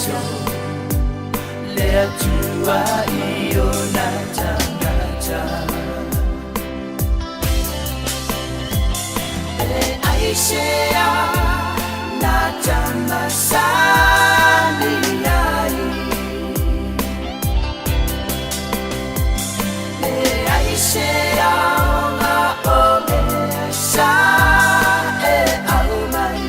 Keriso, le Atua i ona tagata. E aisea na tamasali ai? E aisea o mea sa e aumai?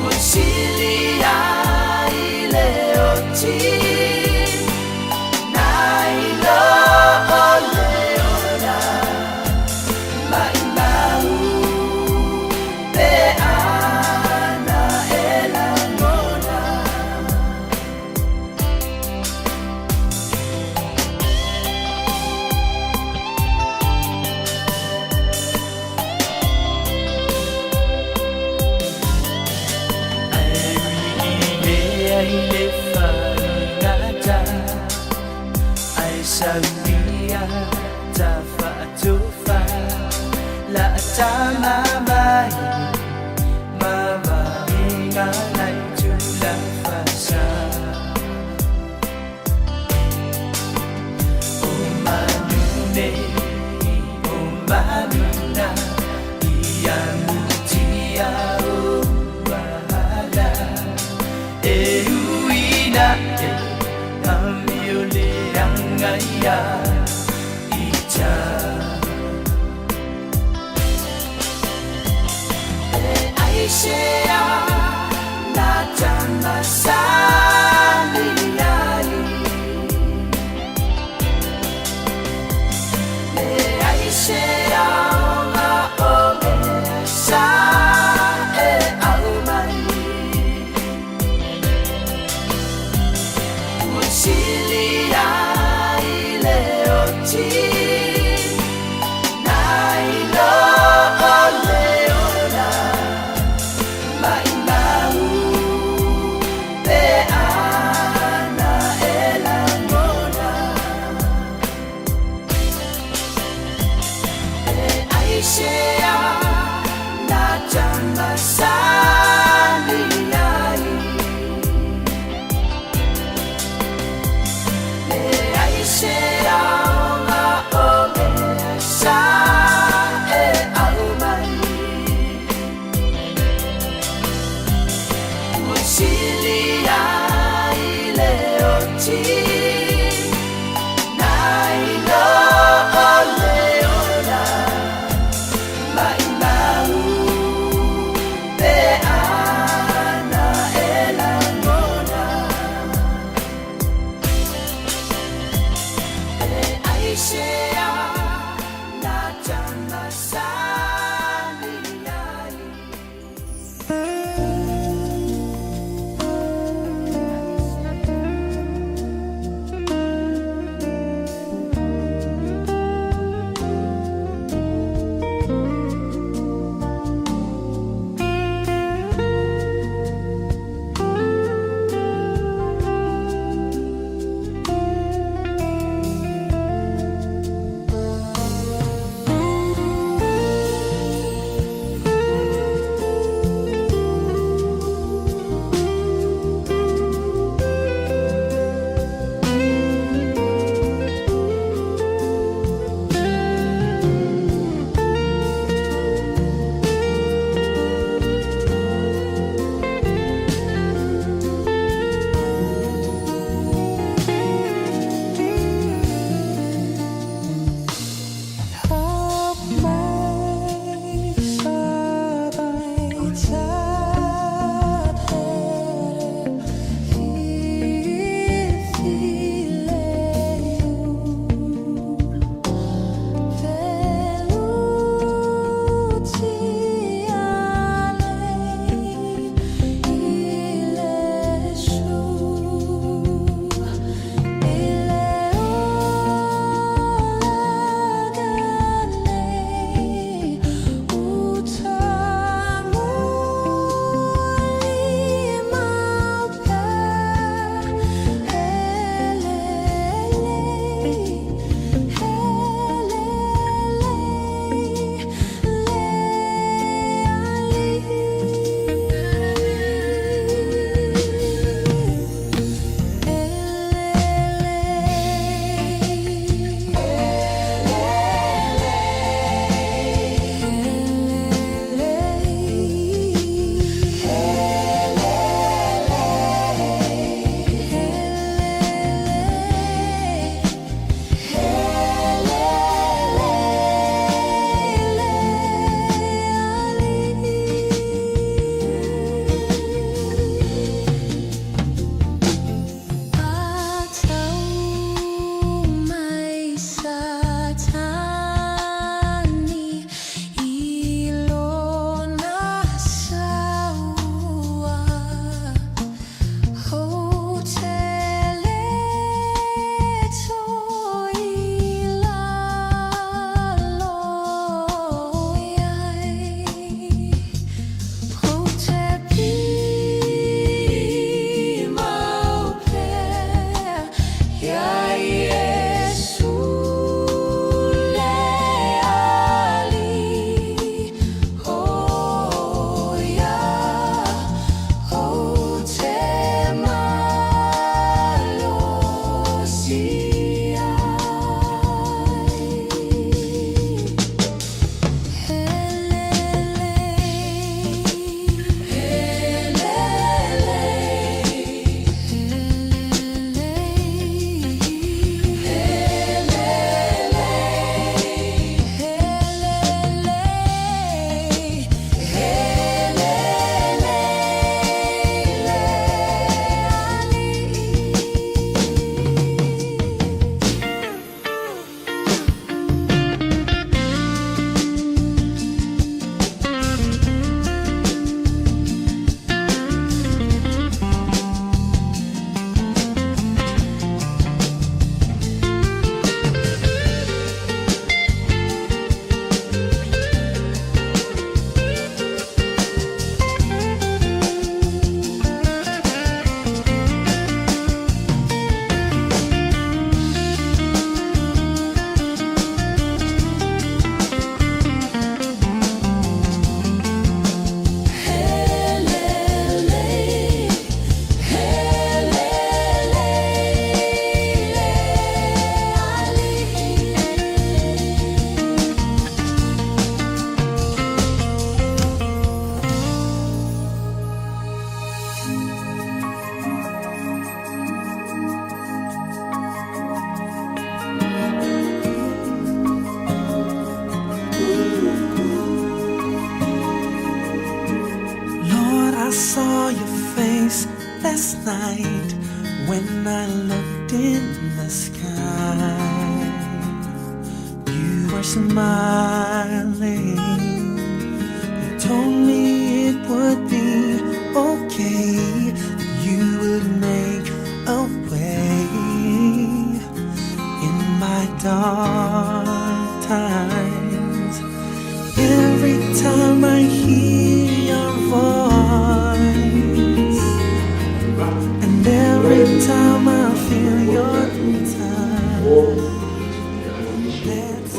Ua sili ai le oti nai lo le ola. Maʻimau pe ana e lagona. Ae ui i lea i le faigata, ae saunia ta faatofa la tamamai mamainga nai tulafasa. O manune, o manuna, ia mutia o wahala. E uina e amio le angaia ita. E aisea na tamasali ai? E aisea o mea sa e aumai? Ua sili ai le oti nai lo le ola. Maʻimau pe ana e lagona. E aisea na tamasali ai? E aisea o mea sa e aumai? Ua sili ai le oti nai lo le ola. Maʻimau pe ana e lagona. E aisea na tamasali ai? face last night when I looked in the sky. You were smiling. You told me it would be okay, that you would make a way in my dark times. Every time I hear your voice, and every time I feel your touch, that's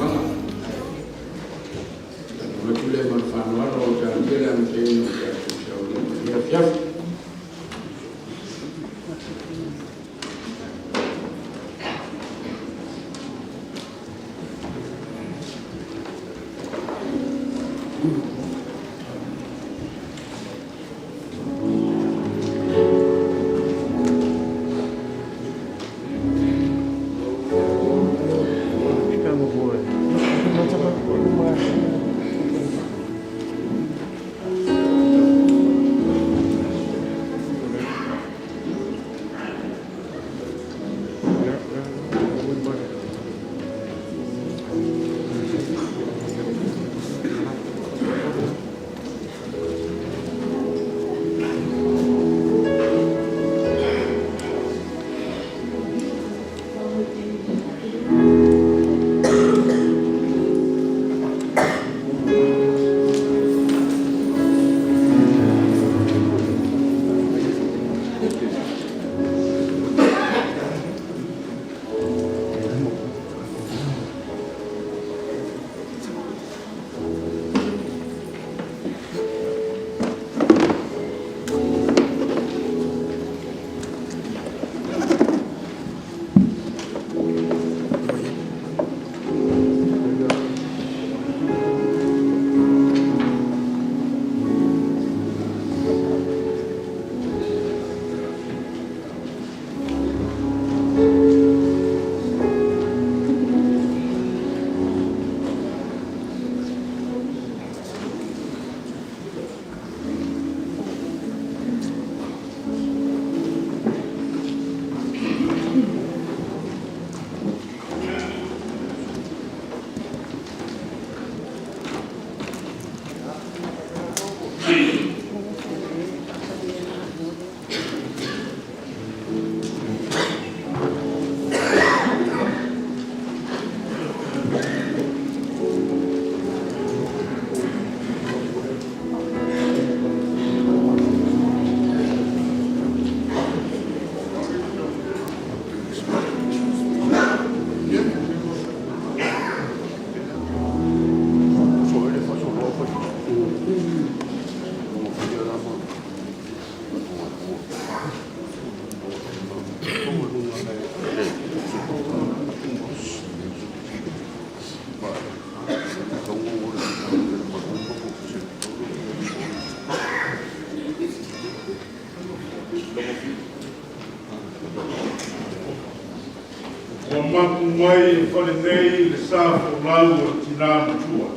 Ua mapu mai i fale nei le sa folau o le tina matua.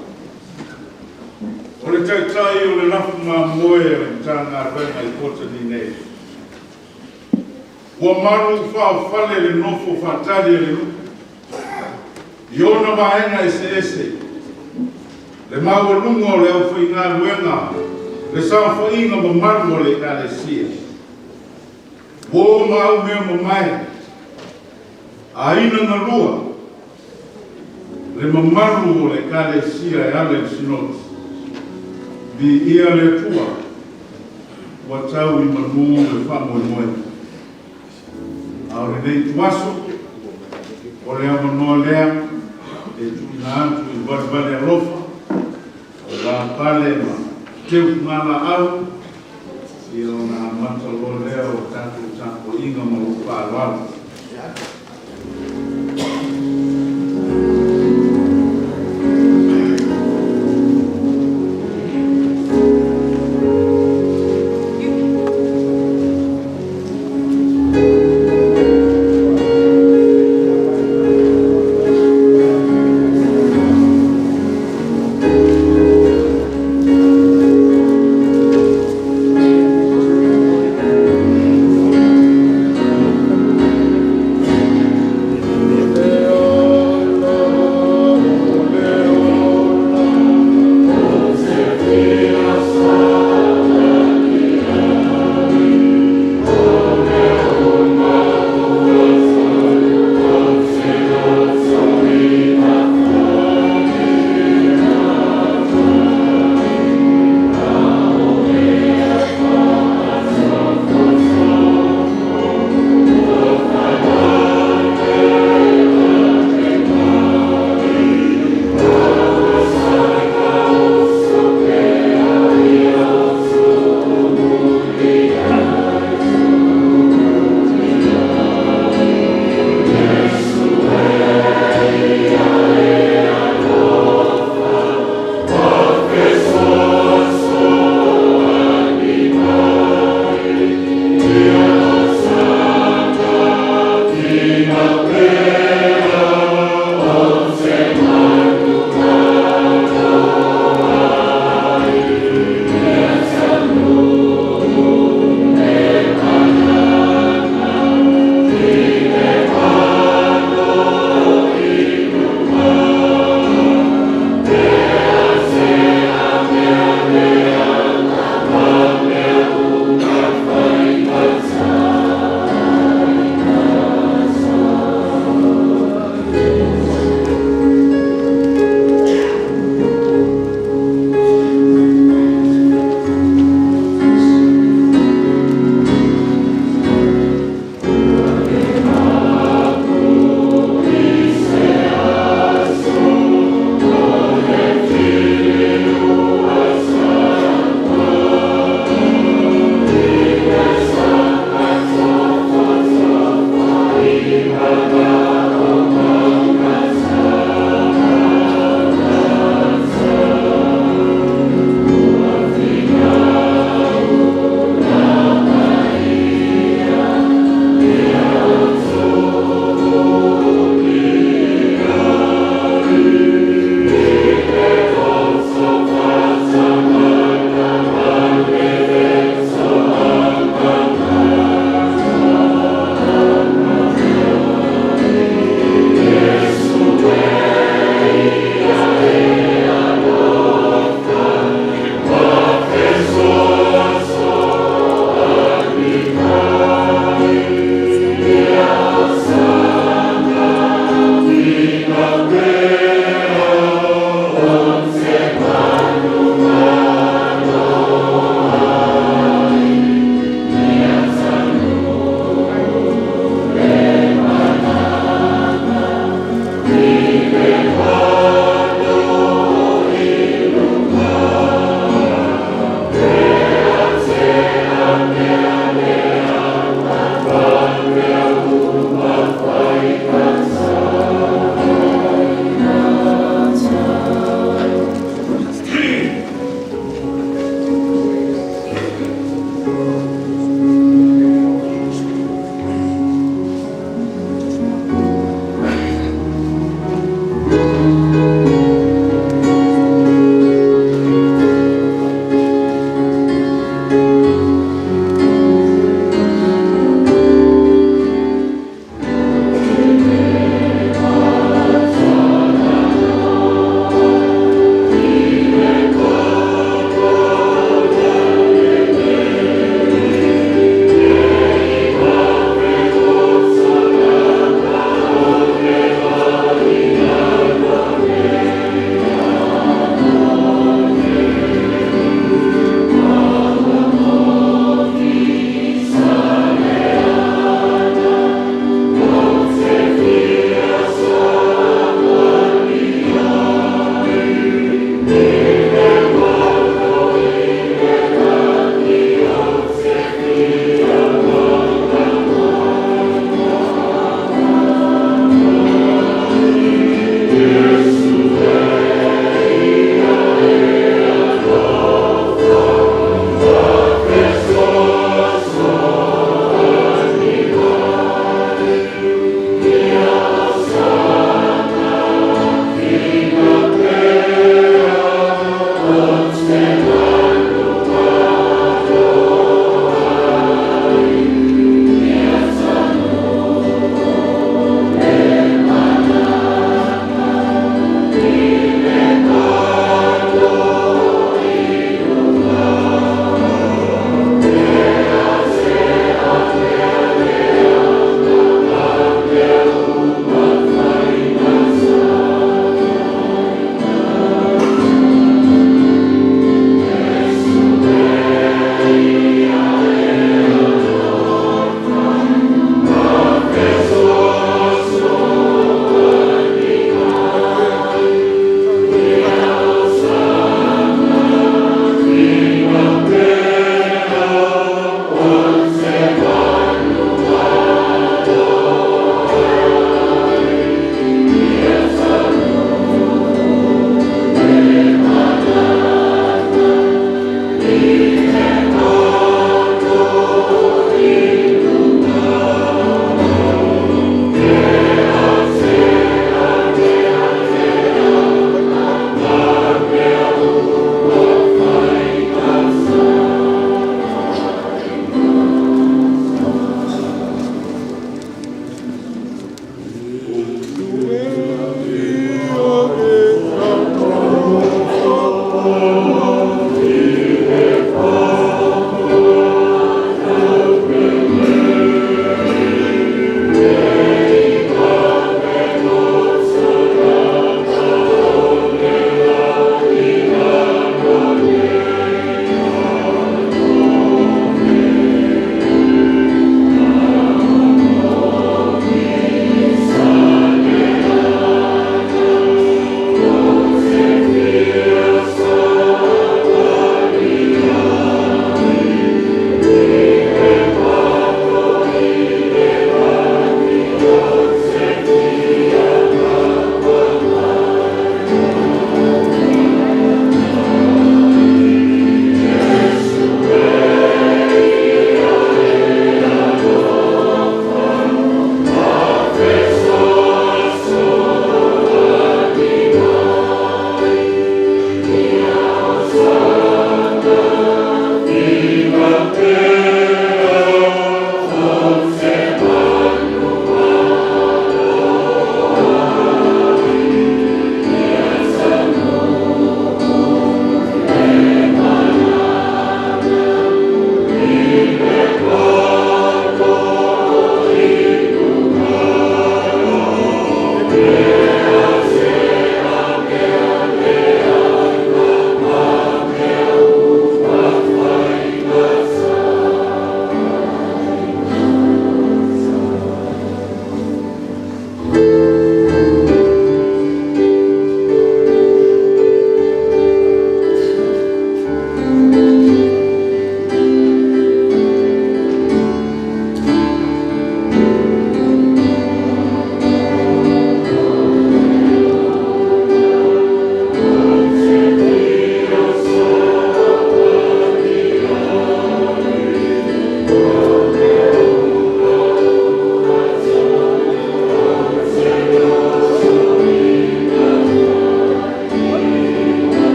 O le taitai o le lafu mamoe o le Matagaluega i Kotani nei. Ua malu faaofale le nofo faatali a le nuu i ona vaega eseese, le maualuga o le aufaigaluega, le saofaiga mamalu a le Ekalesia, uo ma au mea mamae, aiga na lua, le mamalu o le Ekalesia e ala i le Sinoti. Viia le Atua ua tau i manu le faamoemoe. A o lenei ituaso, o le avanoa lea e tuuina atu i valevale alofa aua pale ma teu fugalaau, ia ona amata loa lea o le tatou tapuaiga ma lou faaaloalo.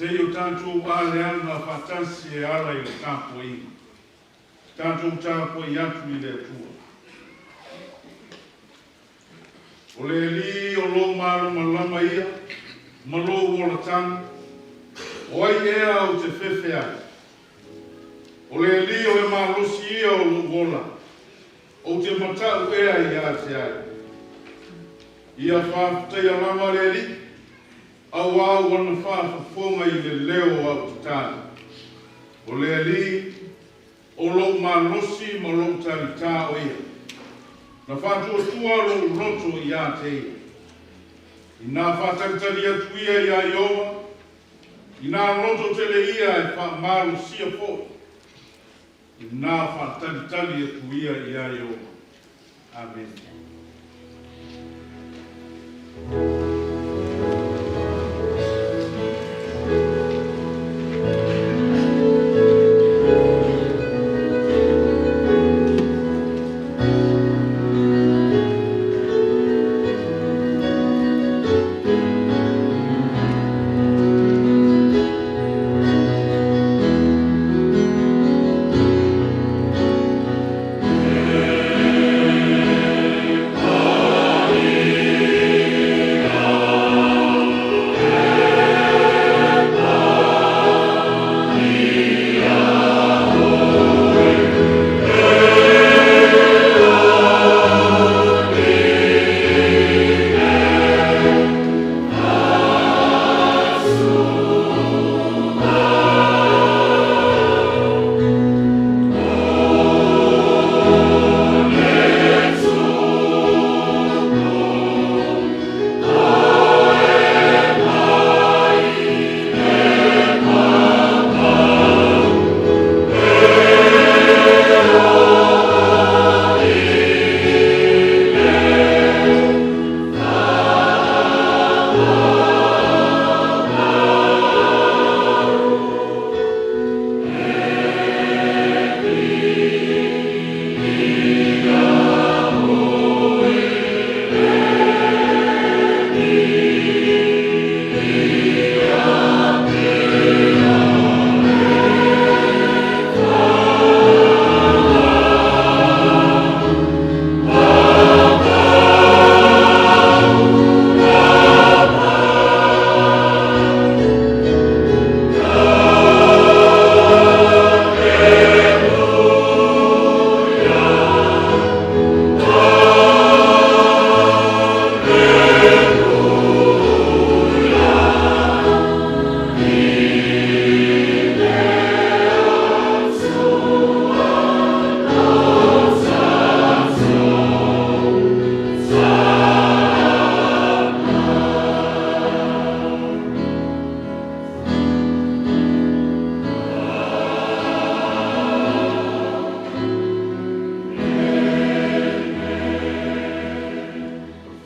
Seia o tatou aleaga faatasi e ala i le tapuaiga. Tatou tapuai atu i le Atua. O le Alii o lou malamalama ia, ma lou olataga, o ai ea ou te fefe ai? O le Alii o le malosi ia o lou ola, ou te mata'u ea ia te ai. Ia faafetaia lava le Alii, auā ua na faafofoga i le leo o au tatalo. O le Alii, o lou malosi ma lou talitā o ia. Na faatuatua lou loto ia te ia. Ina faatalitali atu ia iā Ieova, ina lototele ia e faamalosia foi. Ina faatalitali atu ia iā Ieova. Amene.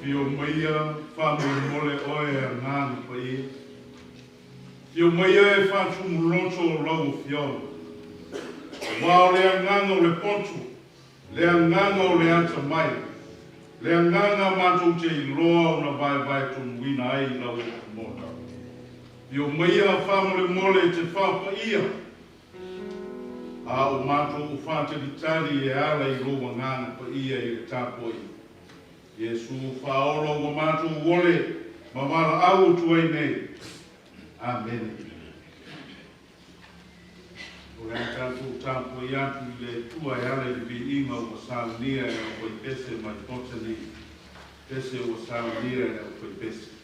Afio maia faamolemole oe e Agaga Paia. Afio maia e faatumuloto o lau Afioga. Auā o le agaga o le poto, le agaga o le atamai, le agaga matou te iloa ona vaevaetonuina ai lau upu. Afio maia faamolemole e te faapaia, a o matou o faatalitali e ala i lou Agaga Paia i le tapuaiga. Iesu faaola ua matou ole ma valaau atu ai nei. Amene. O le a tatou tapuai atu i le Atua e ala i le viiga ua saunia e le aufaipese mai Botany, pese ua saunia e le aufaipese.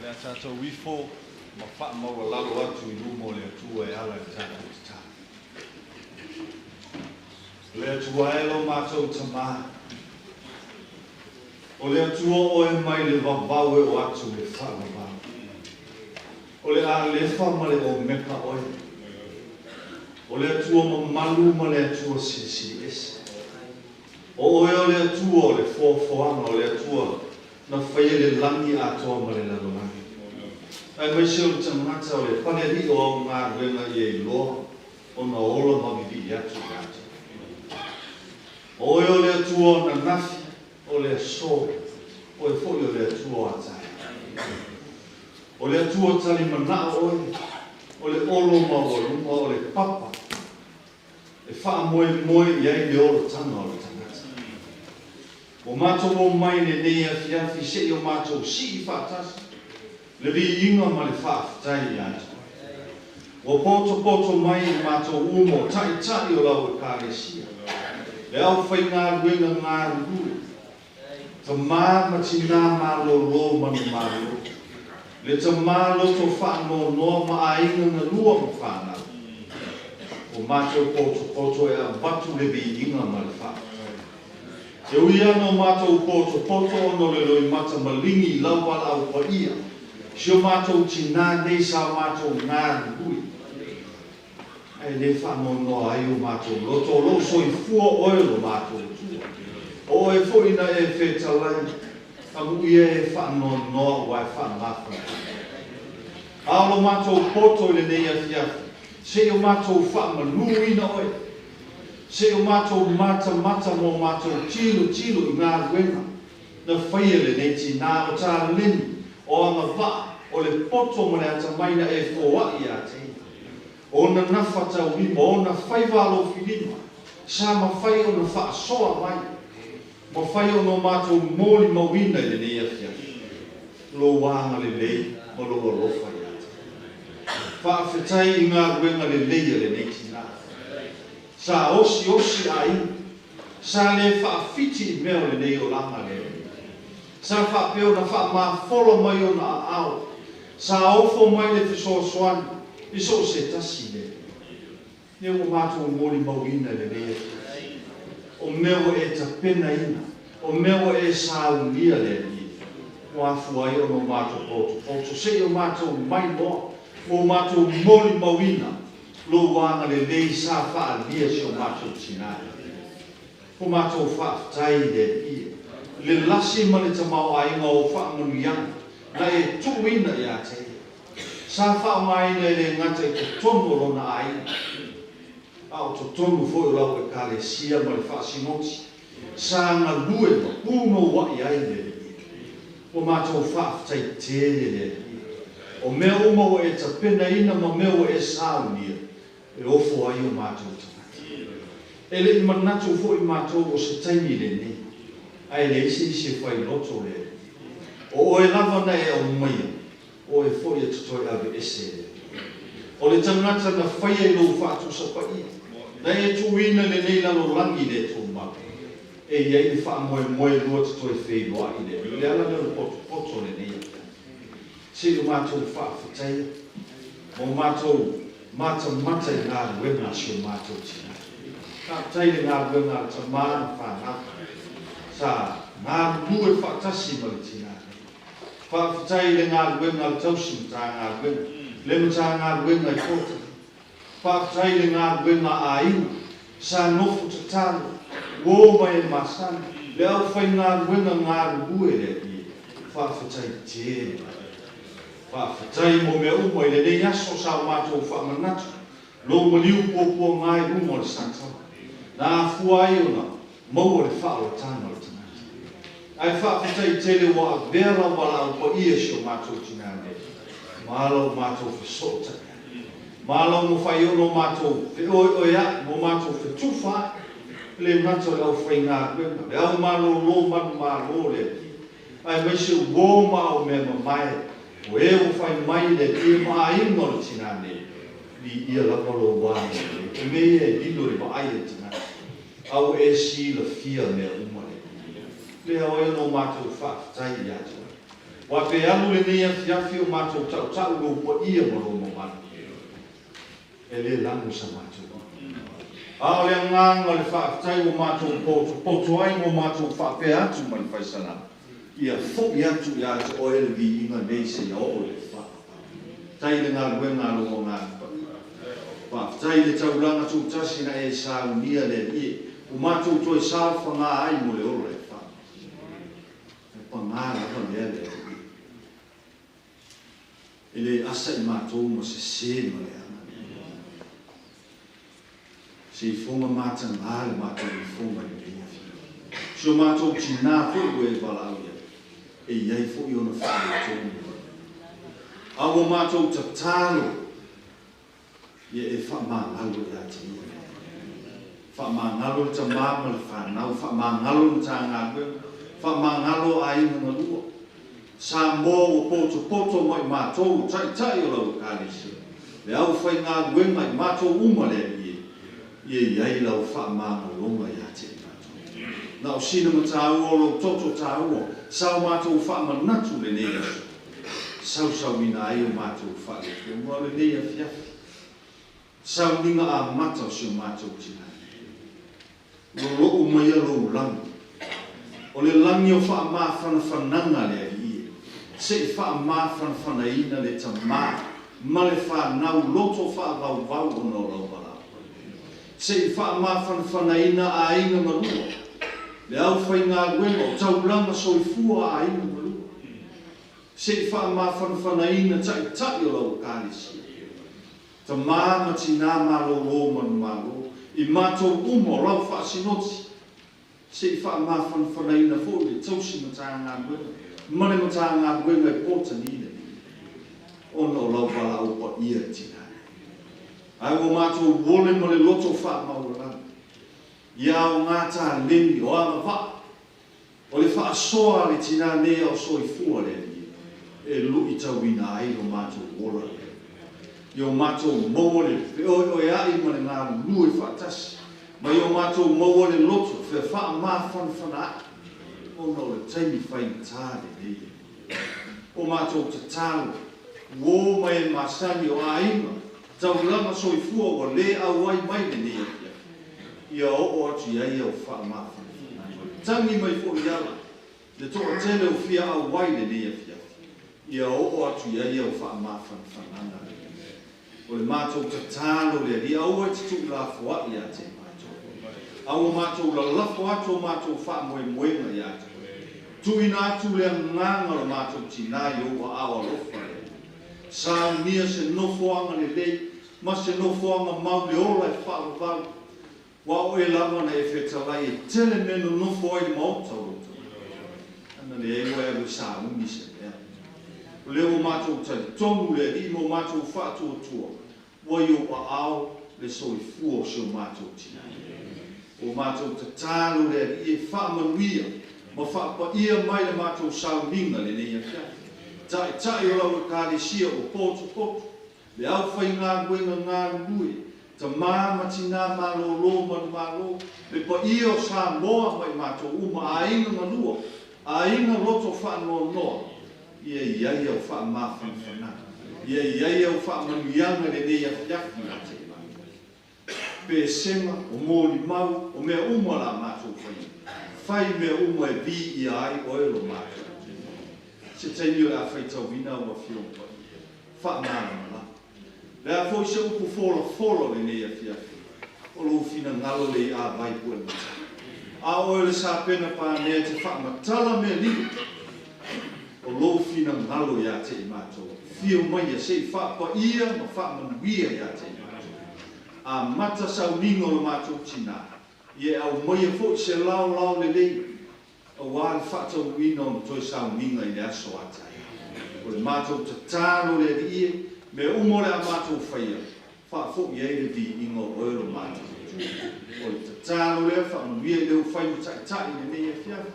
O le a tatou ifo ma faamaualalo atu i luma o le Atua e ala i le tatou tatalo. O le Atua e lo matou Tamā, o le Atua oe mai le vavau e oo atu i le faavavau. O le Alefa ma le Omeka oe. O le Atua mamalu ma le Atua silisili ese. O oe o le Atua o le foafoaga, o le Atua na faia le lagi atoa ma le lalolagi. Aemaise o le tagata o le Palealii o au galuega ia iloa ona ola ma vivii atu ia te oe. O oe o le Atua o ananafi, o le aso, oe foi o le Atua o a taeao. O le Atua tali manao oe, o le olo maualuga, o le papa e faamoemoe i ai le olataga o le tagata. Ua matou omai i lenei afiafi se i o matou sii faatasi le viiga ma le faafetai ia te oe. Ua potopoto mai i matou uma o taitai o lau Ekalesia, le aufaigaluega galulue, tamā ma tinā malōlō manumalo, le tamā loto faanoanoa ma aiga galua ma fanau. Ua matou potopoto e avatu le viiga ma le faafetai. E ui lava ina o matou potopoto ona o le loimata maligi i lau valaau paia, si o matou tinā nei sa o matou galulue, ae le faanoanoa ai o matou loto, o lo o soifua oe lo matou Atua. O oe foi na e fetalai, amuia e faanoanoa aua e faamafanafana. A o lo matou poto i lenei afiafi, se i o matou faamanuina oe, se i o matou matamata ma o matou tilotilo i galuega na faia e lenei tinā, o taleni, o agavaa, o le poto ma le atamai na e foai ia te ia. O ona nafataulima, o ona faiva alofilima, sa mafai ona faasoa mai, mafai ona o matou molimauina i lenei afiafi, lou agalelei ma lou alofa ia te ia. Faafetai i galuega lelei a lenei tinā. Sa osiosi aiga, sa le faafiti i mea o lenei olaga le Alii. Sa faapea ona faamafola mai ona aao, sa ofo mai le fesoasoani i so o se tasi le Alii. Lea ua matou molimauina i lenei afiafi, o mea ua e tapenaina, o mea ua e saunia le Alii, ua afua ai ona o matou potopoto, se i o matou mailoa, ua o matou molimauina lou agalelei sa faaalia si o matou tinā. Ua matou faafetai i le Alii, le lasi ma le tamaoaiga o faamanuiaga na e tuuina ia te ia. Sa faaaogaina e le gata i totonu o lona aiga, a o totonu foi o lau Ekalesia ma le faasinoti sa galue ma punouai ai le Alii. Ua matou faafetai tele le Alii, o mea uma ua e tapenaina ma mea ua e saunia, e ofo ai o matou tagata. E le i manatu foi matou o se taimi lenei, ae leai se isi e fai loto le Alii. O oe lava na e aumaia, o oe foi e te toe aveese e le Alii. O le tagata na faia i lou faatusa paia, na e tuuina i lenei lalolagi le tumau, e i ai le faamoemoe lua te toe feiloai i le Alii. O le ala lea o le potopoto o lenei afiafi. Se i o matou faafetaia ma o matou matamata i galuega a si o matou tinā. Faafetai i le galuega a le tamā ma fanau sa galulue faatasi ma le tinā nei. Faafetai i le galuega a le tausi Matagaluega, le Matagaluega i Kota. Faafetai i le galuega a aiga sa nofo tatalo, uo ma e masani, le aufaigaluega galulue le Alii. Faafetai tele. Faafetai mo mea uma i lenei aso sa o matou faamanatu lou maliu puapuaga i luga o le Satala, na afua ai ona maua le faaolataga o le tagata. Ae faafetai tele ua avea lau valaau paia i si o matou tinā nei, ma la matou fesootai ai, ma lau mafai ona o matou feoeoea'i ma o matou fetufa ai, e le gata o le aufaigaluega, le au malōlō manumalo o le Alii, aemaise uō ma au mea mamae, o e ua fai mai le Alii ma aiga o le tinā nei, viia lava lou agalelei. O mea ia e lilo i le vaai a le tagata, a ua e silafia mea uma le Alii. Le ao ai ona o matou faafetai ia te oe. Aua pe alu lenei afiafi o matou tautau lou paia ma lou mamalu, e le lanu sa matou i'a. A o le agaga o le faafetai ua matou potopoto ai ma ua matou faapea atu ma le Fai Salamo, Ia foi atu ia te oe le viiga nei seia oo i le faavavau. Faafetai i le galuega a lou Agaga Paia. Faafetai i le taulaga tuutasi na e saunia le Alii e, ua matou toe saofaga ai mo le ola e faavavau. E paga lava lea le Alii e le asa i matou ma sese ma leaga. Se ifoga mataga le matou ifoga i lenei afiafi. Si o matou tinā foi ua e valaau i ai, e i ai foi ona faaletonu mai. A ua matou tatalo ia e faamagalo ia te ia. Faamagalo le tama ma le fanau, faamagalo le Matagaluega, faamagalo aiga na lua. Samoa ua potopoto ma i matou o taitai o lau Ekalesia, le aufaigaluega i matou uma le Alii e, ia i ai lau faamagaloga ia te i matou. Na o sina mataua o lou toto taua sa o matou faamanatu lenei aso, sausauina ai o matou faaletonu a o lenei afiafi, sauniga amata o si o matou tinã. Lolo'u maia lou lagi, o le lagi o faamafanafanaga le Alii e, se i faamafanafanaina le tama ma le fanau loto faavauvau ona o lau valaau. Se i faamafanafanaina aiga na lua, le aufaigaluega o taulaga soifua a aiga na lua. Se i faamafanafanaina taitai o lau Ekalesia. Tama ma tinā malōlō manumalo, i matou uma o lau faasinoti, se i faamafanafanaina foi le tausi Matagaluega ma le Matagaluega i Potani lenei, ona o lau valaau paia i tinā nei. Ae ua matou ole ma le loto faamaualalo, ia aoga taleni o agavaa O le faasoa a le tinā nei a o soifua le Alii e luitauina ai lo matou ola lea. I o matou maua le feoeoea'i ma le galulue faatasi, ma i o matou maua le loto fefaamafanafana a'i, ona o le taimi faigata lenei le Alii. O matou tatalo, uo ma e masani o aiga, taulaga soifua ua le auai mai lenei afiafi, ia oo atu i ai au faamafanafanaga. Tagi mai foi i ala le toatele o fia auai lenei afiafi, ia oo atu i ai au faamafanafanaga lenei. O le matou tatalo le Alii, aua e te tuulafoai ia te matou. A ua matou lalafo atu o matou faamoemoega ia te Oe. Tuuina atu le agaga o le matou tinā i ou aao alofa le Alii. Saunia se nofoaga lelei ma se nofoaga mau le ola e faavavau, aua o oe lava na e fetalai e tele mea nonofo ai le maota o lou tagata. Ana leai ua e alu e sauni se mea. O lea ua matou talitonu le Alii ma o matou faatuatua, ua i ou aao le soifua o si o matou tinā. Ua matou tatalo le Alii e faamanuia ma faapaia mai le matou sauniga lenei afiafi. Taitai o lau Ekalesia ua potopoto, Le aufaigaluega galulue, tama ma tinā malōlō manumalo, le paia o Samoa ma i matou uma, aiga na lua, aiga loto faanoanoa, ia i ai au faamafanafanaga, ia i ai au faamanuiaga i lenei afiafi ia te i matou. Pesega, o molimau, o mea uma la matou faia, fai mea uma e viia ai oe lo matou Atua. Se taimi o le a faitauina au Afioga Paia. Faamalamalama. Le a foi se upu folafola o lenei afiafi, o lou finagalo le i avai pue matala. A o oe o le sapena panea e te faamatala mea lilo, o lou finagalo ia te i matou. Fio maia se i faapaia ma faamanuia ia te i matou. Amata sauniga o lo matou tinā, ia e aumaia foi se laolao lelei aua le faataunuuina o na toe sauniga i le aso a taeao. O le matou tatalo le Alii e, mea uma o le a matou faia, faafoi ai le viiga o oe lo matou Atua. O le tatalo lea, faamanuia i le ufai ma taitai i lenei afiafi,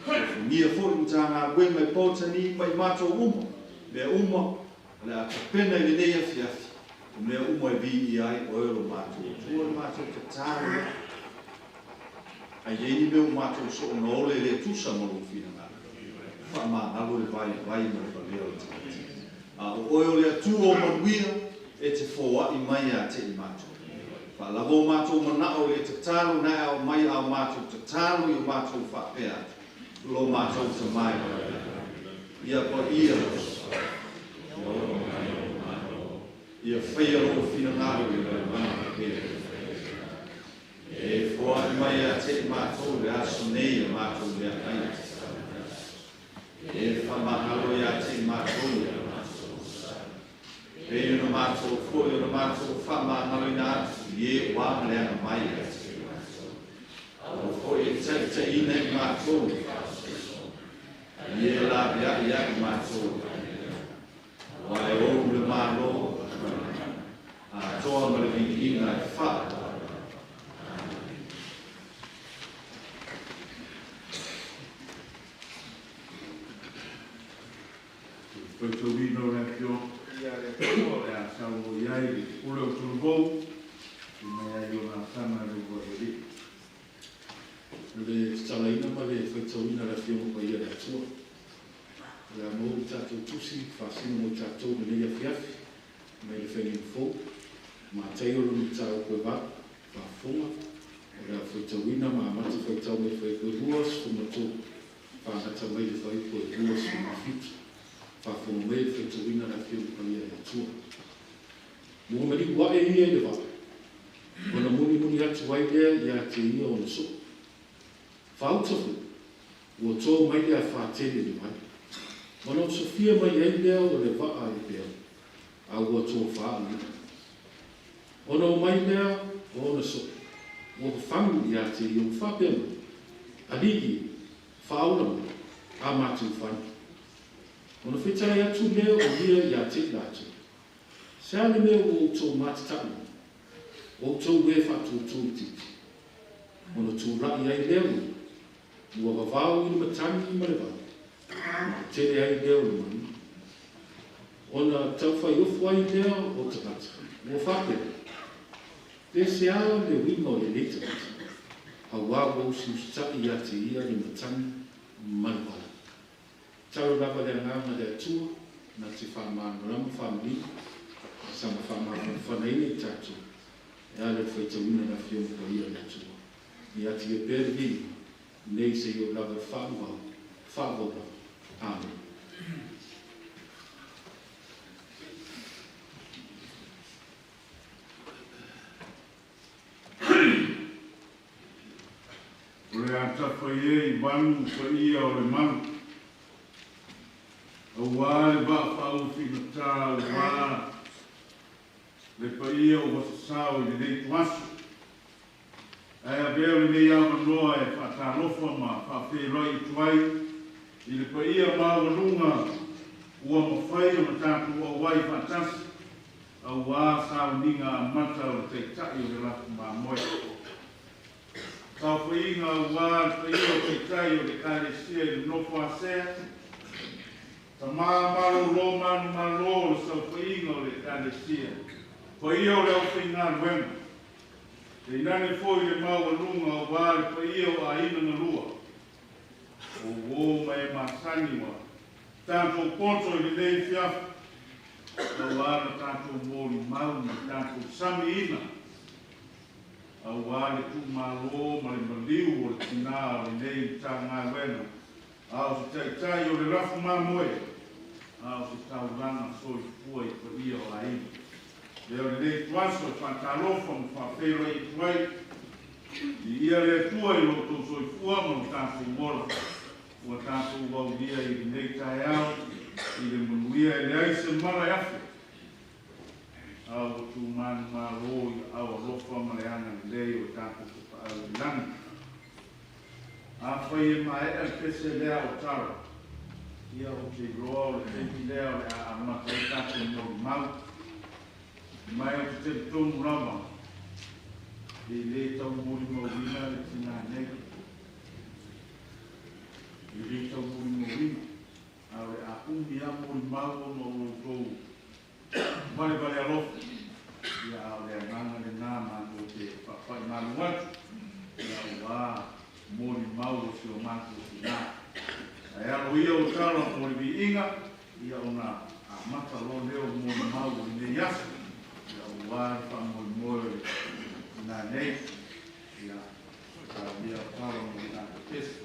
alofagia foi le Matagaluega i Botany ma i matou uma, mea uma o le a tapena i lenei afiafi, o mea uma e viia ai oe lo matou Atua. O le matou tatalo lea. A i ai ni mea ua matou soona ole e le tusa ma lou finagalo, Faamagalo le vaivai ma le valea o le tagata. A o oe o le Atua o manuia, e te foai mai ia te i matou. Faalava o matou manao i le tatalo na e aumai a o matou tatalo i o matou faapea atu, lo matou Tama i le lagi. Ia paia lou Ia oo mai lou Malo. Ia faia lou finagalo i le lalolagi pea i le faia. E foai mai ia te i matou le aso nei a matou meaai e tatau ai. E faamagalo ia te i matou i a matou sa. E pei ona matou foi ona matou faamagaloina atu i e ua agaleaga mai ia te i matou. Aua foi e taitaiina i matou i le faasoasoa. A ia e laveai ia i matou i le mea. Aua e ou le Malo, ma le mana, atoa ma le viiga e faavavau. Amene. Faitauina o le Afioga Paia a le Atua o le a saunoa i ai le Pule o Talavou i mai ai ona asaga e le ua e alii. O le tatalaina ma le faitauina o le Afioga Paia a le Atua. O le a maua le tatou Tusi faasino mo i tatou i lenei afiafi mai le Faigina Fou, Mataio lona mataupu e 8, Faafofoga, o le a faitauina ma amata faitau mai le fuaiupu e 23, faagata mai le fuaiupu e 27. Faafofoga mai i le faitauina a le Afioga Paia a le Atua. Ua maliu ae ia i le vaa, ona mulimuli atu ai lea ia te ia ona soo. Faauta foi, ua to mai le afā tele i le vai. Ona osofia mai ai lea o le vaa e peau, a ua tofa ia. Ona omai lea o ona soo, ua fafagu ia te ia ua faapea mai, Alii e, faaola mai, a matou fai. Ona fetalai atu lea o ia ia te i latou, Se a le mea ua outou matataʻu ai, outou e faatuatua itiiti? Ona tulai ai lea o ia, ua vavao i le matagi ma le vai, ona tele ai lea o le manu. Ona taufaiofu ai lea o tagata, ua faapea, Pe se a le uiga o lenei tagata, auā ua usiusitai ia te ia le matagi ma le vai. Talo lava le Agaga le Atua na te faamalamalama faamanino ma saga faamafanafanaina i tatou e ala i le faitauina le Afioga Paia a le Atua. Ia atia pea le viiga nei seia oo lava i le faavavau, faavavau lava. Amene. O le a tafa i e i vanu paia o le malu, auā le vaa faaulufigatā, auā le paia ua sasao i lenei ituaso. Ae avea lenei avanoa e faatalofa ma faafeiloai atu ai i le paia maualuga ua mafai ona tatou auai faatasi auā sauniga amata o le Taitai o le Lafu Mamoe. Saofaiga auā le paia o Taitai o le Ekalesia i le nofo a Sea, tamā malōlō manumalo o le saofaiga o le Ekalesia, paia o le aufaigaluega, tainane foi le maualuga auā le paia o aiga na lua, o uō ma e masani ua tatou poto i lenei afiafi, auā le tatou molimau ma le tatou samiina, auā le tuumalo ma le maliu o le tinā o lenei Matagaluega, a o se Taitai o le Lafu Mamoe, a o se taulaga soifua i paia o aiga. Lea o lenei ituaso e faatalofa ma faafeiloai atu ai, viia le Atua i lo outou soifua ma lo tatou ola ua tatou aulia i lenei taeao i le manuia e leai se mala e afe, a ua tumanumalo i aao alofa ma le agalelei o le tatou Tapaau i le lagi. Afai e maea le pese lea o tala, ia ou te iloa o le taimi lea o le a amata ai tatou molimau. Mai ou te talitonu lava, e le tau molimauina le tinā nei. E le tau molimauina, a o le a umi lava molimau ona o lo outou valevale alofa. Ia, a o le agaga lenā matou te faafaimalu atu, ia auā molimau o si o matou tinā. Ae alo ia o tala mo le viiga, ia ona amata loa lea o molimau o lenei aso, ia aua le faamoemoe o le ina nei. Ia, alo ia o tala mo le katekesi.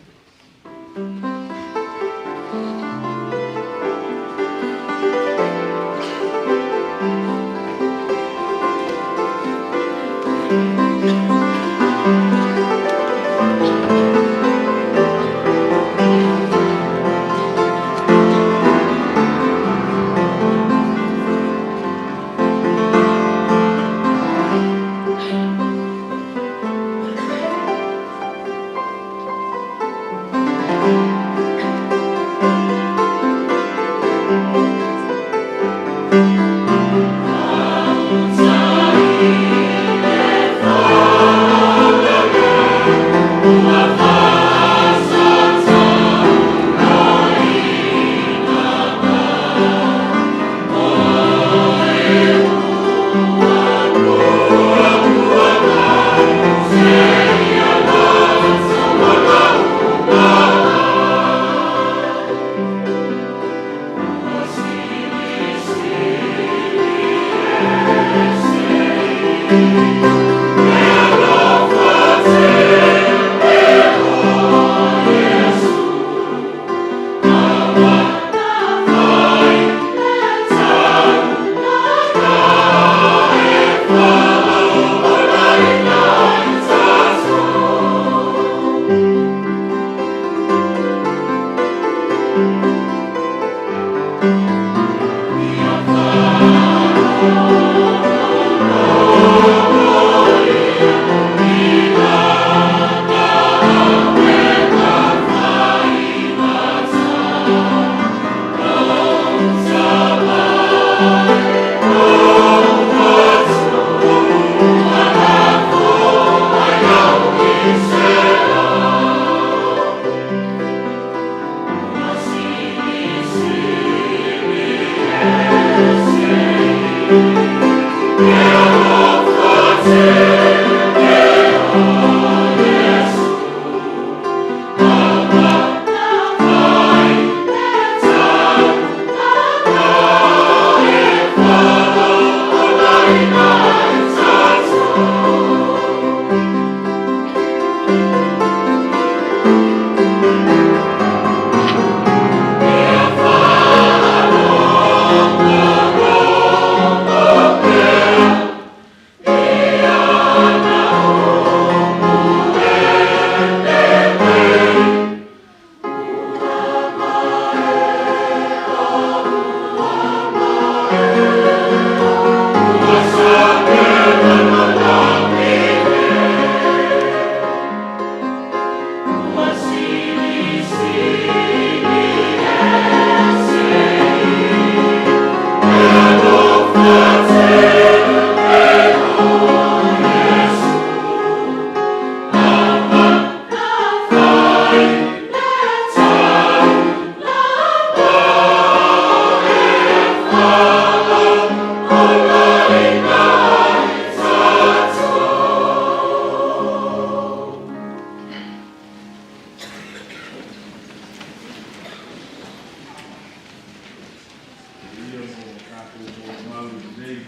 Ia mo tatou molimau i lenei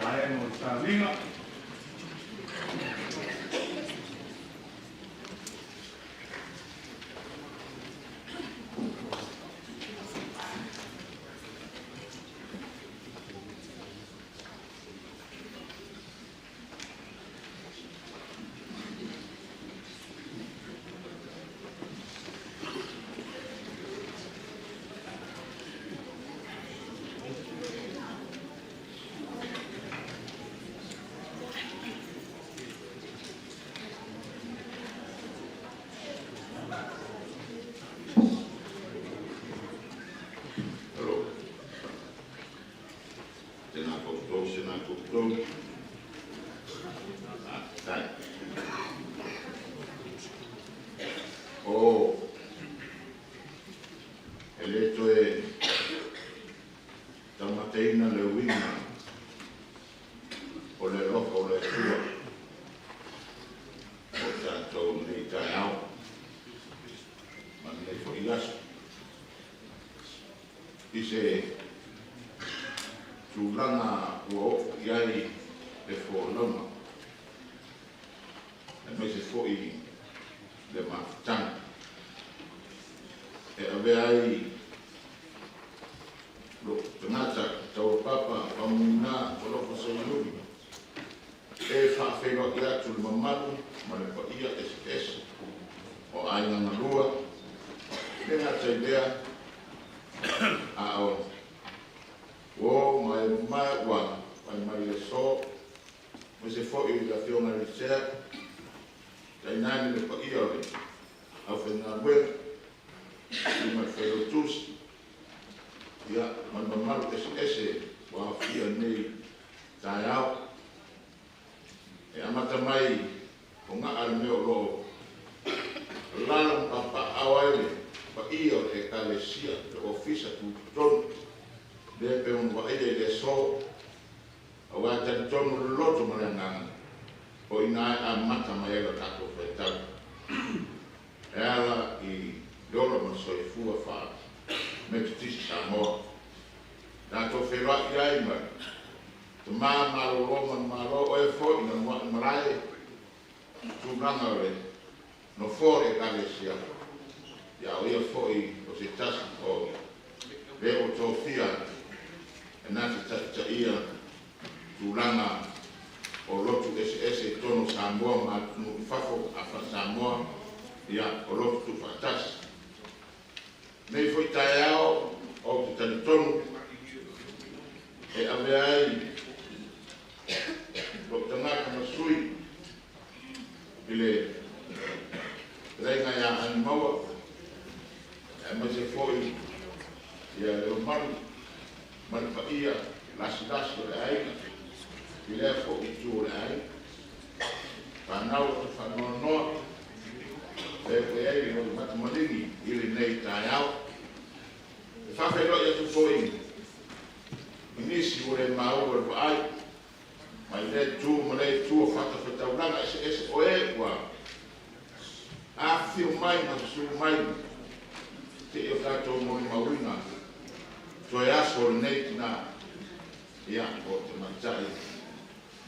vaega o le sauniga. Alo. Tēnā koutou, tēnā koutou. Faafetai. O, e lē toe taumateina le uiga o le alofa o le Atua o tatou lenei taeao ma lenei foi aso. se tulaga ua oo i ai le folauga, aemaise foi le mafutaga e avea ai lo'u tagata tauapapa Faumuina Alofa Seiuli e faafeiloai atu le mamalu ma le paia eseese o aiga galua, e le gata i lea a o uō ma e uma ua fai mai le aso, aemaise foi le afioga i le Sea, tainane le paia o le aufaigaluega, susuga i le Failautusi, ia ma le mamalu eseese ua aofia i lenei taeao. E amata mai Fogaa le mea o lo o alaala ma papaaao ai le paia o le Ekalesia, le Ofisa Tutotonu, lea e pei ona vaaia i le aso, aua e talitonu le loto ma le agaga, o i ina e amata mai ai la tatou faitau e ala i le ola ma le soifua faa-Metotisi Samoa. Tatou feiloai ai ma le Tama malolo manumalo, o oe foi na mua'i malae i tulaga o le Nofoa o le Ekalesia, ia o ia foi o se tasi o le ua tofia e na te taitaia tulaga o lotu eseese i totonu o Samoa ma atunuu i fafo a faa-Samoa, ia o lotu tuufaatasi. Nei foi taeao ou te talitonu e avea ai lou tagata ma sui i le fetalaiga ia Agimaua, aemaise foi ia Leumalu ma le paia lasilasi o le aiga i lea foi itu o le aiga. Fanau o te faanoanoa e ua i ai le loimata maligi i lenei taeao. E faafeiloai atu foi i nisi ua le maua le vaai mai lea itu ma lea itu o fatafaitaulaga eseese o e ua afifio mai ma susulu mai seia o tatou molimauina toe aso o lenei tina, ia o tamaitai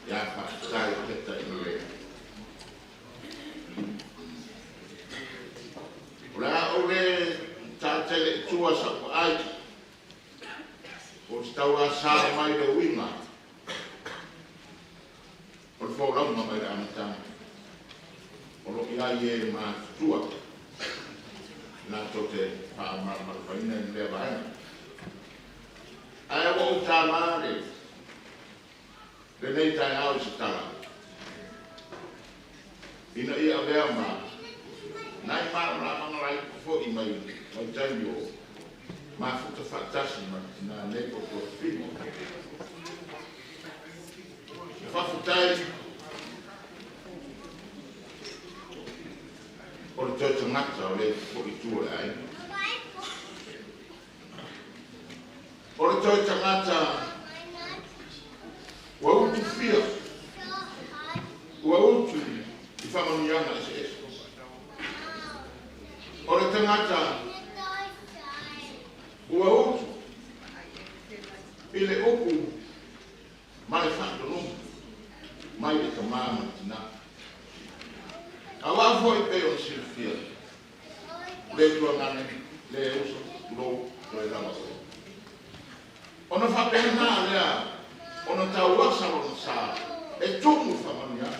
ia Faafetai Peta Ioe. O le a ou le talatele i tua sau vaai, o te tauasa mai le uiga o le folauga mai le amataga o lo o i ai e matutua latou te faamalamalamaina i lea vaega. Ae ua ou tālā le lenei taeao i se tala ina ia avea ma nai malamalamaga laiti foi mai vaitaimi o mafuta faatasi ma tina nei o tuafafine. Faafetai o le toe tagata o le foi i tua o le aiga. O le toe tagata ua utufia, ua utu i faamanuiaga eseese. O le tagata ua utu i le upu ma le faatonuga mai le tamā ma le tinā. Aua foi pei ona silafia, le tuagane, le uso, tulou, toe lava oe. Ona faapena lea ona tauasa lona sa e tumu i faamanuiaga,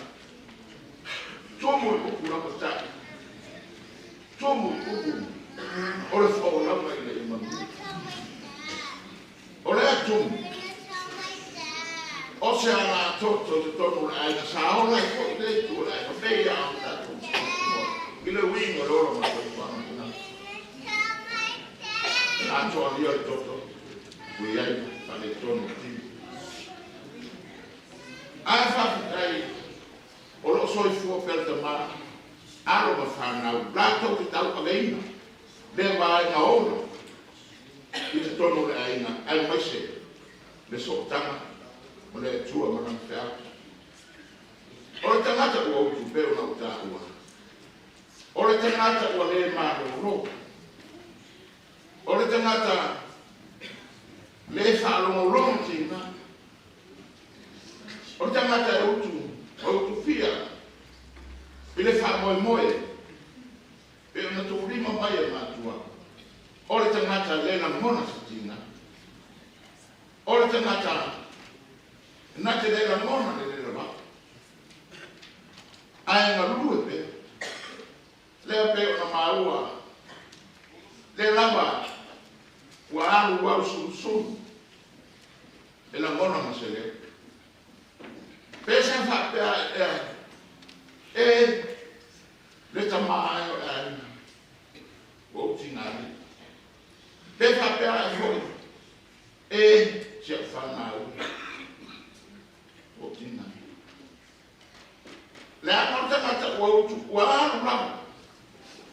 tumu i upu lapatai, tumu i upu o le folauga ina ia manuia. O lea tumu, o se alatoto i totonu o le aiga sa ola ai foi lea itu o le aiga, pei lava ona tatou mautinoa i le uiga o le ola ma le soifuaga o tagata. Atoalia le toto ua i ai faaletonu o tino. Ae faafetai o lo o soifua pea le tama, alo ma fanau latou te tauaveina lea vaega ola i totonu o le aiga aemaise le sootaga ma le Atua ma Lana feau. O le tagata ua utu pei ona ou taua, o le tagata ua le malolo, o le tagata Le faalogologo tiga. O le tagata e utu, o utufia i le faamoemoe pe ona tuulima mai e matua. O le tagata le lagona se tiga. O le tagata na te le lagona le le lava. Ae galue pea. Lea pe ona maua. Le lava ua alu au sulusulu e lagona ma se leo. Pe sa faapea ea e le tamā e o le aiga ua ou tigali. Pe faapea ae foi e si au fanau ua ou tigali. Leaga o le tagata ua utu ua alu lava.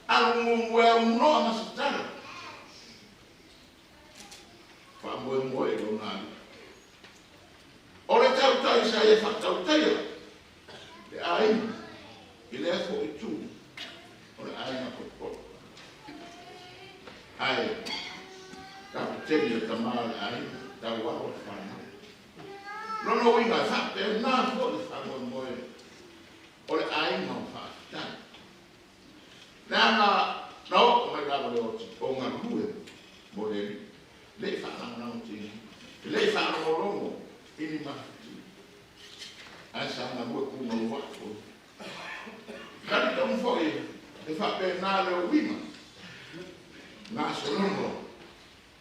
Alu muamua e aunoa ma se tala. Faamoemoe i lona alii. O le tautai sa ia faatautaia le aiga i lea foi itu o le aiga potopoto. Ae kapeteni le tama o le aiga, taualo le fanau. Lona uiga e faapena foi le faamoemoe o le aiga o faafetai. Leaga na oo mai lava le oti o galue mo le alii. Le i faalagolago tiga, le i faalogologo i ni mafatia. Ae sa galue tumauai foi. Talitonu foi e faapena le uiga gasologa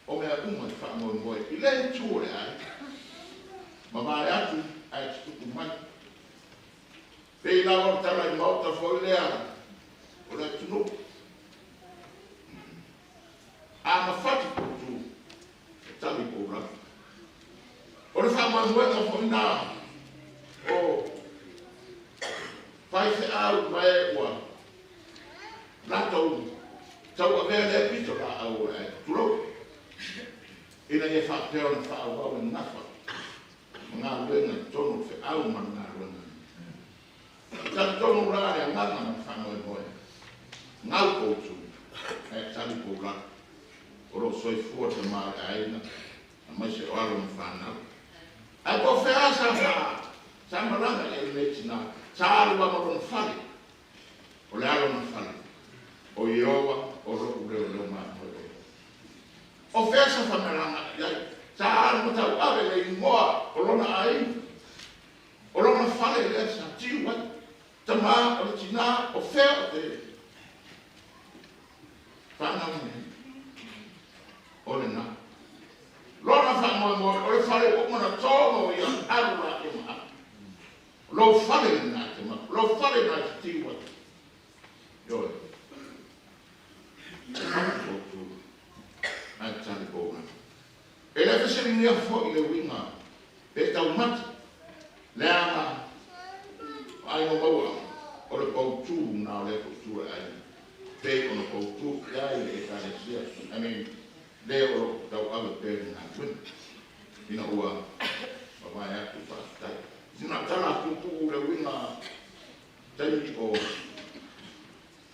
o mea uma e faamoemoe i le itu o le aiga. Ma vae atu ae tutupu mai. Pei lava o le tala i maota foi lea o le atunuu. A mafati poutu, e tali poulagi. O le faamoemoega foi na o faifeau ma e ua latou tauavea lea pito laau o le aiga. Tulou. Ina ia faapea ona faaauau le gafa ma galuega i totonu o le feau ma le galuega. E talitonu la le agaga ma le faamoemoe. Gau poutu, ae tali poulagi. O lo o soifua tama o le aiga, aemaise o alo ma fanau. Ae po o fea sa sa malaga i ai lenei tinā. Sa alu lava ma lona fale. O le alo na fale. O Ieova o lo'u leoleo mamoe. O fea sa faamalaga i ai. Sa alu ma tauave le igoa o lona aiga. O lona fale lea sa tiu ai. Tama o le tinā o fea o te fanau nei. O lena. Lona faamoemoe o le fale ua uma na togo ia alu laia ma alu. Lou fale lena te mau. Lou fale na te tiu ai. Ioe. Fatu ae tali poulagi. E le fesiligia foi le uiga pe taumate leaga o aiga maua o le pautū na o le poutu e aiga. Pe ona pautū i ai le ekalesia. I mean, le o lo tauave pea le galuega. Ina ua mavae atu faafetai. Sina tala puupuu le uiga taimi o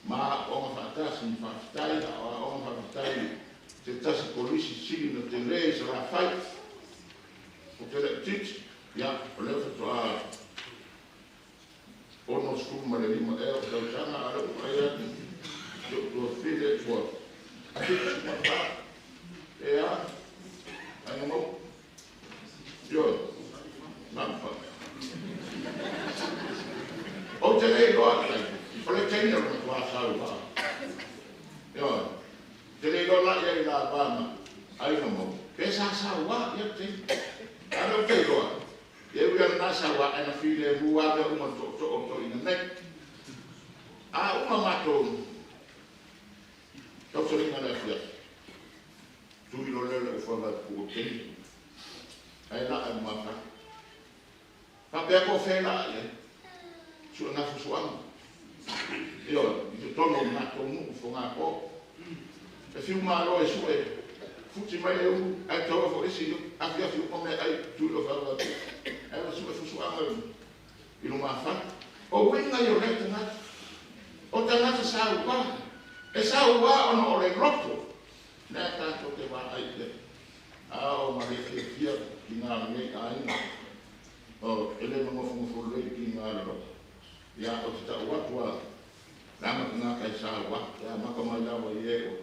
ma aoga faatasi ma faafetai a o aoga faafetai se tasi kolisi sili na tele i Salafai. O te le titi, ia, o lea faatoa 65 ea o tausaga a le ua ai atu. Si ou tuafafine ua 74. E a, aiga mau. Ioe, mafa. Ou te le iloa ai, o le teine o le matua sau va. Ioe, te le iloa la ia i la va ma aiga mau. Pe sa sau va ia te. A le o te iloa. Ia ui ana na sau va e na file mu a mea uma to to to ina nei. A uma matou tausoliga le afiafi. Tui lo lele o whawa pu o teni. Ai la e maka. Faapea ko whela ia. Sua ngafu suanga. Ioe, i te tono o matou nuu fo ngā ko. E fiu malo e sue. Futi mai le ulu, ai taua fo isi, afi afi uma mea ai, tui o whawa. Ai o sue fusuanga i lo mawhana. O winga i o le tangata. O tangata sa ua. E sa ua ona o le loto. Lea tātou te wā ai ia. A o ma le fiafia tiga o lenei aiga, o e le magofogofo'u lelei le tiga o le loto. Ia ou te ta'u atu a leaga tagata e saua e amata mai lava i e ua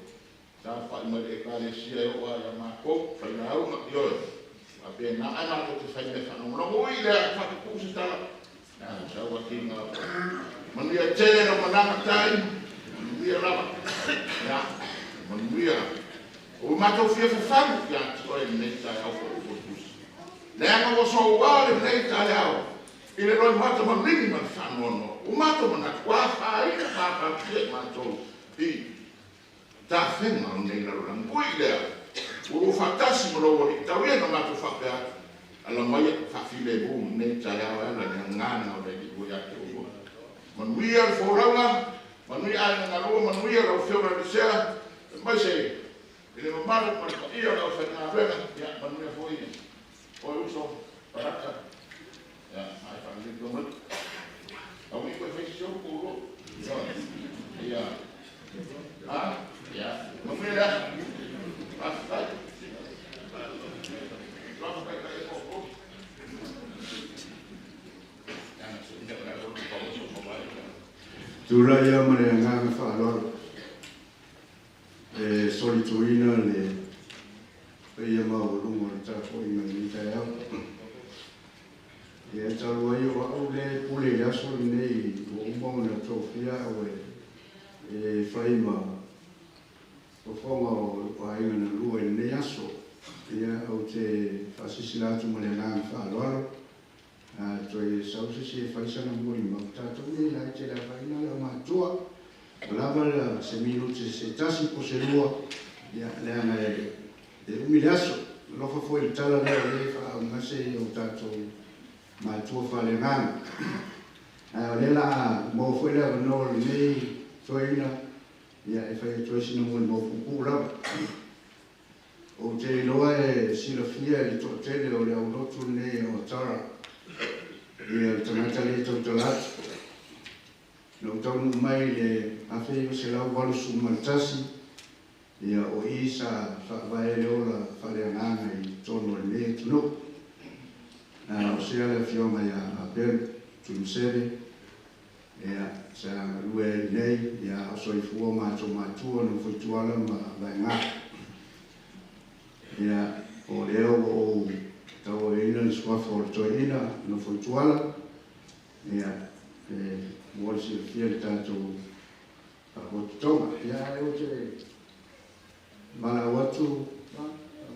saofa'i mai le Ekalesia e oo lava ia matou failauga. Ioe, faapena, ae matou te faimea faalogologo. Ui i lea, faapupuu se tala, leaga ua sau a tiga. Manuia tele lau malaga tai, manuia lava. Ia manuia. Ua matou fia fafagu ia te oe i lenei taeao fou o le Tusi, leaga ua soua lenei taeao i le loimata maligi ma le faanoanoa. Ua matou manatu ua afaina ma afatia i matou i tafega o lenei lalolagi. Ui i lea, ua lua faatasi ma lou Alii. Tau ia ina matou faapea atu, ala maia faafilemu i lenei taeao e ala i le agaga o le Alii ua ia te oulua. Manuia le folauga, manuia aiga galue, manuia lau Afioga i le Sea, aemaise i le mamalu ma le paia o le aufaigaluega. Ia manuia foi oe uso Parata. Ia, ai faalelei tau mai. Au ni koe fai si ou kolo. Ia. Ha? Ia. Manuia le aso. Faafetai. Faafetai ka e ko. Tulai ia ma le agaga faaaloalo e solituina le paia maualuga o le tapuaiga i lenei taeao. Ia talu ai o au le pule i le aso lenei ua uma ona tofia au e fai ma fofoga o aiga na lua i lenei aso. Ia ou te faasilasila atu ma le agaga faaaloalo, toe sau se isi e fai sana molimau, tatou nei la e tele afaina le aumatua. Ua lava la se minute se tasi po se lua, ia leaga e umi le aso. Alofa foi i le tala lea o lea e faaugase i o tatou matua faaleagaga. Ae o lea la maua foi le avanoa o lenei toeaina, ia e fai atu ai sina molimau puupuu lava. Ou te iloa e silafia e le toatele o le aulotu lenei o Tara, ia le tagata lea e tautala atu. Na ou taunuu mai i le 1981, ia o i sa faavae le ola faaleagaga i totonu o lenei atunuu. O sea le afioga ia Abel Tuimaseve, ia sa galue ai nei, ia o soifua matou matua Nofoituala ma Vaega. Ia o lea ua ou tauaveina le suafa o le toeaina Nofoituala, ia e mo le silafia le tatou faapotopotoga. Ia ae ou te valaau atu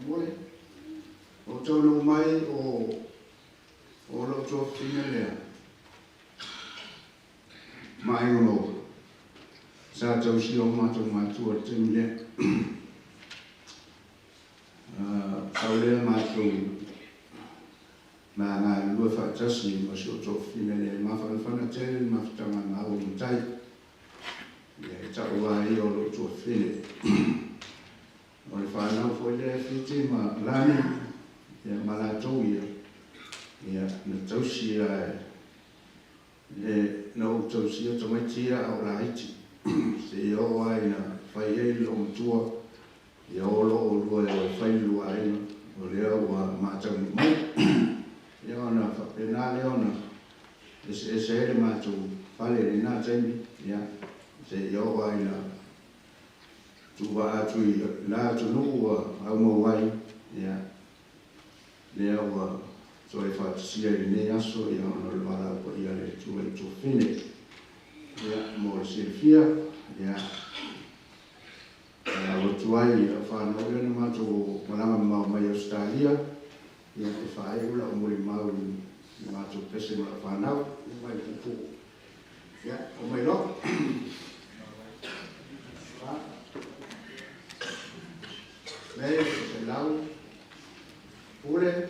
mole o taunuu mai o lou tuafafine lea ma aiga maua sa tausia o matou matua i le taimi lea. Sau lea matou ma galulue faatasi ma si ou tuafafine lea e mafanafana tele le mafutaga maua matai. Ia e ta'u lava ia o lou tuafafine. O le fanau foi lea Fiti ma Lani, ia ma latou ia, ia na tausi a e na ou tausia tamaiti ia a o laiti. Seia oo lava ina fai ai le loomatua, ia o loo oulua e o e fai le lua aiga, o lea ua mataunuu mai. Ia ona faapena lea ona eseese ai le matou fale i lena taimi, ia seia oo lava ina tuuvaa atu i la atunuu ua aumau ai, ia lea ua toe faatasia i lenei aso, ia ona o le valaau paia a le Atua i le tuafafine. Ia mo le silafia, ia valaau atu ai i lau fanau lea na matou malaga mamao mai Ausetalia, ia e faaiu lau molimau i le matou pese ma lau fanau, ia mai le puupuu. Ia, o mai loa. Mei, Selau, Pule.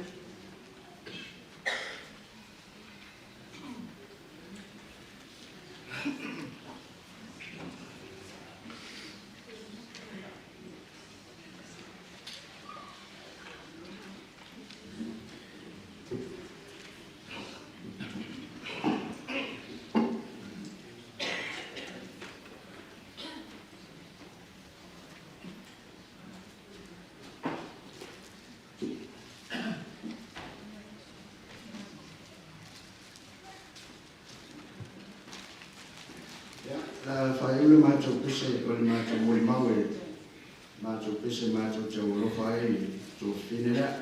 La faaiu le matou pese o le matou molimau e matou pese matou te aualofa ai i le tuafafine lea.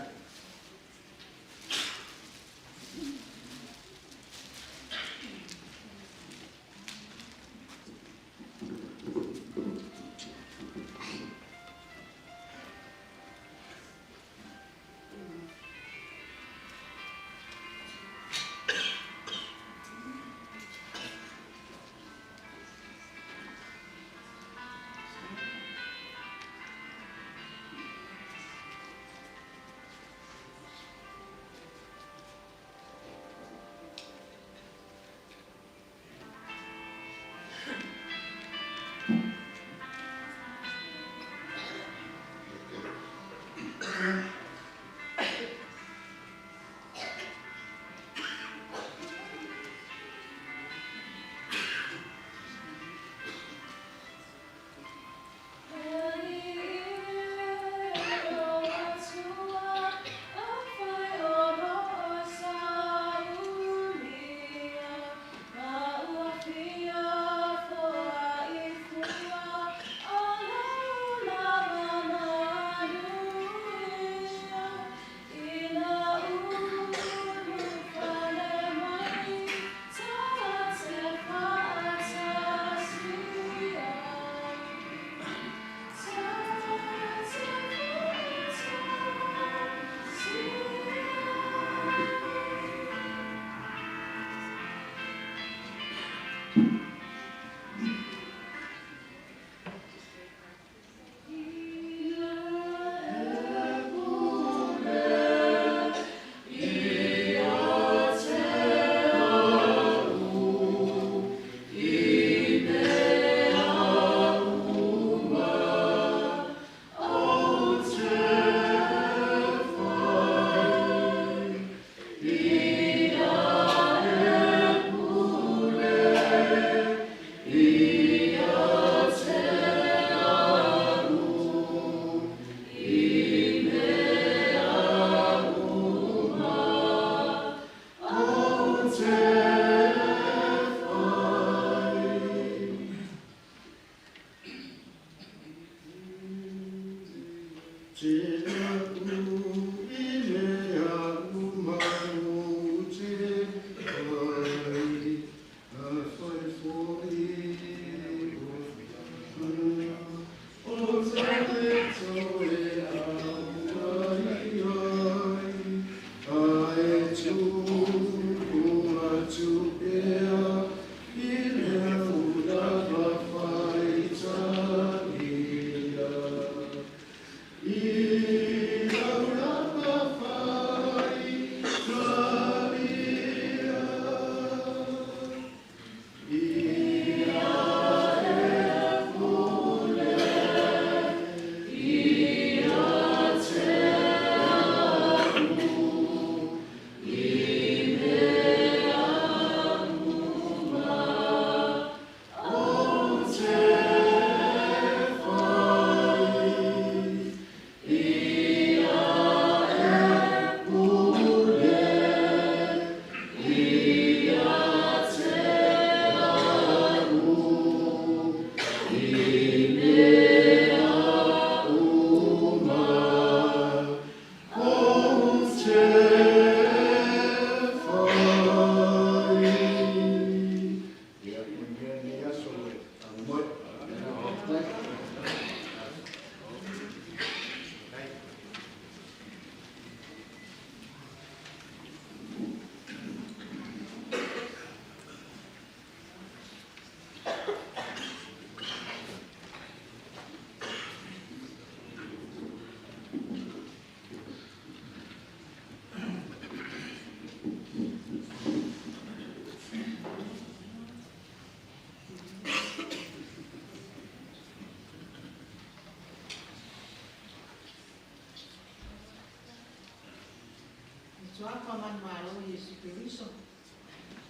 Tuapa manumalo Iesu Keriso,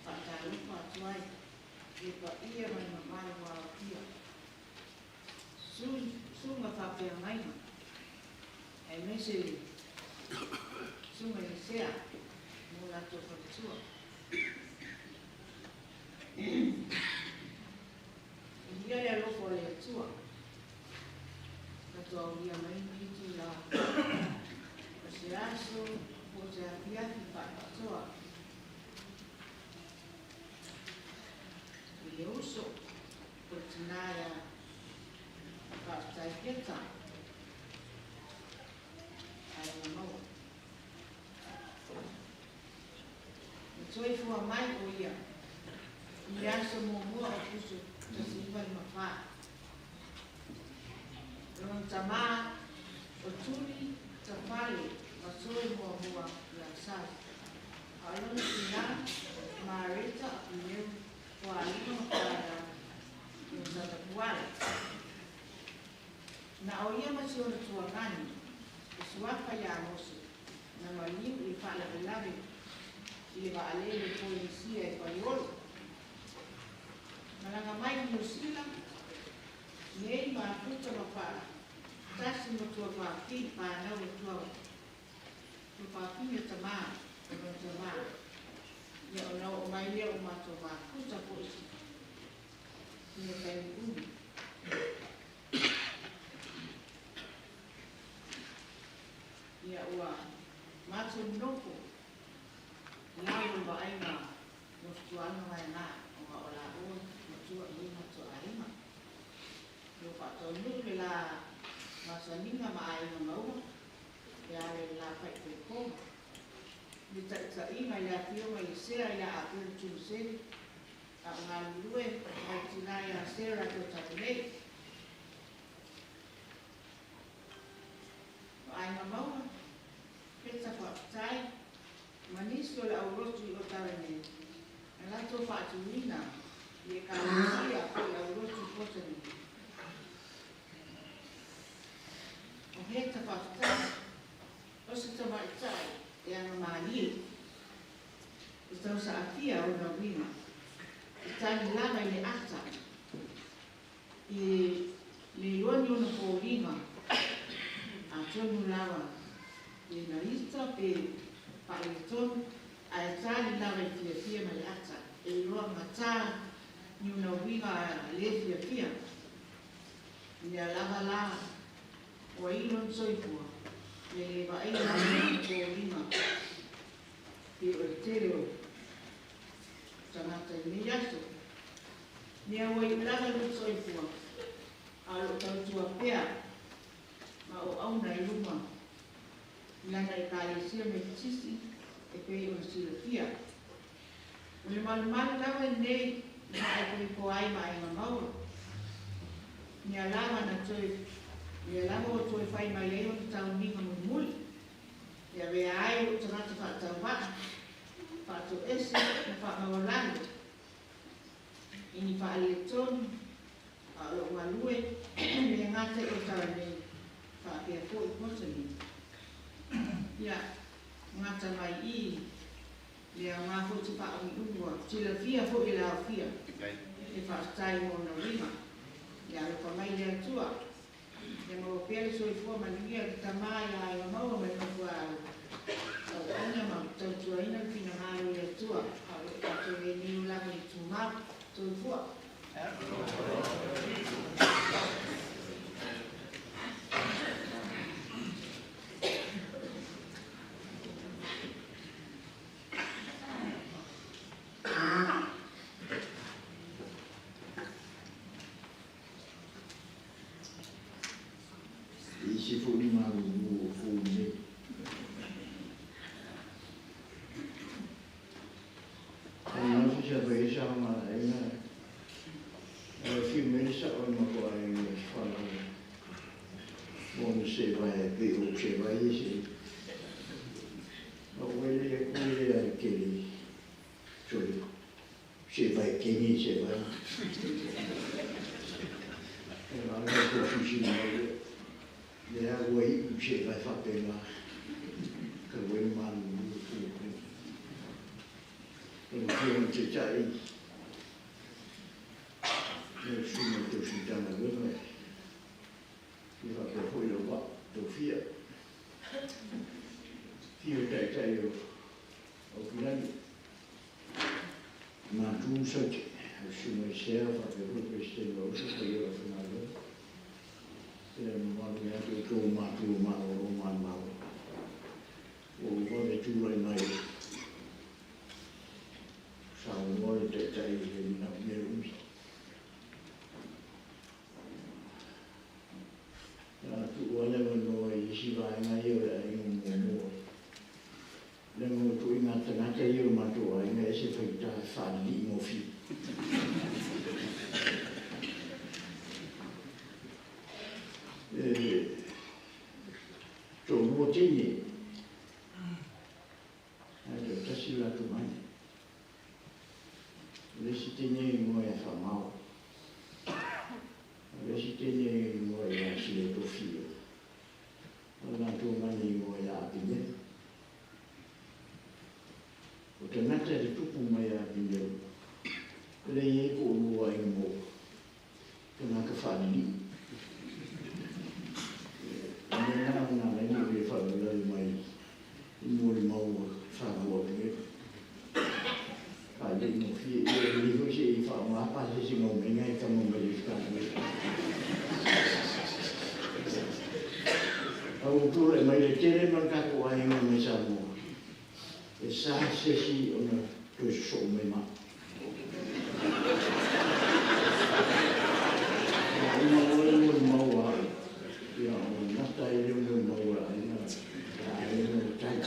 faatalofa atu ai i le paia ma le mamalu aofia. Susuga faafeagaiga, aemaise le susuga i le Sea ma o latou faletua. Faafetai Heta. Aiga Maua. Na soifua mai o ia i le aso muamua o Puso 1954. O lona tamā o Tuli Tafale Masoe Muamua ia Sala. A o lona tinā, Mareta Apineu Toalima ma Paeau i Satapuala. Na o ia ma si ona tuagani, le suafa ia Mose, na maliu i le faalavelave i le vaalele Polenisia e Paliolo. Malaga mai i Niu Sila nei mafuta ma faatasi ma tuafafine fanau e tuafafine tamā o lona tamā. Ia ona oo mai lea ua matou mafuta foi sina taimi umi. Ia ua matou nofo lau o le vaaiga nofotuaga vaega ona o laua matua i matou aiga. Ua faataunuu le la masaniga ma aiga maua e ala i le la faaipoipoga. I le taitaiga i le afioga i le Sea ia Apelu Tumaseli, a o galulue ma le tina ia Sarah Tuatapu nei. O aiga maua, Peta faafetai ma nisi o le aulotu i Otawa nei, na latou faatuina i Ekalesia po o le aulotu i Botany. O Heta faafetai, o se tamaitai e agamalie, e tausaafia ona uiga, e tali lava i le ata, i le iloa ni ona foliga, atonu lava pe na ita pe faaletonu, ae tali lava i le fiafia ma le ata, e iloa gata ni ona uiga le fiafia. Ia lava la ua i lona soifua, e le vaaia lava ni ona foliga pei o le tele o tagata i lenei aso. Mea ua iu lava lona soifua, a o lo o tautua pea ma auauna i luma i lana Ekalesia Metotisi e pei ona silafia. O le malumalu lava lenei na faaipoipo ai ma aiga maua. Mea lava na toe, mea lava ua toe fai mai ai ona tauniga mulimuli, e avea ai lou tagata faatauvaa, faatoese ma faamaualalo i ni faaletonu, a o lou galue le gata i Otawa nei, faapea foi i Botany. Ia, gata mai i le aoga foi te faaumiumi ua silafia foi e le aofia le faafetai mo ona uiga. Ia alofa mai le Atua, ia maua pea le soifua manuia i le Tama ia Aiga Maua ma le Nofo a Alo, tauauna ma tautuaina le finagalo o le Atua, a o loo tatou le niu lava i le tumau. Soifua. I isi foi ni malulu o fou nei. Ai se sa fai sa ma ai na. E fi me sa o ma ko ai e whanau. Mo na se vai e pe o se vai e se. O wele e kule a kele. Sorry. Se vai keni se vai. E la le ko fusi na le. Le a ua i u se vai whapena. Ka ue manu mu fu. E le whio te tai. Le suna tau sintana wena. I whapea foi lo wa tau fia. Fio tai tai o o kilani. Mā tū sa te. O suna i sea whapea foi presidente o uso pa i o whanalo. Te malu ia te tō mā tū mā o mā mā. O wale tūrai mai. Sa o wale te tai i le mina mea umi. Leaga o ituaiga tagata ia o le matou aiga e ese faigata e faalilii gofie. E toalua teine, ae toatasi le latou aiga. O le isi teine e igoa ia Faamao, o le isi teine e igoa ia Siletofia, o le latou nani e igoa ia Apinelu. O tagata e tutupu mai ia Apinelu, e le i ai po o lua aiga maua, tagata faalilii. O le mea lena na ala ai ona ou le faalavelave mai i molimau a fanau a Apinelu. Faalelei gofie, ia e lelei foi se i faaaoga pasese gaumega e tama mai le isi Kapeneta. A ua tulai mai le tele ma le tatou aiga mai Samoa, e sa se isi ona toe sosoo mai ma au. A uma loa le molimau a au, ia ona gata ai lea o molimau a le aiga, le aiga o Tai.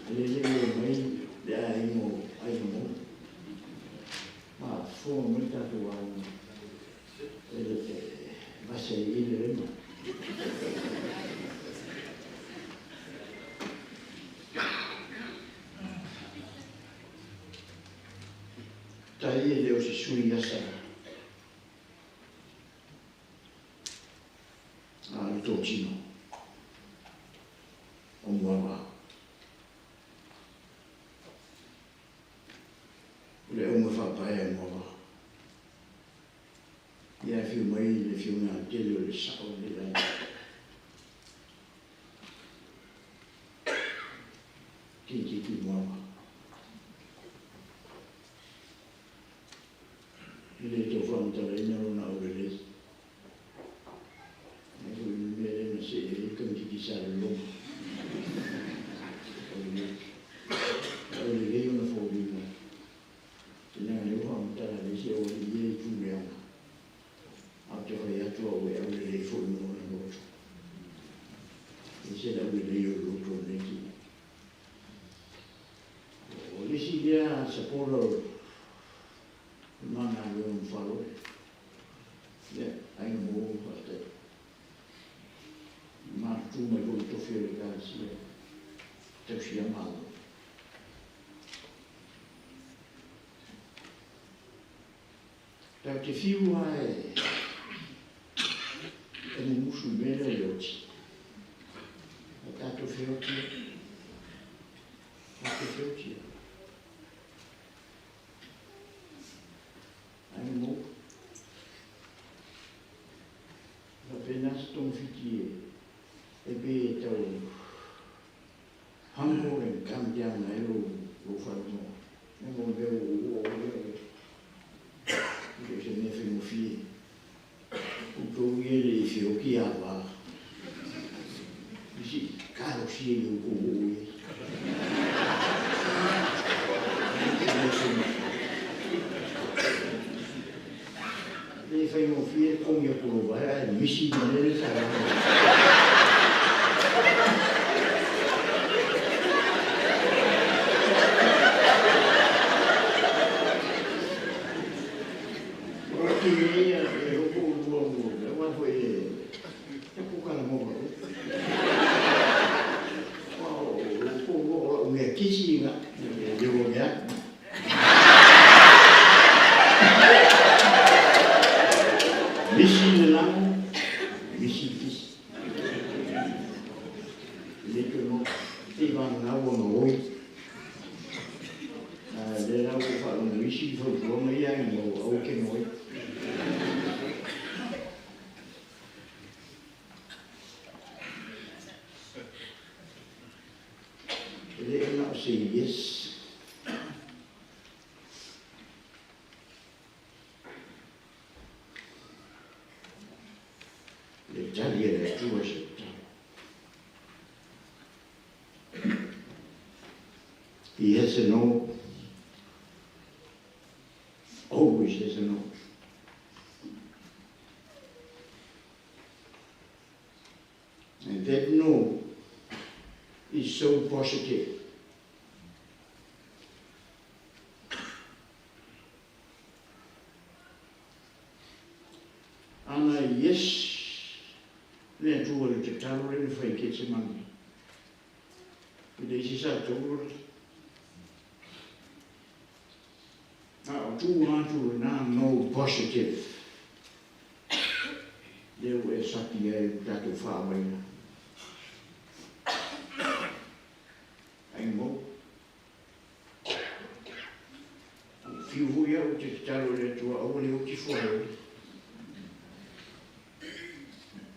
O lea e le i oo mai le aiga o Aiga Maua. Faafofoga mai le tatou aiga, e vase ai i i le lema. Tai e le o se sui asa a le totino o Moamoa. O le auga faapae a Moamoa. Ia afio mai le afioga tele o le sao o le aiga. Titi Moamoa. E le tau faamatalaina lona aulelei. E foi le mea lea na see ai le tamaitiiti sa lologo. O le lelei ona foliga. Leaga lea ua faamatala e le isi aualii ia itu leaga. Ae ou te fai atu au e aulelei foi ma lona loto. E ese le aulelei o le loto o lenei tino. O le isi lea supporter o le ma galuega ma Faalole. Ia, aiga maua faafetai. Matutu mai foi i tofi o le Ekalesia tausia Malo. Tatou te fiu lava e mumusu i le mea lea o le oti. Ae tatou feoti lava. Tatou feoti lava. Aiga maua. Faapena se togafiti e pei e tau humble and come down ai lou faalogo. Leaga o le mea ua ou oo ai au, e le o se mea faigofie. Outou ia e le i feoti ava. Isi talosia i outou oo i ai. E le faigofie le togi atu o lou vae ae misi le mea lea sa laga. O le tine ia e loko ulua ua aua foi e tatou talanoa foi. Aua o loko ulua o lau mea kisi lena e le o ane atu. Misi le lago, misi le kisi. E le toe maua. Te i vagana ua gaoi. A lea la ua faalogo isi fautuaga ia e maua aua ke gaoi. E le na o se yes. Le tali a le Atua se tatalo. He has a no. Always has a no. And that no is so positive. tatalo lea na fai i Ketsemane. E leai se sa taulu la. A o tu atu lena no positive. Lea ua e sapi ai le tatou faamaina. Ai mo. Fiu hui au te tatalo i le Atua aua le oti fuae.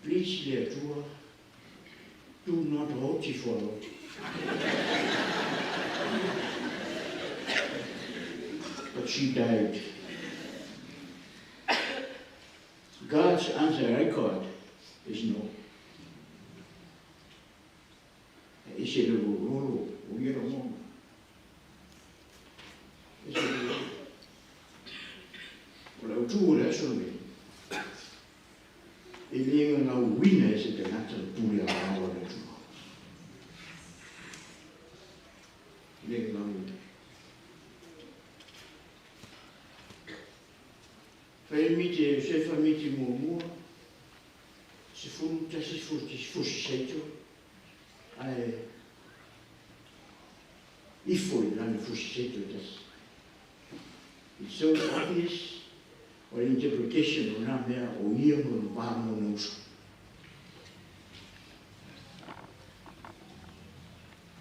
Please le Atua, do not oti fuae. But she died. God's answer record is no. E ese le lolo, o ia lo Ese le lolo. O le autu o le aso le. E le ngā uina e se te ngata le pule a ngā le atua. E le ngā uina. Fai miti e Josefa miti muamua, 11 fusi seito, ae ifo i lana fusi seito e tasi. It's so obvious o le interpretation o nā mea o ia mo le wā mo na uso.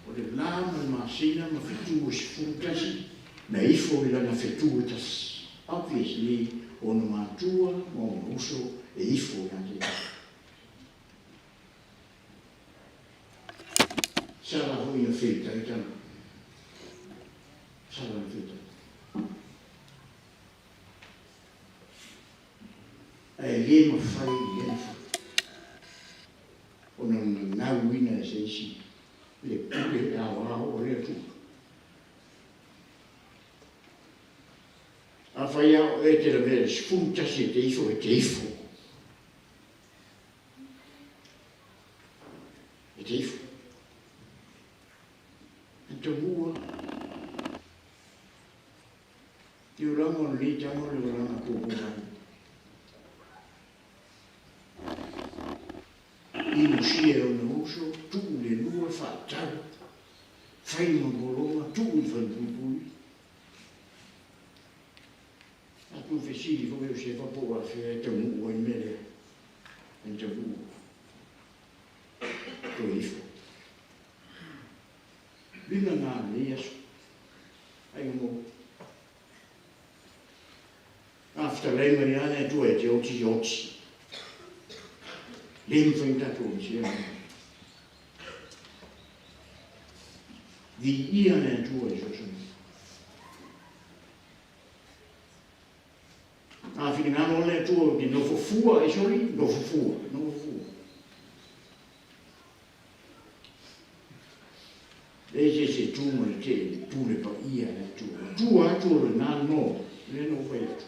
O le la ma le masina ma fetu o 11, na ifo i lana fetu e tasi. Obviously, o na matua ma o na uso e ifo i ate. Sala hui na whita i tana. Sala na whita. Ae le mawhai i le whai. O na ngau ina e se isi le pule e ao ao o le atua. A whai ao e te rawea le 11 e te ifo e te ifo. E te ifo. E te mua. Te oranga o le tanga o le oranga kō mai. Inu sia o na uso, tuu le lua whaatau, whai mangolonga, tuu i whanpupui. Atu fesili foi o se papo a fea e taunuu ai mea lea. E taunuu. Toe ifo. Lina ngā nei aso. Ai mo. After lei mai ana e tua e te oti oti. Le mwhai tātou i se ana. Vi ia na tua e soso. A whiringano o le tua ki nofo fua e sori, nofo fua, nofo fua. Le se se tūma le te pule pa ia le tua. Tua atu o le nā no, le no whai atu.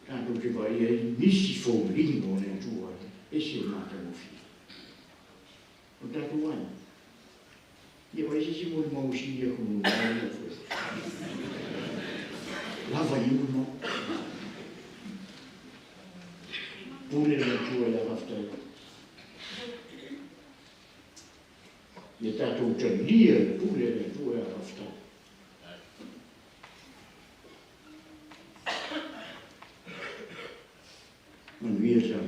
Tātou te pa ia i nisi fōlingo o le atua, e se māta ngofi. O tātou ai. Ia wai se se mo mau si ia kono ia fwe. Lava i mo. Pule le atua ia haftai. Ia tātou talia le pule le atua ia haftai. Manuia sa.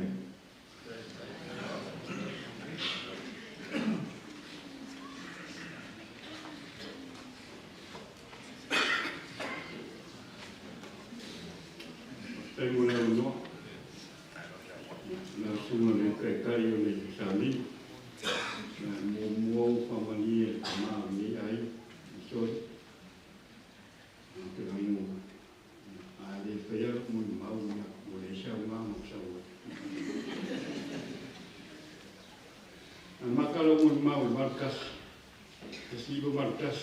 Tai mo le noa. Na sunga le taitai o le sami. Na mo mua o whamani e tama o ni ai. I soi. Te rango. A le whaia mo ni mau ni mo le sau ngā mo sau. A makalo mo ni mau i markas. Te sibo markas.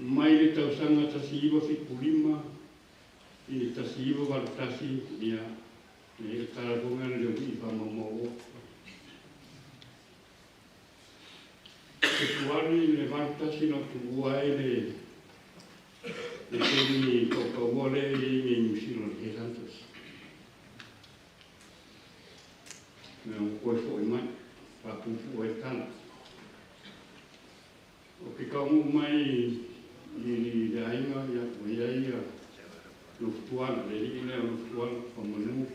Mai le tausanga 1975 i le 1981 ia le talafonga le ui whamamao. Te tuari le 81 no tuua e le le temi kaukau le i ngi New Zealand he Santos. Ina ua toe fo'i mai, faapuupuu ai le tala. O ke taunuu mai i le aiga, ia, ua i ai ia Lufutuala, le alii lea o Lufutuala, Faamanu,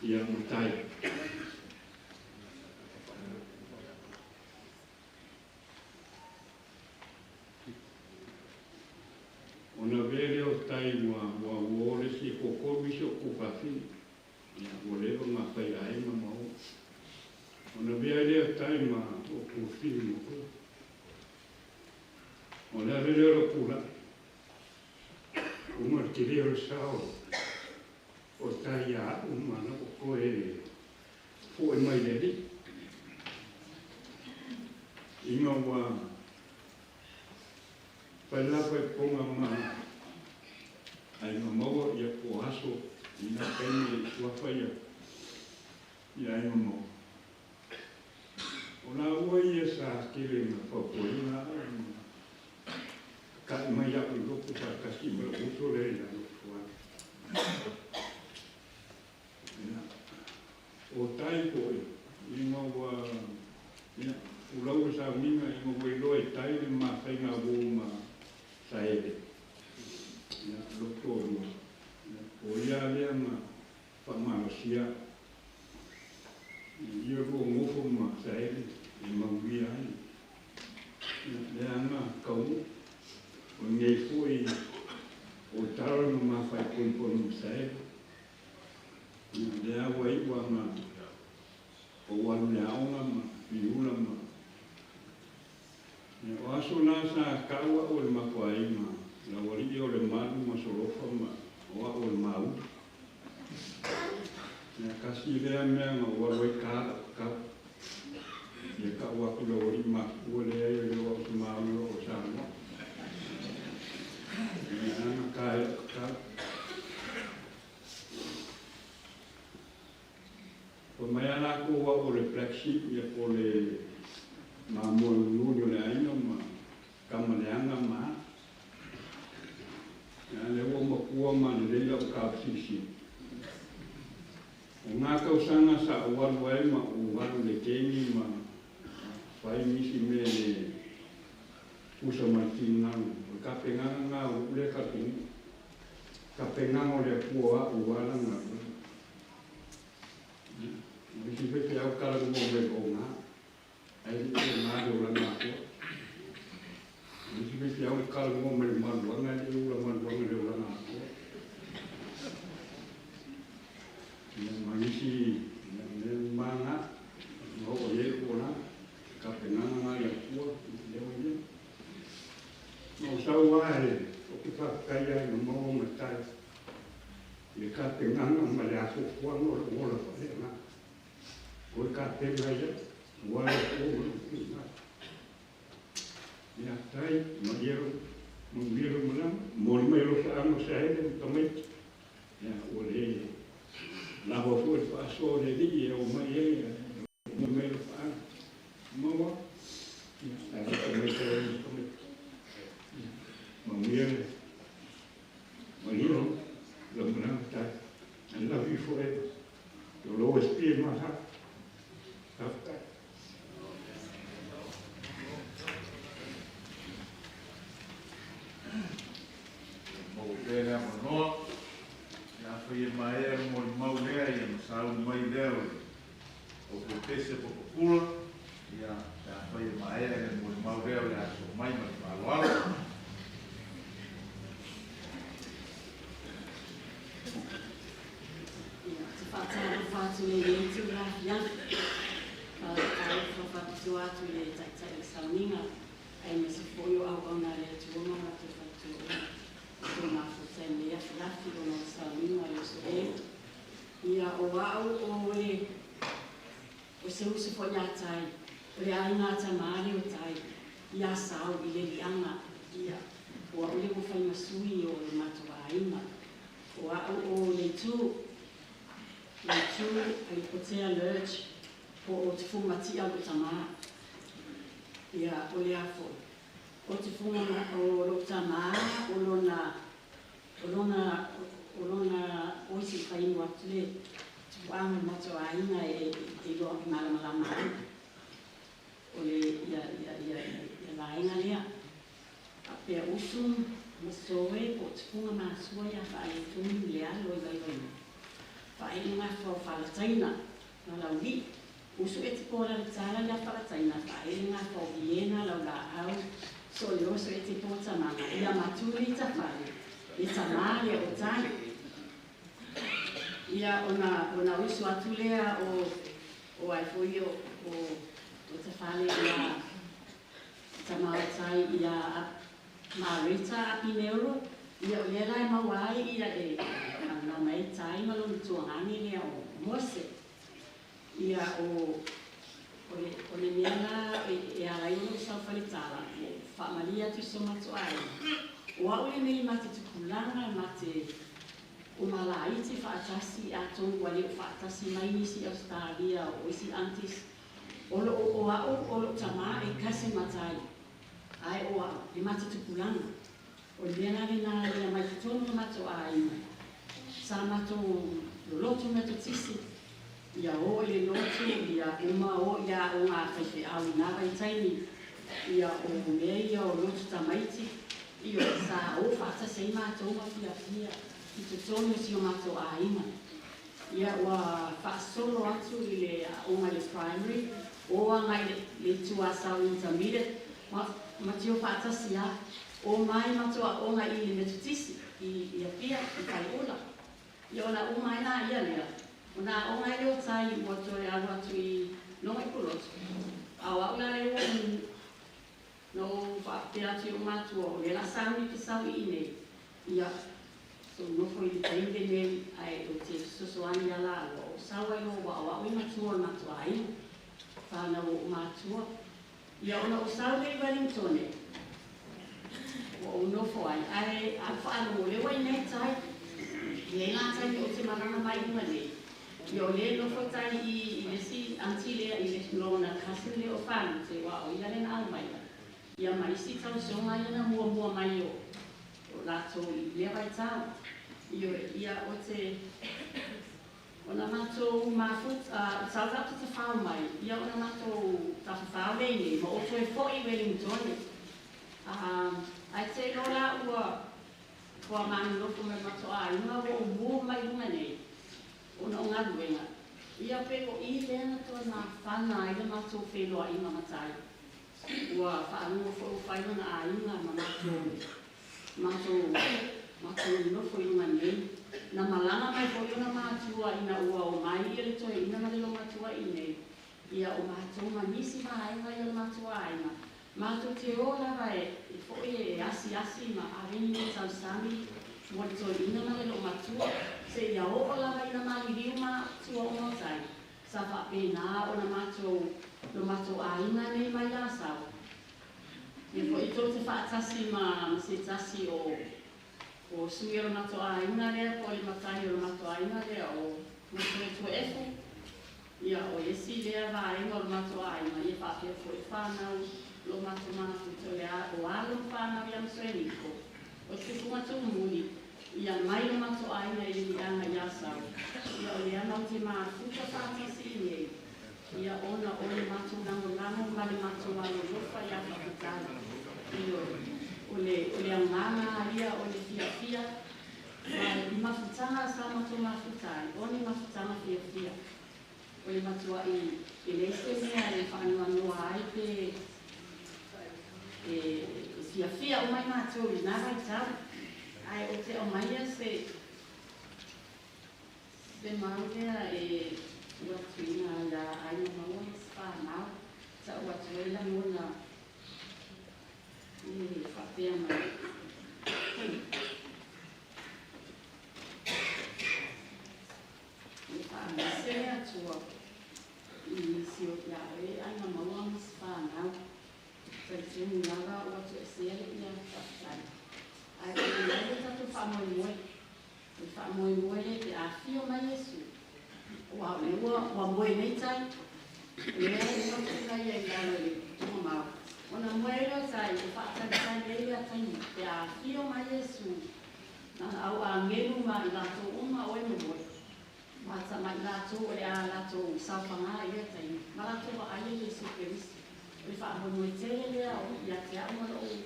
ia, ma Tai. Ona avea lea o Tai ua ua o le isi e toatolu isi o tuafafine. Ia, ua leva ona fai aiga ma o. Ona avea ai lea o Tai ma o tuafafine matua. O le ale lea o lou tulai. Uma le tele o le sao o Tai ia au ma na ua toe fo'i mai le alii. Ina ua fai lava i poga ma aiga maua ia po o aso i na taimi e suafa ia aiga maua. O laua ia sa tele na fautuaina au ma taka'i mai au i lotu faatasi ma lou uso lea ia Lotofaga. Ia, o Tai foi, ina ua, ia, ulau le sauniga ina ua iloa e Tai le ma faiga uo ma Saele, ia, lou toalua, ia, o ia lea na faamalosia au. Ia lua nofo ma Saele e manuia ai. Ia, lea na taunuu. O lenei foi o tala na ma faaipoipoi ma Saele. Ia, lea ua iu lava ou alu i le aoga ma Piula ma... Ia, o aso na sa tau au e le matou aiga, le aualii o Lemalu ma Solofa ma o au o le mauli. Ia, tasi lea mea na ou alu ai ta lau tatau. Ia tau atu i le aualii matutua, leai e le o au se mauli o au o le Samoa. Ia, ana ta e lau tatau. Fai mai lava latou o au o le black sheep, ia po o le mamoe mulimuli o le aiga ma tama leaga ma a. Ia, lea ua matua ma lelei lau taufesilisili. O ngā tausaga sa ou alu ai ma ou alu i le keni ma fai nisi mea e le tusa ma le finagalo, o le tapenaga ngā o lou lea talitonuga. Tapenaga o le Atua o a'u ua ala galuega. Ia, o isi faifeau talanoa mai o gā, ae le i o gā le olaga atoa. O isi faifeau e talanoa mai le maluaga, ae le i ula maluaga i le olaga atoa. Ia, ma nisi, ia, mea uma lava na, na oo i ai lou olaga. Tapenaga na a le Atua, lea ua i ai. Na ou sau lava e, ou te faafetai lava i le maua ma tai i le tapenaga ma le afuafuaga o lou ola faaleaga. O le tapena ai au, aua le Atua ma lou finagalo. Ia tai, malie lou, manuia lou malaga, momoli mai alofaaga o Saele ma tamaiti. Ia, ua le lava foi le faasoa o le Alii e oo mai ai, ae momoli mai alofaaga. Maua, ia, ae alofa mai Saele ma tamaiti. Ia, manuia le malie lou malaga tai. I love you forever. You'll always be in my heart. Faafetai. Maua pea le avanoa, pe afai e maea le molimau lea ia ona sauni mai lea o le Aupetese Papakula, ia, pe afai e maea le molimau lea o le aso mai ma le faaaloalo. Ia, ou te faatalofa atu i lenei itula afiafi. Faatalofa faapitoa atu i le Taitai o le Sauniga, aemaise foi o auauna a le Atua ma o latou faletuaina i tou mafuta i lenei afiafi ona o le sauniga o le uso e. Ia, o au o le o se uso foi ia Tai, o le aiga a Tama lea o Tai, ia Sau i le liaga, ia, o au lea ua fai ma sui o le matou aiga. O au o Leitu, Leitu Aipotea Lurch, po o Tufumatia lou tama. Ia, o le a foi? O Tufunga, o lou tama, o lona, o lona, o lona, oi se i fai inu atu le. Tuaga o le matou aiga e te iloa malamalama ai o le ia ia ia ia vaega lea. Faapea usu ma soe po o tufuga ma sua ia faaletonu le alo i Vaivaiga. Faaii gafa o Falataina ma Laulii. Usu e te po la le tala ia Falataina faaii gafa o Viena Laulaau so le oso e te po tamaga ia matuli tafale le tamā lea o tai. Ia ona usu atu lea o ai foi o tafale ia tamaotai ia Marita Apineuro ia o lea la e maua ai ia e na mai tai ma lona tuagane lea o Mose. Ia o le mea la e ala ai ona saofale tala o faamalia atu i so matou aiga. O au lenei ma te tupulaga ma te o malaiti faatasi atonu ua le o faatasi mai nisi Australia o isi aunties. O lo o au o lo tamā e kasi matai. Ae o au le mate tupulaga. O le mea la lena ia mai totonu o matou aiga. Sa matou loloto Metotisi. Ia o i le lotu, ia uma o ia o ngā faifeau i nā vaitaimi. Ia o mea ia o lotu tamaiti. Ia sa o faatasi ai matou ma fiafia i totonu o si o matou aiga. Ia ua faasolo atu i le aoga i le primary, o agai le tuasau intermediate, ma tio faatasi a. O mai matou aoga i le Metotisi, i Apia, i Faleula. Ia ona uma ai la ia lea. Ona aoga ai lea o tai ua toe alu atu i Loga i Pulotu. A o au la lea ua na ou faapea atu i ou matua o lea la sauni te sau i inei. Ia, so nofo i le taimi lenei ae ou te fesoasoani ia lalua o sau ai loa ua o au i matua o le matou aiga. Whānau o matua. Ia ona o sau lea i Wellington e. Ua ou nofo ai. Ae a whaalogo le wai nei tai. Ia i la taimi o te malaga mai luga nei. Ia o le nofo tai i le si auntie lea i le lona cousin lea o Whanute wa o ia le na au mai. Ia ma isi tausoga ia na muamua mai o latou i lea vaitau. Ia ia o te ona matou mafut sau tatou tafao mai ia ona matou tafafao lea nei ma o toe fo'i Wellington. Ae te iloa la ua manonofo mai matou aiga ua ou mua mai luga nei ona o galuega. Ia pe o i lea na toe mafana ai le matou feiloaiga matai. Ua faaluga foi ua fai lona aiga ma matou nofo i luga nei. Na malaga mai foi ona matua ina ua o mai ia le toeaina ma le lomatua i nei. Ia o matou ma nisi vaega ia le matou aiga. Matou te o lava e foi e asiasi ma aveni ni tausami mo le toeaina ma le lomatua. Se ia oo lava ina maliliu matua o matai. Sa faapena ona matou lo matou aiga nei mai Asau. Ia foi tou te faatasi ma se tasi o sui o le matou aiga lea po o le matai o le matou aiga lea o Matuetua Efu. Ia o isi lea vaega o le matou aiga ia faapea foi whānau lo matou mafuta o le a, o alo ma whānau ia Masoeniko. O te tupunga tūmuli ia mai lo matou aiga i le liaga i Asau. Ia o lea mau te mafuta faatasi i nei. Ia ona o le matou lagolago ma le matou alolofa ia faafetai. Ia o le agaga ia o le fiafia ma i mafutaga sa matou mafuta ai, o ni mafutaga fiafia. O le matuai e leai se mea e faanoanoa ai pe e fiafia o mai matou i na vaitau. Ae o te aumaia se mau lea e ua atuina ia aiga maua ma se whanau. Sa ua atu ai lagona e faapea mai. E faamaise le Atua i nisi o ia oe aiga maua ma se whanau. Talitonu lava ua toesea le ia faafetai. Ae o le ai le tatou faamoemoe. O le faamoemoe le pe afio mai Iesu. Ua o lea ua moe nei tai. O lea e nofo ia i lalo i le tugamau. Ona moe ai lea o tai, o faatalitali ai lea taimi. Pe afio mai Iesu. Na au agelu ma i latou uma o e momoe. Ma tama'i latou o le a latou saofaga i lea taimi ma latou vaaia Iesu Kerisi. O le faamoemoe tele lea o ia te a'u ma lo'u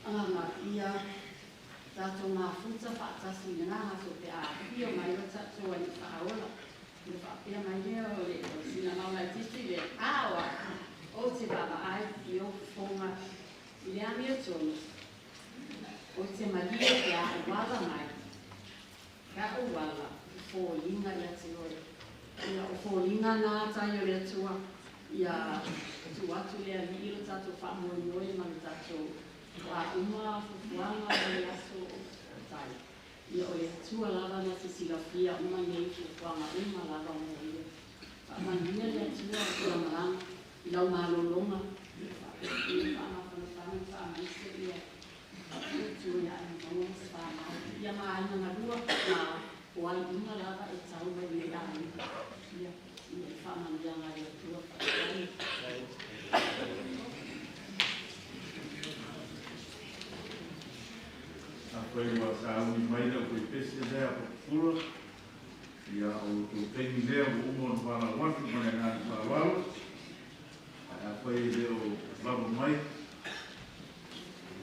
agaga ia tatou mafuta faatasi i lena aso pe a afio mai lo tatou Alii Faaola. Ona faapea mai lea o le sina mao laitiiti lea, a o a'u ou te vaavaai i ou fofoga i le amiotonu, ou te malie pe a ou ala mai ka'u ala i foliga ia te oe. Ia o foliga na tai o le Atua ia tuu atu le Alii lo tatou faamoemoe ma le tatou o a uma fuafuaga o le aso o tai. Ia o le Atua lava na te silafia uma nei fuafuaga uma lava mo ia. Faamanuia le Atua i lau malaga, i lau malologa, ia faapea faamafanafana ma faamaise ia tu ia ai maua ma se fanau. Ia ma aiga galua ma o ai uma lava e tau mai nei aiga. Ia, ia faamanuiaga a le Atua. Faafetai. Afai ua sauni mai le aufaipese lea a Pula, ia o tou taimi lea ua uma ona valaau atu ma le agaga faaaloalo. Ae afai e le o lava mai,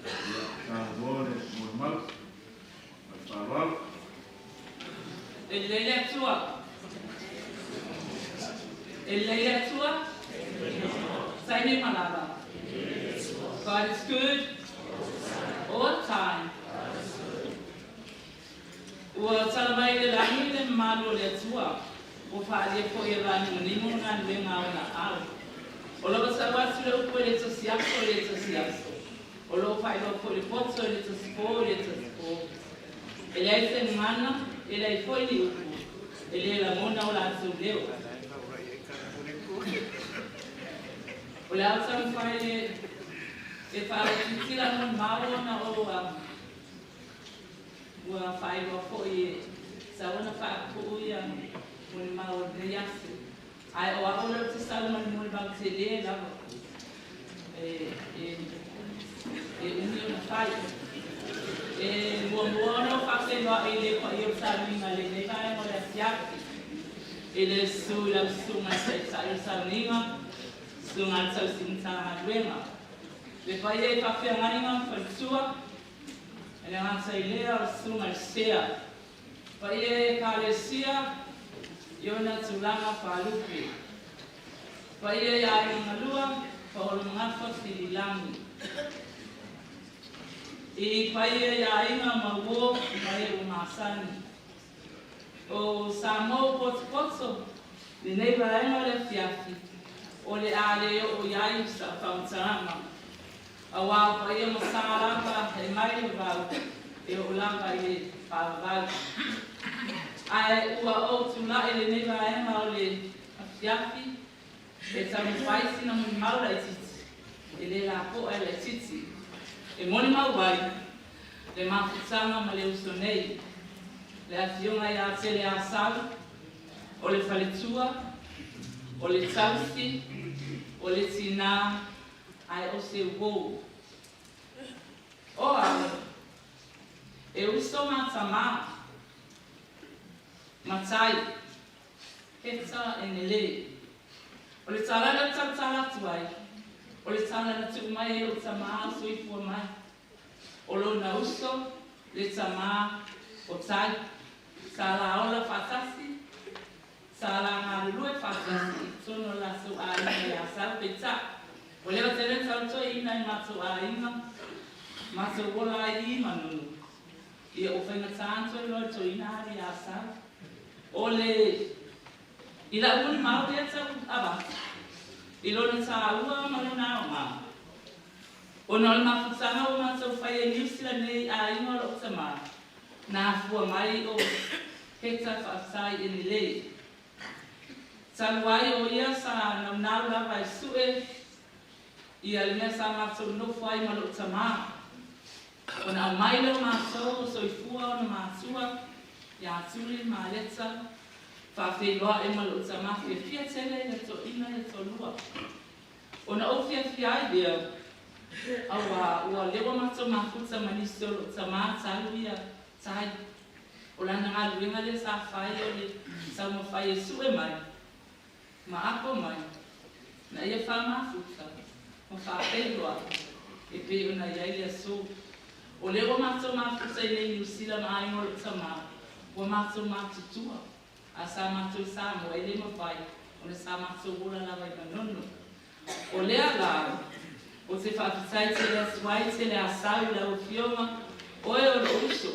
ia saunoa le molimau ma le faaaloalo. E lelei le Atua. E lelei le Atua. Taimi uma lava. God is good all the time. Ua tala mai le lagi le mamalu o le Atua. Ua faalia foi e vanimonimo galuega a ona aao. O lo o tau atu le upu e le tasi aso i le tasi aso. O lo o faailoa foi le poto i le tasi po i le tasi po. E leai se gagana, e leai foi ni upu, e le lagona o latou leo. O le a taumafai e e faautiuti lau molimau ona o ua faailoa foi e tatau ona faapupuu ia molimau o lenei aso. Ae o a'u lea ou te sau ma le molimau tele lava e e e umi ona fai. E muamua ona ou faafeiloai i le paia o sauniga i lenei vaega o le afiafi. I le susu i lau susuga i le Taitai o le sauniga, susuga i le tausi Matagaluega. Le paia i faafeagaiga ma faletua, e le gata i lea o le susuga i le sea. Paia i Ekalesia i ona tulaga faalupe. Paia i aiga galua, paolo magafa fililagi. I paia i aiga ma uō ma e ua masani. O Samoa ua potopoto, lenei vaega o le afiafi, o le a le oo i ai sa'u faamatalaga. Auā o paia ma sa lava e mai le vavau e oo lava i le faavavau. Ae ua ou tula'i i lenei vaega o le afiafi e taumafai sina molimau laitiiti, e le lapo'a e laitiiti, e molimau ai le mafutaga ma le uso nei, le afioga ia Teleasau, o le faletua, o le tausi, o le tinā, ae o se uō. O au, e uso ma tamā, matai, Heta Enele. O le tala lea ou te tautala atu ai, o le tala na tuu mai e lou tamā o soifua mai. O lona uso, le tamā o Tai. Sa la ola faatasi, sa la galulue faatasi i totonu o le latou aiga i Asau. Peitai, ua leva tele ona tautoeina i matou aiga, matou ola ai i Manunu. Ia, ua faigata ona toe iloa e le toeaina alu i Asau. O le I lau molimau lea tau avatu i lona taua ma lona aoga, ona o le mafutaga ua matou faia i Niu Sila nei i aiga o lou tamā, na afua mai o Heta Faafetai Enele. Talu ai o ia sa naunau lava e sue ia le mea sa matou nofo ai ma lou tamā, ona aumai lea o matou o soifua ona matua ia Tuli ma Aleta faafeiloai ma lou tamā fiafia tele ia toeaina ia toalua. Ona ou fiafia ai lea, auā ua lea ua matou mafuta ma nisi o lou tamā talu ia tai. O lana galuega lea sa fai o le taumafai e sue mai ma apo mai na ia faamafuta ma faapeiloai e pei ona i ai le aso. O lea ua matou mafuta i nei Niusila ma aiga o lou tamā, ua matou matutua, a sa matou i Samoa e le mafai ona sa matou ola lava i Manono. O lea la ou te faafetai tele atu ai tele asau i lau Afioga, oe o lou uso.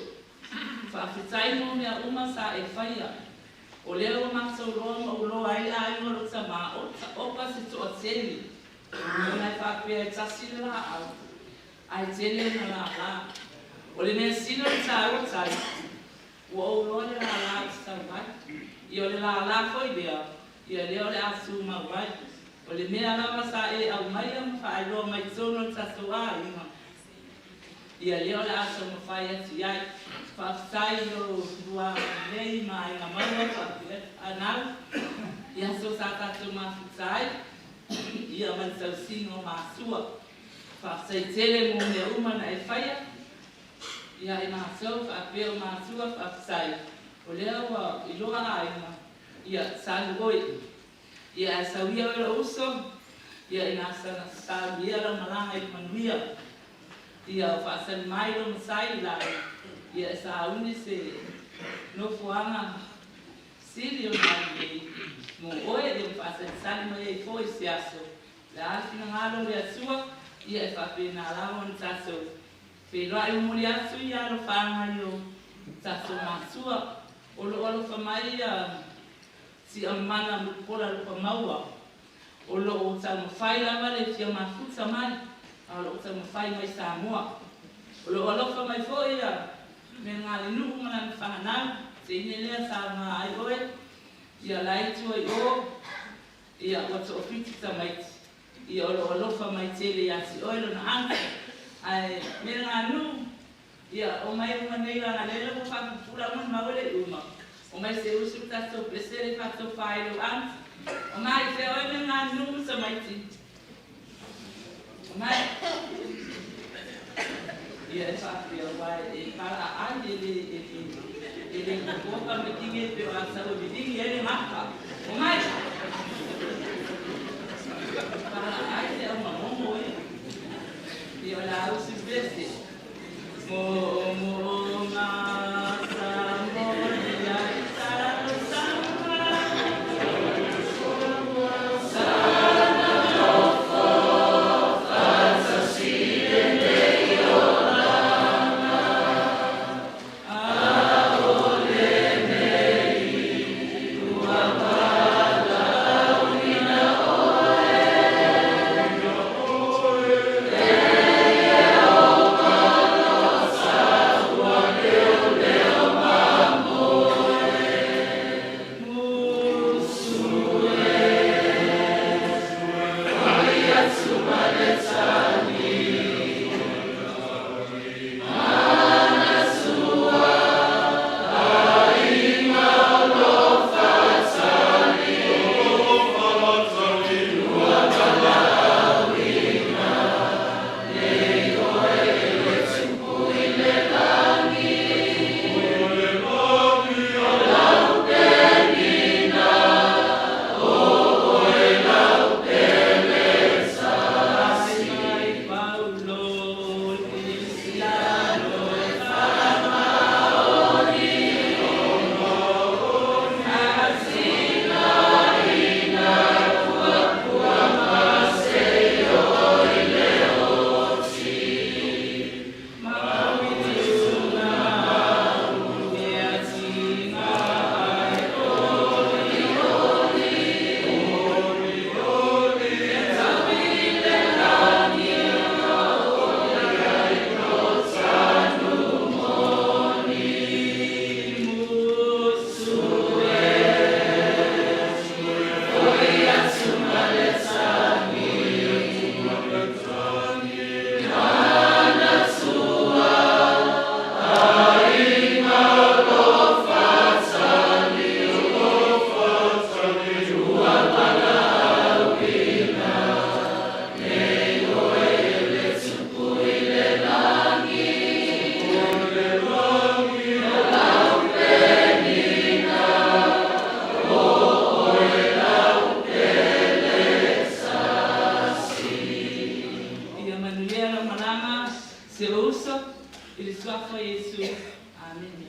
Faafetai mo mea uma sa e faia. O lea ua matou loa ma ou loa ai le aiga o lou tamā, oka se toatele. Ona e faapea e tasi le laau, ae tele ona lālā. O le mea sili ona tāua tai, ua ou loa le lālā ou te sau ai. Ia o le lālā foi lea, ia lea o le a tumau ai. O le mea lava sa e aumaia ma faailoa mai totonu o le tatou aiga, ia lea o le a taumafai atu i ai. Faafetai i lo lua agalelei ma aiga maua faapea fanau i aso sa tatou mafuta ai, ia ma le tausiga o matua. Faafetai tele mo mea uma na e faia ia i matou faapea o matua. Faafetai o lea ua iloa aiga, ia talu oe. Ia ae sau ia oe lou uso, ia ina salu ia lau malaga i le manuia. Ia o faasali mai lou matai i lalo, ia e sauni se nofoaga sili ona aulelei mo oe, ia ma faasalisali mai ai foi i se aso. Le a le finagalo o le Atua, ia e faapena lava ona tatou feiloai. Momoli atu ia alofaaga i o tatou matua o loo alofa mai ia Tiamana Mulipola Lupamaua, o loo taumafai lava le fia mafuta mai, a o loo taumafai mai Samoa. O loo alofa mai foi ia Meagalinuu ma lana fanau, teine lea sauga ai oe, ia lai tua i o, ia ua toafitu tamaiti, ia o loo alofa mai tele ia te oe lona aunty. Ae Meaganuu, ia o mai uma nei laga lele ua faapupula uma le mau e le uma. O mai se usu le tatou pese le faatofa ai lou aunty. O mai fea oe Meaganuu ma tamaiti. O mai. Ia e faapea ua e pala ai e le e le e le kokoa ka mekinge pe o a sau e vivingi ai le gafa. O mai. Pala ai le au mamomo ia. Ia o la usu pese. Mo mo ma sa mo ia i sa sa. Si ou uso i le Suafa o Iesu. Amene.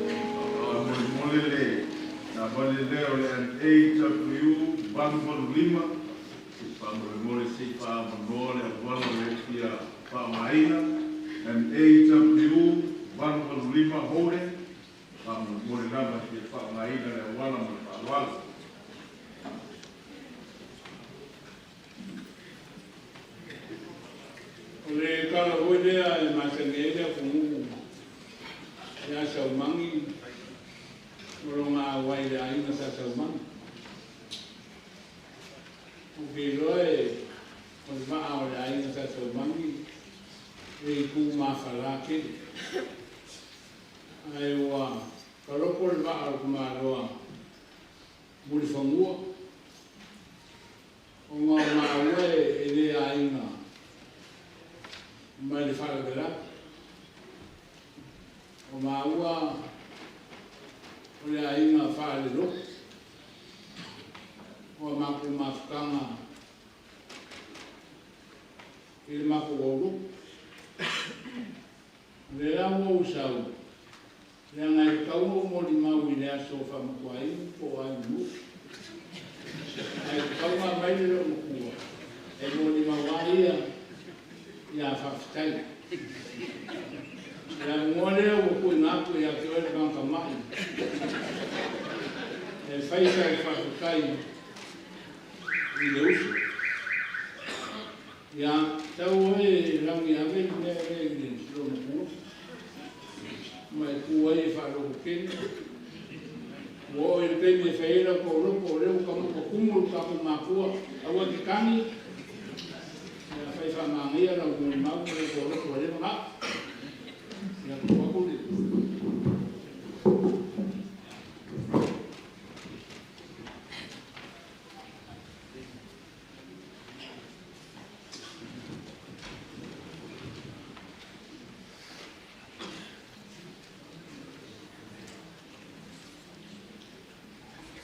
Faamolemole le taavale lea o le NAW 885, faamolemole se i faaavanoa le auala o lo o fia faaaogaina. NAW 885 Holden, faamolemole lava e fia faaaogaina le auala ma le faaaloalo. O le tala foi lea e masani ai le atunuu ia Saumagi o lona auai i le aiga sa Saumagi. Ou te iloa e O le vaa o le aiga sa Taumagi e i ku mafalā tele. Ae ua kalopo le vaa o le tamaloa Mulifanua ona o maua e le aiga mai le faalavelave. O maua o le aiga faalelotu. O a matou mafutaga i le matou aulotu. O lea la ua ou sau, leaga e tatau ona ou molimau i le aso Faamatuainu po o a i le nuu. Ae tatau ona aumai le loomatua e molimau lava ia ia faafetai. O le avanoa lea ua tuuina atu ia te oe le tagata ma'i e fai sau faafetai i le uso. Ia, tau oe Lagi e ave le mea lea i le loomatua ma e tu ai e faalototele. Ua oo i le taimi e fai ai lau taoloto, o lea ua tago ua tumu le tatou matua, aua e te tagi, ia fai faamanaia lau molimau ma lau taoloto ua leva ona a'u. Ia tuu atu le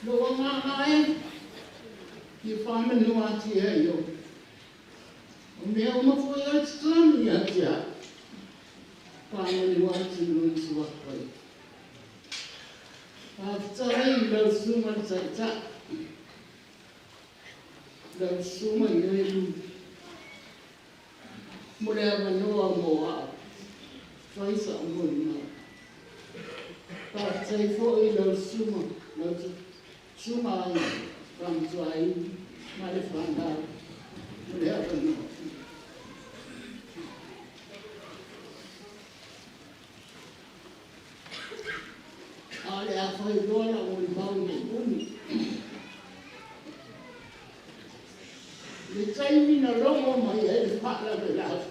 Lou agaga e fia faamanu atu ia i oe. O mea uma foi o i totonu ia te au. Faamanu atu i lona suafa ia. Faafetai i lau susuga le Taitai, lau susuga Ioelu, mo le avanoa mo au, fai sa'u molimau. Faafetai foi i lau susuga, lau susuga ai Faamatuainu ma le fanau mo le avanoa. A o le a fai loa lau molimau nei umi. Le taimi na logo mai ai le faalavelave,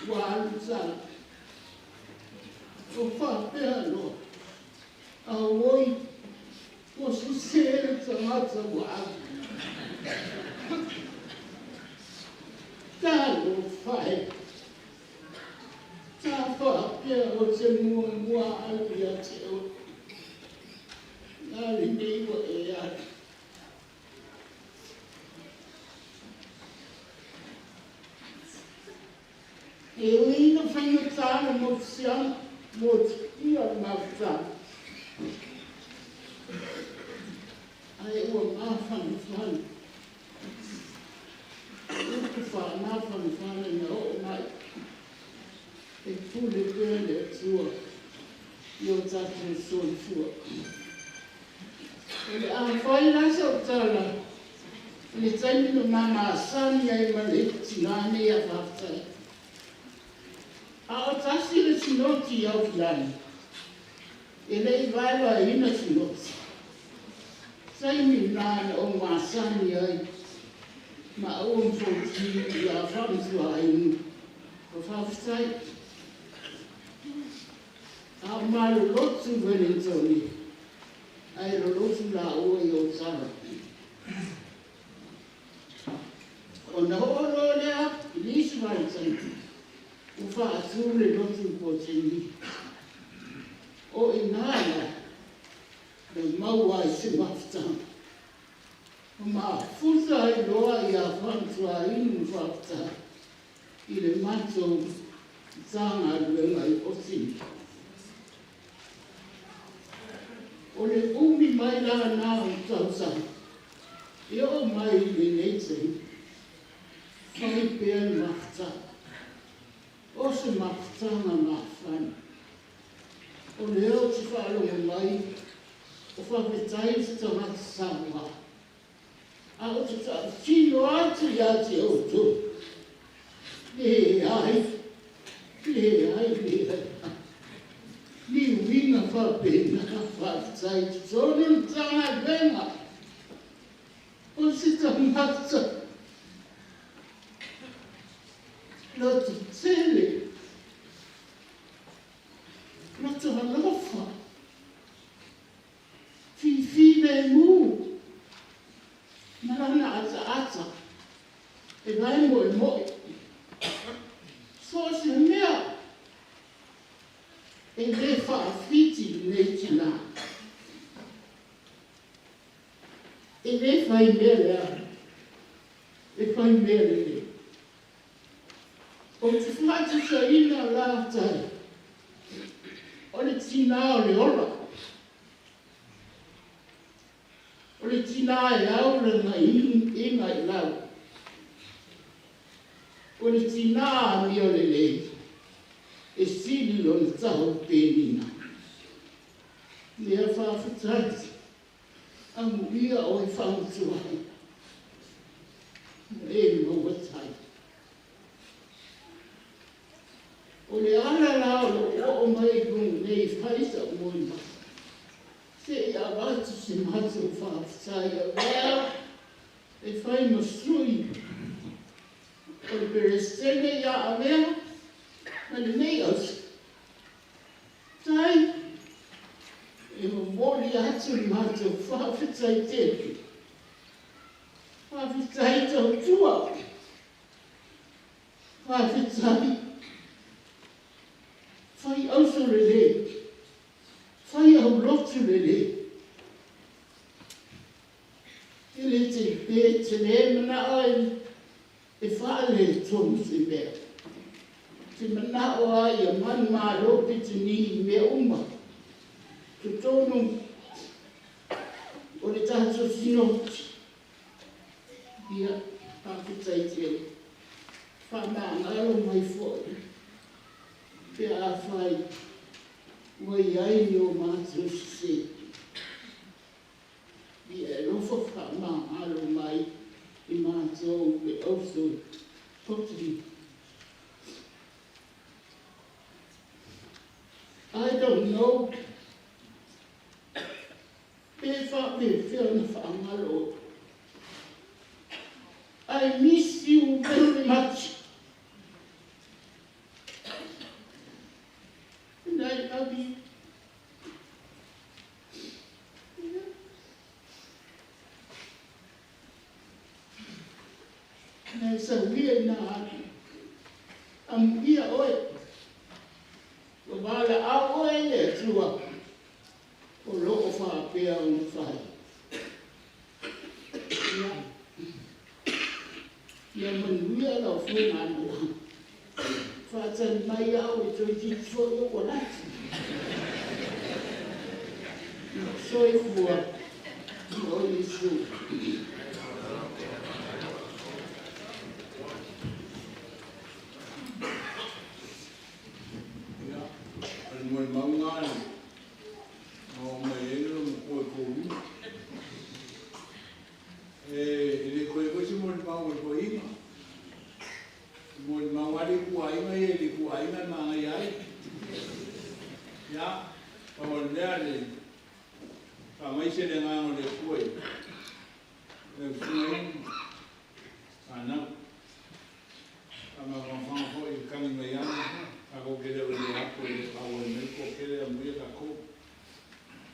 ua alu tala. Ua faapea loa, auoi, ua sese le tagata ua alu. Talofa e, sa faapea o te muamua alu ia te oe. A lenei ua e alu. E ui ina faigata le motu siama, motuia le mafutaga, ae ua mafanafana, upu faamafanafana ina oo mai e pule pea le Atua i o tatou soifua. O le a fai la sau tala i le taimi na ma masani ai ma le tinā nei a faafetai. A o tasi le sinoti i Aukilani, e le i vaevaeina sinoti. Taimi na na ou masani ai ma aua ma foutī ia Faamatuainu. O faafetai. A o malolotu Wellingtoni, ae lolotu laua i o tala. Ona oo loa lea i le isi vaitaimi, ua faatu le lotu i Poteni. O i ina la na maua ai se mafutaga. Ma mafuta ai loa ia Faamatuainu ma faafetai i le matou Matagaluega i Otini. O le umi mai la na o tausaga e oo mai i lenei taimi, fai pea le mafutaga. O se mafutaga mafana. O lea ou te faalogo mai o faafetai se tagata Samoa. A ou te tautino atu ia te outou, leai, leai, leai. Ni uiga faapena faafetai i totonu o le Matagaluega. O se tagata mata, loto tele, loto alofa, fifi le mu, ma lana ataata, e vai moe moe. So se mea, e le faafiti lenei tinā. E le fai mea lea, e fai mea lelei. O te faatusaina latai, o le tinā o le ola. O le tinā e au lana iga i lau. O le tinā amio lelei, e sili lona taho penina. Lea faafetai, amuia o e faamutuai. Ma e maua tai. O le ala la o lou oo mai i luga nei fai sa'u molimau. Se i avatu se matou faafetai avea e fai ma sui o le Peresetene ia avea ma lenei ausa. Tai e momoli atu le matou faafetai tele. Faafetai tautua. Faafetai fai auso lelei. Fai au lotu lelei. E le te pe te le manao e whaale tonu se mea. Te manao ai a man malo pe te ni mea uma. Te tonu o le tātou sinoti. Ia, faafetai tele. Whaamangalo mai foi. Pe a whai ua iai ni o mātou sese. Ia e alofa faamagalo mai i mātou le auso totally. I don't know pe faapefea ona faagalo. I miss you very much. And I love you. Na e sauia i nā atu. Amuia oe. Ua valaau oe le Atua. O loo faapea ona fai. Ia, ia manuia lau faigamalaga. Faatali mai au e toeitiiti foi ou alati. Soifua ma o Iesu. Ia, o le molimauga le na oo mai ai le matua i Koulima. E le toe foi se molimau o le toeaina. Molimau lava le ituaiga ia i le ituaiga e manaia ai. Ia, pau o le mea le faamaise le agaga o le Atua i lau susuga i fanau. Faamafanafana foi i le tagi mai ana, tatou te le o iloa atu e le faaauau mai le toatele amuia tatou.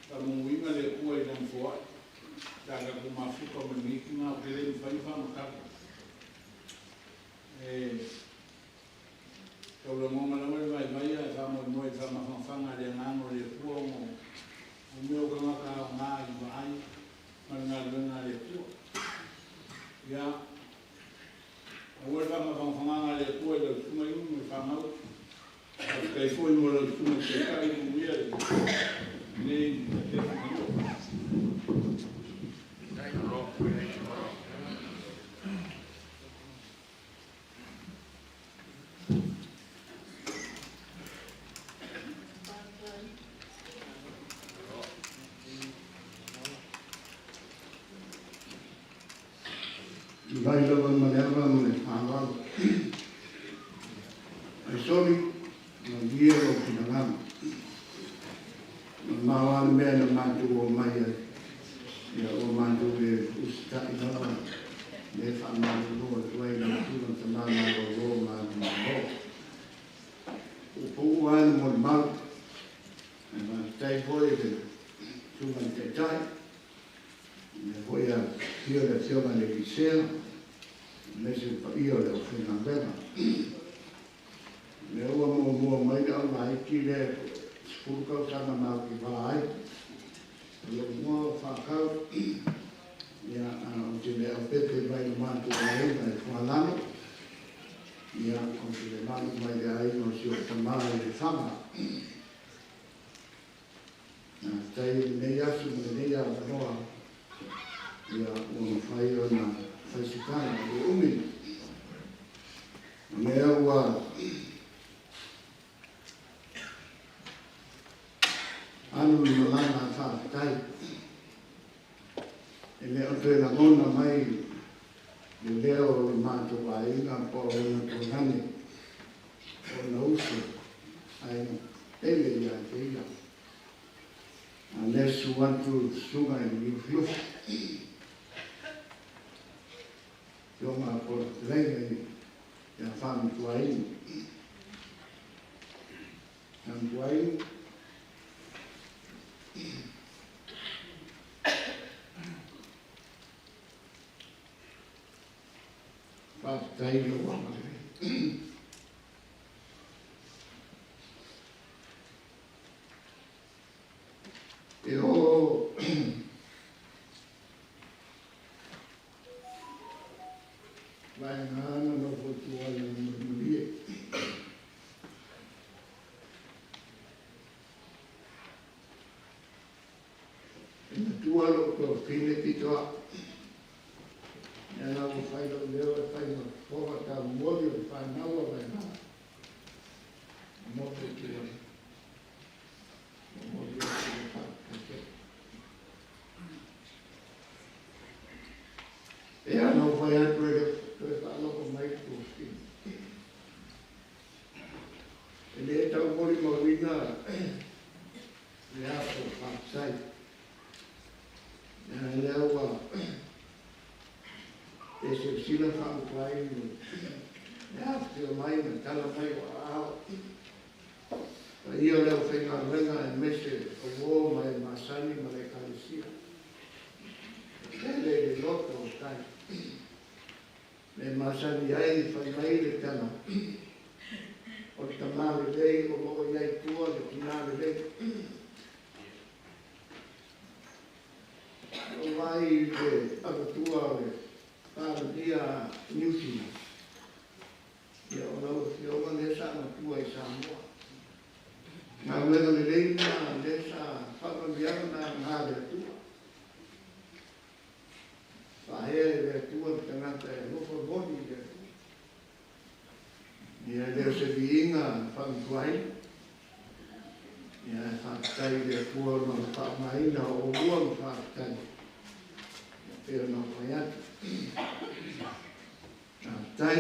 Faamanuiga le Atua i lana foai. Sa tatou mafuta ma lenei tina ou te le mafai ona faamatala. E taulagona lava le vaivai ae faamoemoe i le faamafanafana a le agaga o le Atua ona o mea o tagata aoga i vaai ma le galuega a le Atua. Ia, aua le faamafanafanaga a le Atua i lau susuga Inu ma le fanau. Faafetai foi mo lau susuga i le Taitai, manuia lenei afiafi malua. Tulai lava ma le ava ma le faaaloalo. Ai soli, malie lou finagalo. Mamao lava le mea na matou omai ai, ia ua matou le usitai lava. Le faamalulu atu ai lau Susuga i le Tamā malōlō ma ana Malo. Puupuu lava le molimau, ae faafetai foi i le Susuga i le Taitai, lea foi e afifio le Afioga i le Elisea, aemaise le paia o le aufaigaluega. O lea ua muamua mai le auvaiti lea e 10 tausaga matou te va ai. O lou igoa o Faatau, ia, ou te le aupepe mai le matou aiga i Fualalo, ia, ou te le malu mai le aiga o si ou tamā i Lefaga. Faafetai i lenei aso ma lenei avanoa, ia, ua mafai ona fai se tala i le umi. O lea ua alu le malaga a faafetai. E le o toe lagona mai le leo o le matou aiga po o ona tuanane, o ona uso, aiga pele ia te ia. A lea susu atu le susuga i le Lufilufi, Afioga po o le fetalaiga ia Faamatuainu. Faamatuainu. Faafetai i lou agalelei. E o vaega na nofo i tua i le mulimulie. E matua lou tuafafine pito au. Ia la ua fai lou leo e fai ma fofoga taumoli o le fanau a Vaimau. Nofo i tua. Momoli atu le faafetai tele. E ana ou fai atu e le o toe faalogo mai le tuafafine. E le taumolimauina le aso faafetai. Ia lea ua e silasila faamutuainu le afifio mai ma tala mai o aao. Paia o le aufaigaluega aemaise o uo ma e masani ma le Ekalesia. E tele i le loto o tai. Me masani ai fai mai le tala o le tamā lelei o lo o i ai tua le tinā lelei. O vaai i le avatua o le Palemia a Niu Sila, ia o lau Afioga lea sa avatua i Samoa. Galuega lelei lena lea sa faamanuiaga na na le Atua. Faahea e le Atua le tagata e alofa moni i le Atua. Ia e le o se viiga faamatuaina. Ia e faafetai i le Atua ona o le faaaogaina o oulua ma faafetai. Ia pei ona ou fai atu. Faafetai.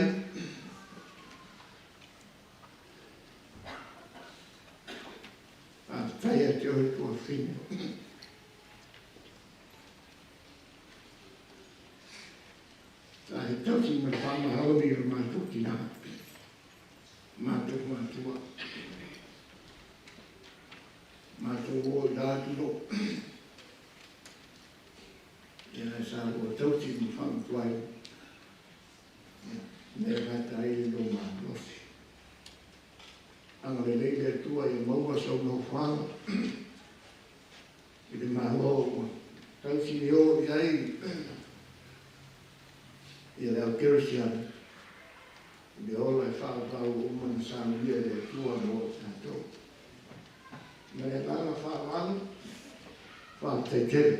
Faafetai ia te oe tuafafine. Sa he tausi ma le faamaoni o le matou tinā, matou matua. Matou o i la atunuu. Ia sa lua tausi ma faamatuai. Ia, mea gata ai le lua malosi. Agalelei le Atua ia maua sou nofoaga i le Malo ua tausi e o i ai ia le au kerisiano i le ola e faaauau ua uma ona saunia e le Atua mo i tatou. Ma le agaga faaaloalo, faafetai tele.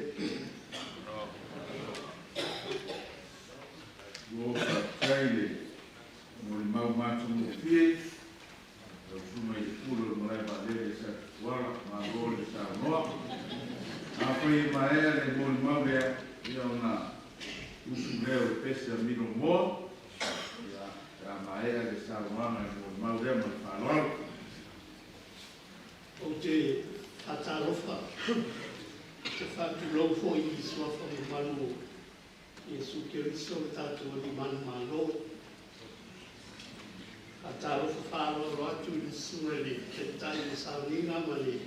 Ua faafetai le molimau matagofie lau Susuga i le Pule o le Malae Vaalele i Satutuala, malo le saunoa. Afai e maea le molimau lea, ia ona usu lea o le pese a Milo Moa, ia, pe a maea le saunoaga i le molimau lea ma le faaaloalo. Ou te faatalofa, ou te faatulou foi i suafa mamalu o Iesu Keriso le tatou Alii manumalo. Faatalofa faaaloalo atu i le Susuga i le Taitai o le Sauniga ma le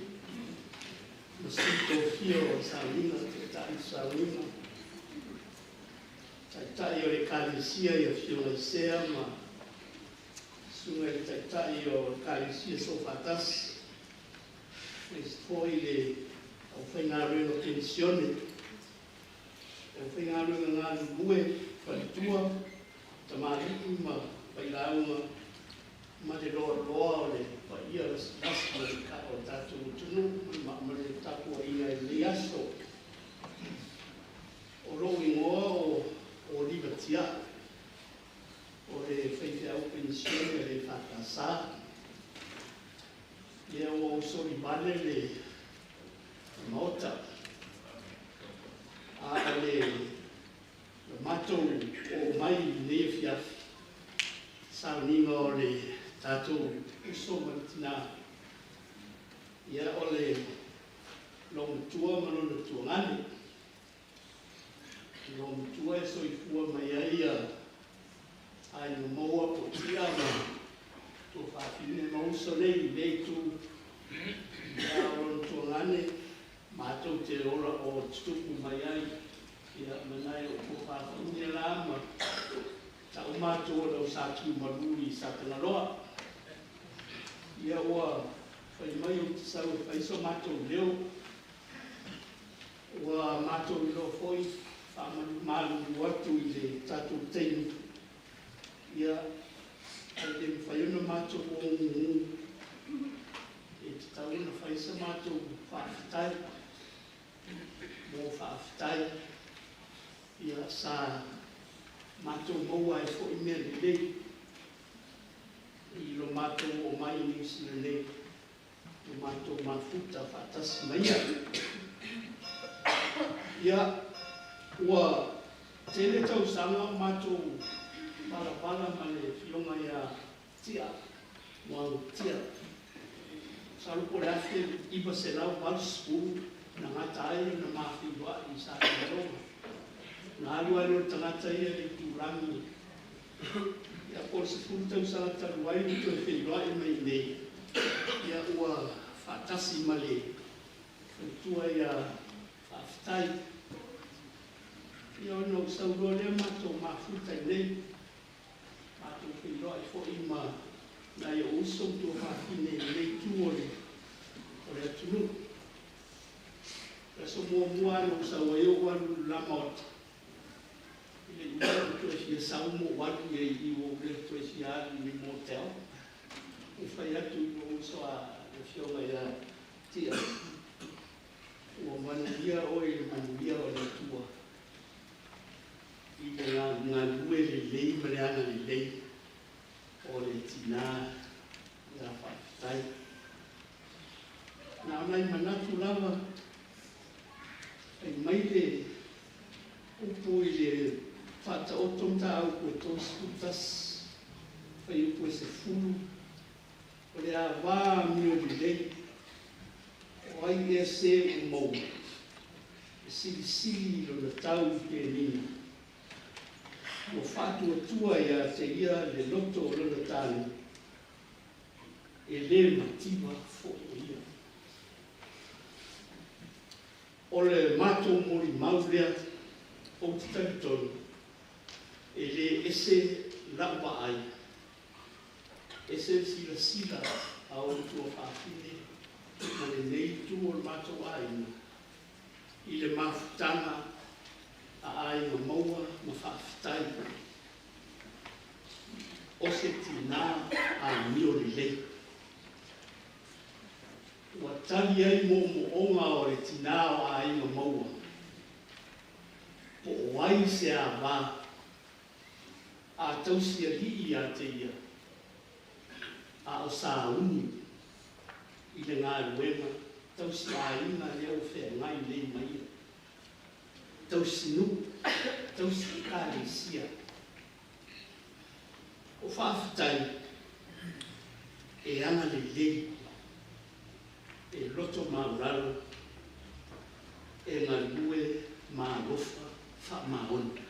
ma Sui Tofia o le Sauniga, Taitai o le Sauniga, Taitai o le Ekalesia i Afioga i Sea ma Susuga i le Taitai o Ekalesia Soofaatasi, aemaise foi le aufaigaluega penisione, le aufaigaluega galulue faletua, tamalii ma failauga ma le loaloa o le paia lasilasi o le tatou atunuu ma le tapuaiga i lenei aso. O lou igoa o Oliva Tiai, o le faifeau penisione a le EFKS. Ia ua ou solivale le Maota, a o le matou oo mai i lenei afiafi, sauniga o le tatou uso ma le tina, ia o le loomatua ma lona tuagane. O loomatua e soifua mai ai aiga maua po o Tia ma tuafafine ma uso nei i lenei itu, a o lona tuagane matou te ola o tutupu mai ai, ia ma nai o tuafafine la ma ta'u matou o le au Sa Tiumalu i Satagaloa. Ia ua fai mai ou te sau e fai so matou leo, ua matou iloa foi faamalumalulu atu i le tatou taimi, ia ae le mafai ona matou o gugu e tatau ona fai sa matou faafetai mo faafetai ia sa matou maua ai foi mea lelei i lo matou oo mai i Niu Sila nei, lo matou mafuta faatasi ma ia. Ia ua tele tausaga o matou valavala ma le afioga ia Tia, Moaga Tia. Masalo po o le 1980 na gata ai ona ma feiloai i Satagaloga. Na alu ai loa le tagata ia i le itulagi, ia po o le 10 tausaga talu ai ua toe feiloai mai i inei, ia ua faatasi ma le faletua ia Faafetai. Ia ona ou sau loa lea matou mafuta i inei, matou feiloai foi ma nai ou uso ma tuafafine i lenei itu o le atunuu. O le aso muamua lava na ou sau ai ou alu i le la maota, e le i ou toe fia sau ma ou alu i ai i i, ua ou le toe fia alu i ni motel. Ou fai atu i lou uso a le afioga ia Tia, ua manuia oe i le manuia o le Atua i le galue lelei ma le agalelei o le tina ia Faafetai. Na o nai manatu lava, fai mai le upu i le Faataoto Mataupu e 31, fuaiupu e 10, o le ava amio lelei, o ai ea se ua maua, e silisili i lona tau i penina. Ua faatuatua ia te ia le loto o lona tane, e le mativa foi o ia. O le matou molimau lea, ou te talitonu, e le ese la'u vaai, ese le silasila a ou tuafafine ma lenei itu o le matou aiga i le mafutaga a aiga maua ma Faafetai o se tinā amio lelei. Ua tali ai moomooga o le tinā o aiga maua, po o ai se ava a tausialii ia te ia, a o sauni i le galuega tausiaiga lea ua feagai nei ma ia, tausinuu, tausi ekalesia. O Faafetai e agalelei, e loto maualalo, e galue ma alofa faamaoni.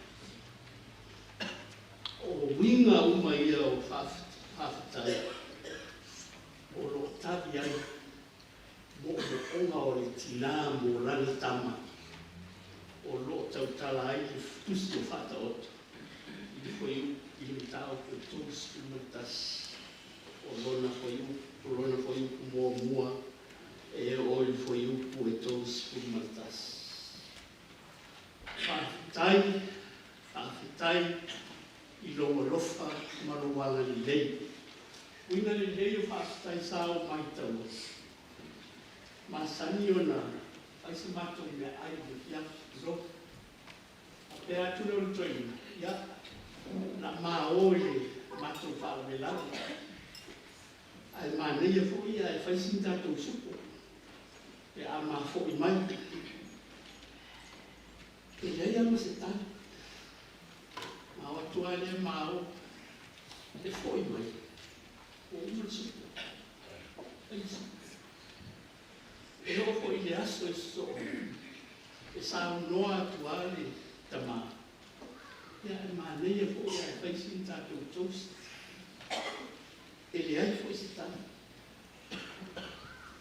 Tusi o Faataoto i le fuaiupu i le mataupu e 31 o lona fuaiupu o lona fuaiupu muamua e oo i le fuaiupu e 31. Faafetai, faafetai i lou alofa ma lou agalelei. Uiga lelei o faafetai sa ou maitaua, masani ona fai se matou meaai i le afiafi, tulou. Faapea atu lea o le toeaina, ia, o le a ma o i le matou faalavelave. Ae manaia foi ae fai sina tatou supo pe a ma foi mai. E leai lava ma se tali. Ma o atu lava lea ma o, e foi mai, ua uma le supo. Fai le supo. E oo foi i le aso e sosoo ai, e saunoa atu lava le tama, ia e manaia foi ae fai sina tatou toast. E leai foi se tali.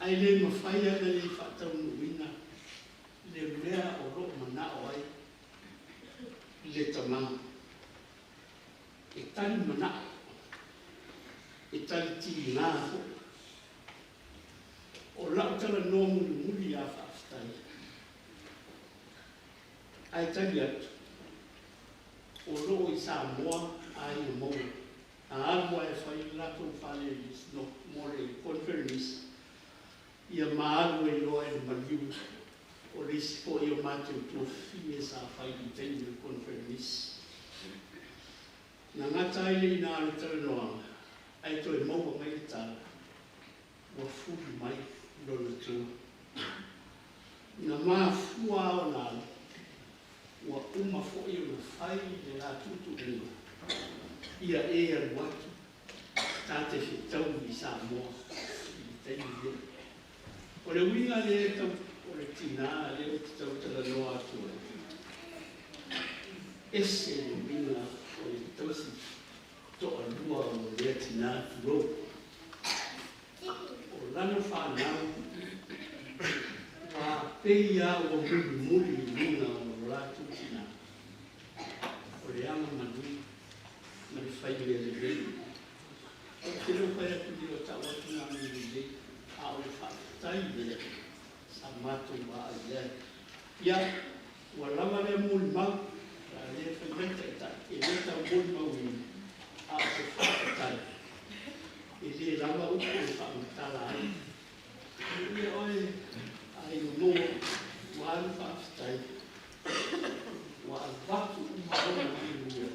Ae le mafai lava ona le faataunuuina le mea o lo o manao ai le tama. E tali manao, e tali tiga foi. O lau talanoa mulimuli a faafetai, ae tali atu, o lo o i Samoa aiga maua. A alu lava e fai le latou fale i le mo le conference, ia ma alu ai loa i le maliu o le isi foi o matou tuafafine sa fai i le taimi o le conference. Na gata ai le ina o le talanoaga, ae toe maua mai le tala, ua fuli mai lona tua. Na mafua ona alu, ua uma foi ona fai le la tuutuuga, ia e alu atu ta te fetau i Samoa i le taimi lea. O le uiga lea tau o le tinā lea ou te tau talanoa atu ai, ese le uiga o le tausi toalua o lea tinā, tulou. O lana fanau, ua pei lava ua mulimuli i luga o lo latou tinā. O le agamalu ma le fai mea lelei. Ou te le o fai atu nei o tau atu na mea lelei, a o le faafetai lea sa matou vaai ai. Ia, ua lava lea molimau, a lea fai mai taitai, e le tau molimauina, a o se faafetai, e le lava upu e faamatala ai. Ia oe, aiga maua, ua alu faafetai, ua avatu uma ona manuia,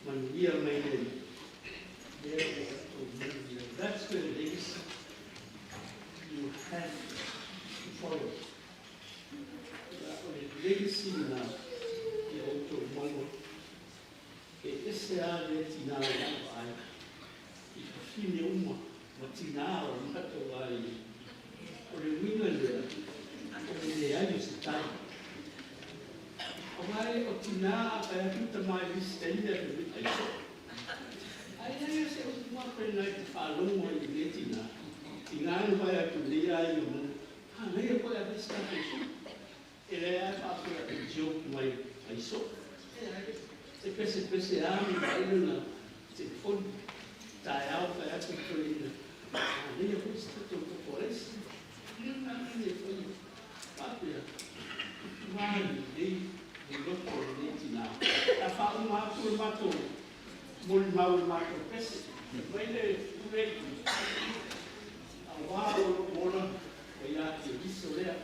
manuia mai le lea ua outou manuia. That's the legacy you have to follow. Ia, o le legacy lena ia outou maua, e ese lava lea tinā o lau vaai i fafine uma ma tinā o matou aiga. O le uiga lea, o le leai o se tali. Aua o tinā a fai atu tama i le isi taimi ae fai mai ai soo. Ai ai se upu faapena i te faalogo ai i lea tinā. Tinā na fai atu nei aiga mo, manaia foi ae fai se tatou supo. E leai lava faapea e joke mai ai soo. E pesepese lava ma vaai lona telefoni. Taeao fai atu le toeaina, manaia foi se tatou toporaisi. Ia na le faia. Faapea, matua lelei le loto o lenei tinā. A faauma atu le matou molimau i le matou pese, mai le pule i auā o lou ola ua ia Keriso lea,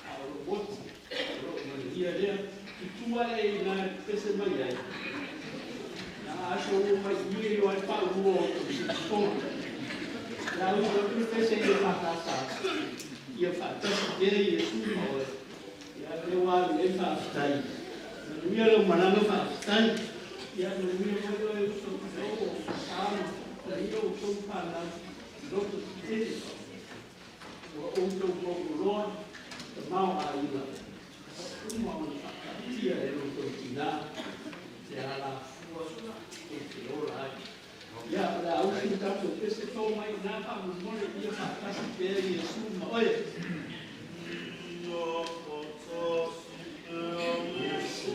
a o lou oti o loo manuia lea. Tutu ae i ina e pese mai ai, na aso ua mai i e iloa ai paulua o outou siufofoga. Le a usu atu le pese i le faatasa, ia faatasi pea Iesu ma oe. Ia lea ua alu i ai faafetai. Manuia lau malaga faafetai. Ia manuia foi oe uso tulou o sa ma manuia outou fanau loto tetele. Ua outou mauoloa tamaoaiga uma ona faataatia e lo outou tinā te alafua e te ola ai. Ia, o le a usu le tatou pese tō mai ina faamolemole ia faatasi pea Iesu ma oe. Ia faatasi pea Iesu.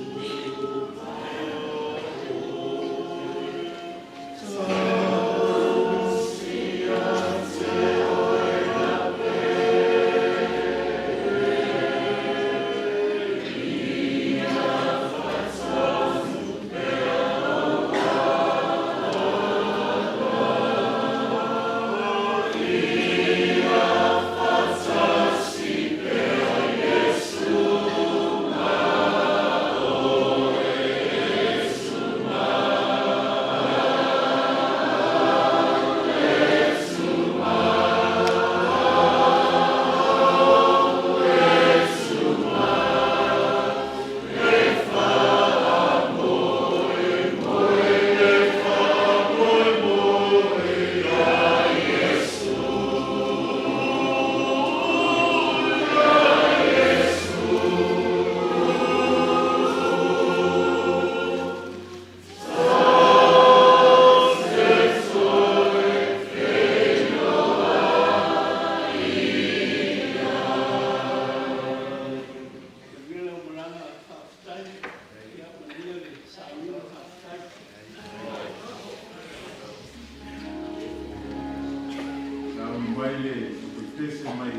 mai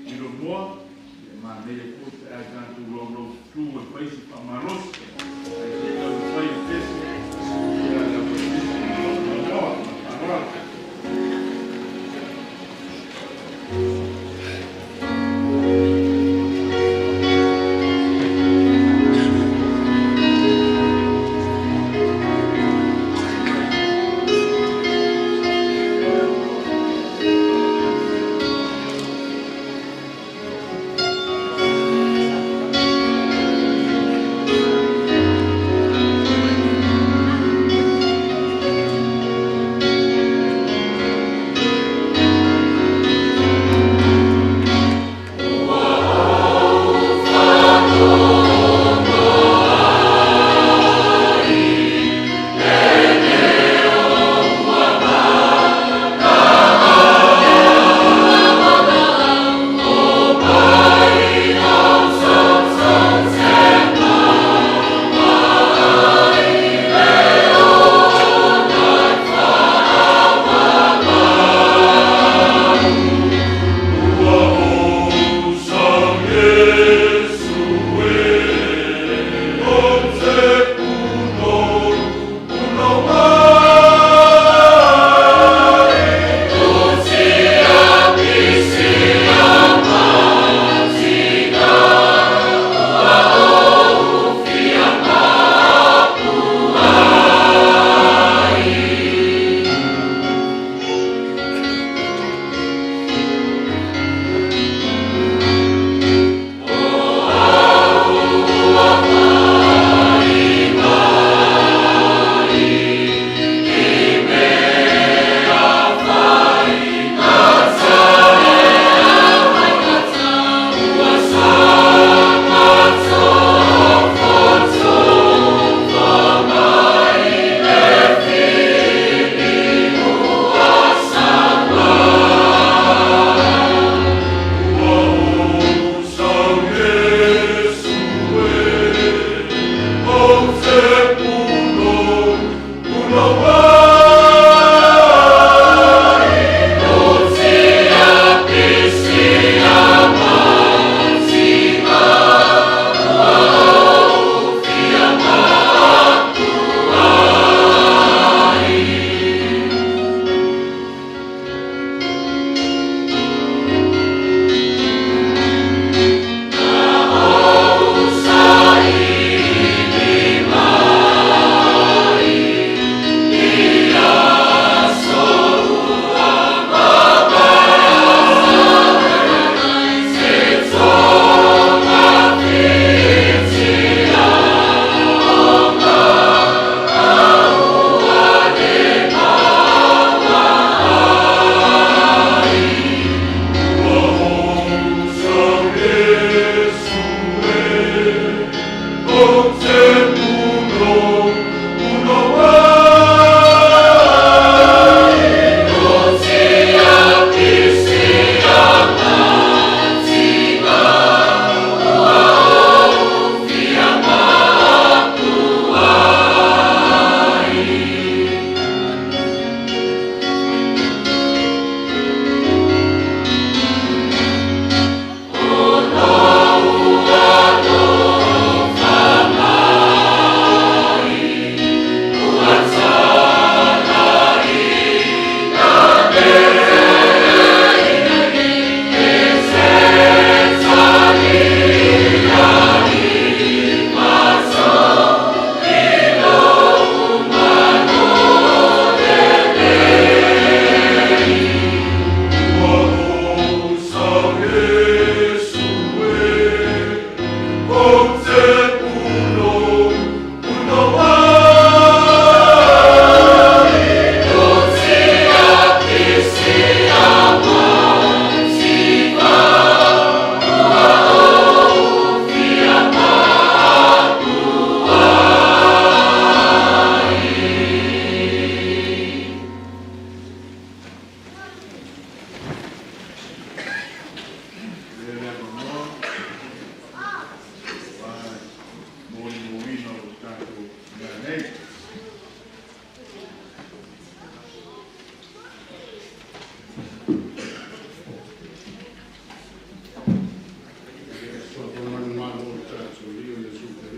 Milomoa, e manaia foi pe a tatou laulaututu e fai se faamalosi, ae se i taumafai e pese ia le auaitisi Milomoa. Ma le faaaloalo.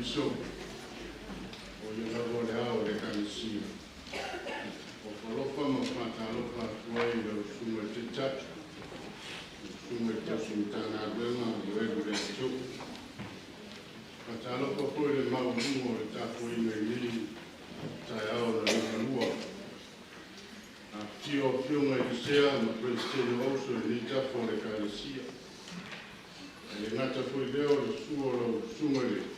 Pisiop, o ia lava o le ao o le Ekalesia. O falofa ma faatalofa atu ai i lau Susuga i le Taitai, lau Susuga i le Tausi Matagaluega Ioelu Leatinuu. Faatalofa foi i le maualuga o le tapuaiga i lenei taeao na liugalua. Afifio afioga i Sea ma Peresetene o Auso i lenei tafa o le Ekalesia. Ae le gata foi i lea o le susu o lau Susuga i le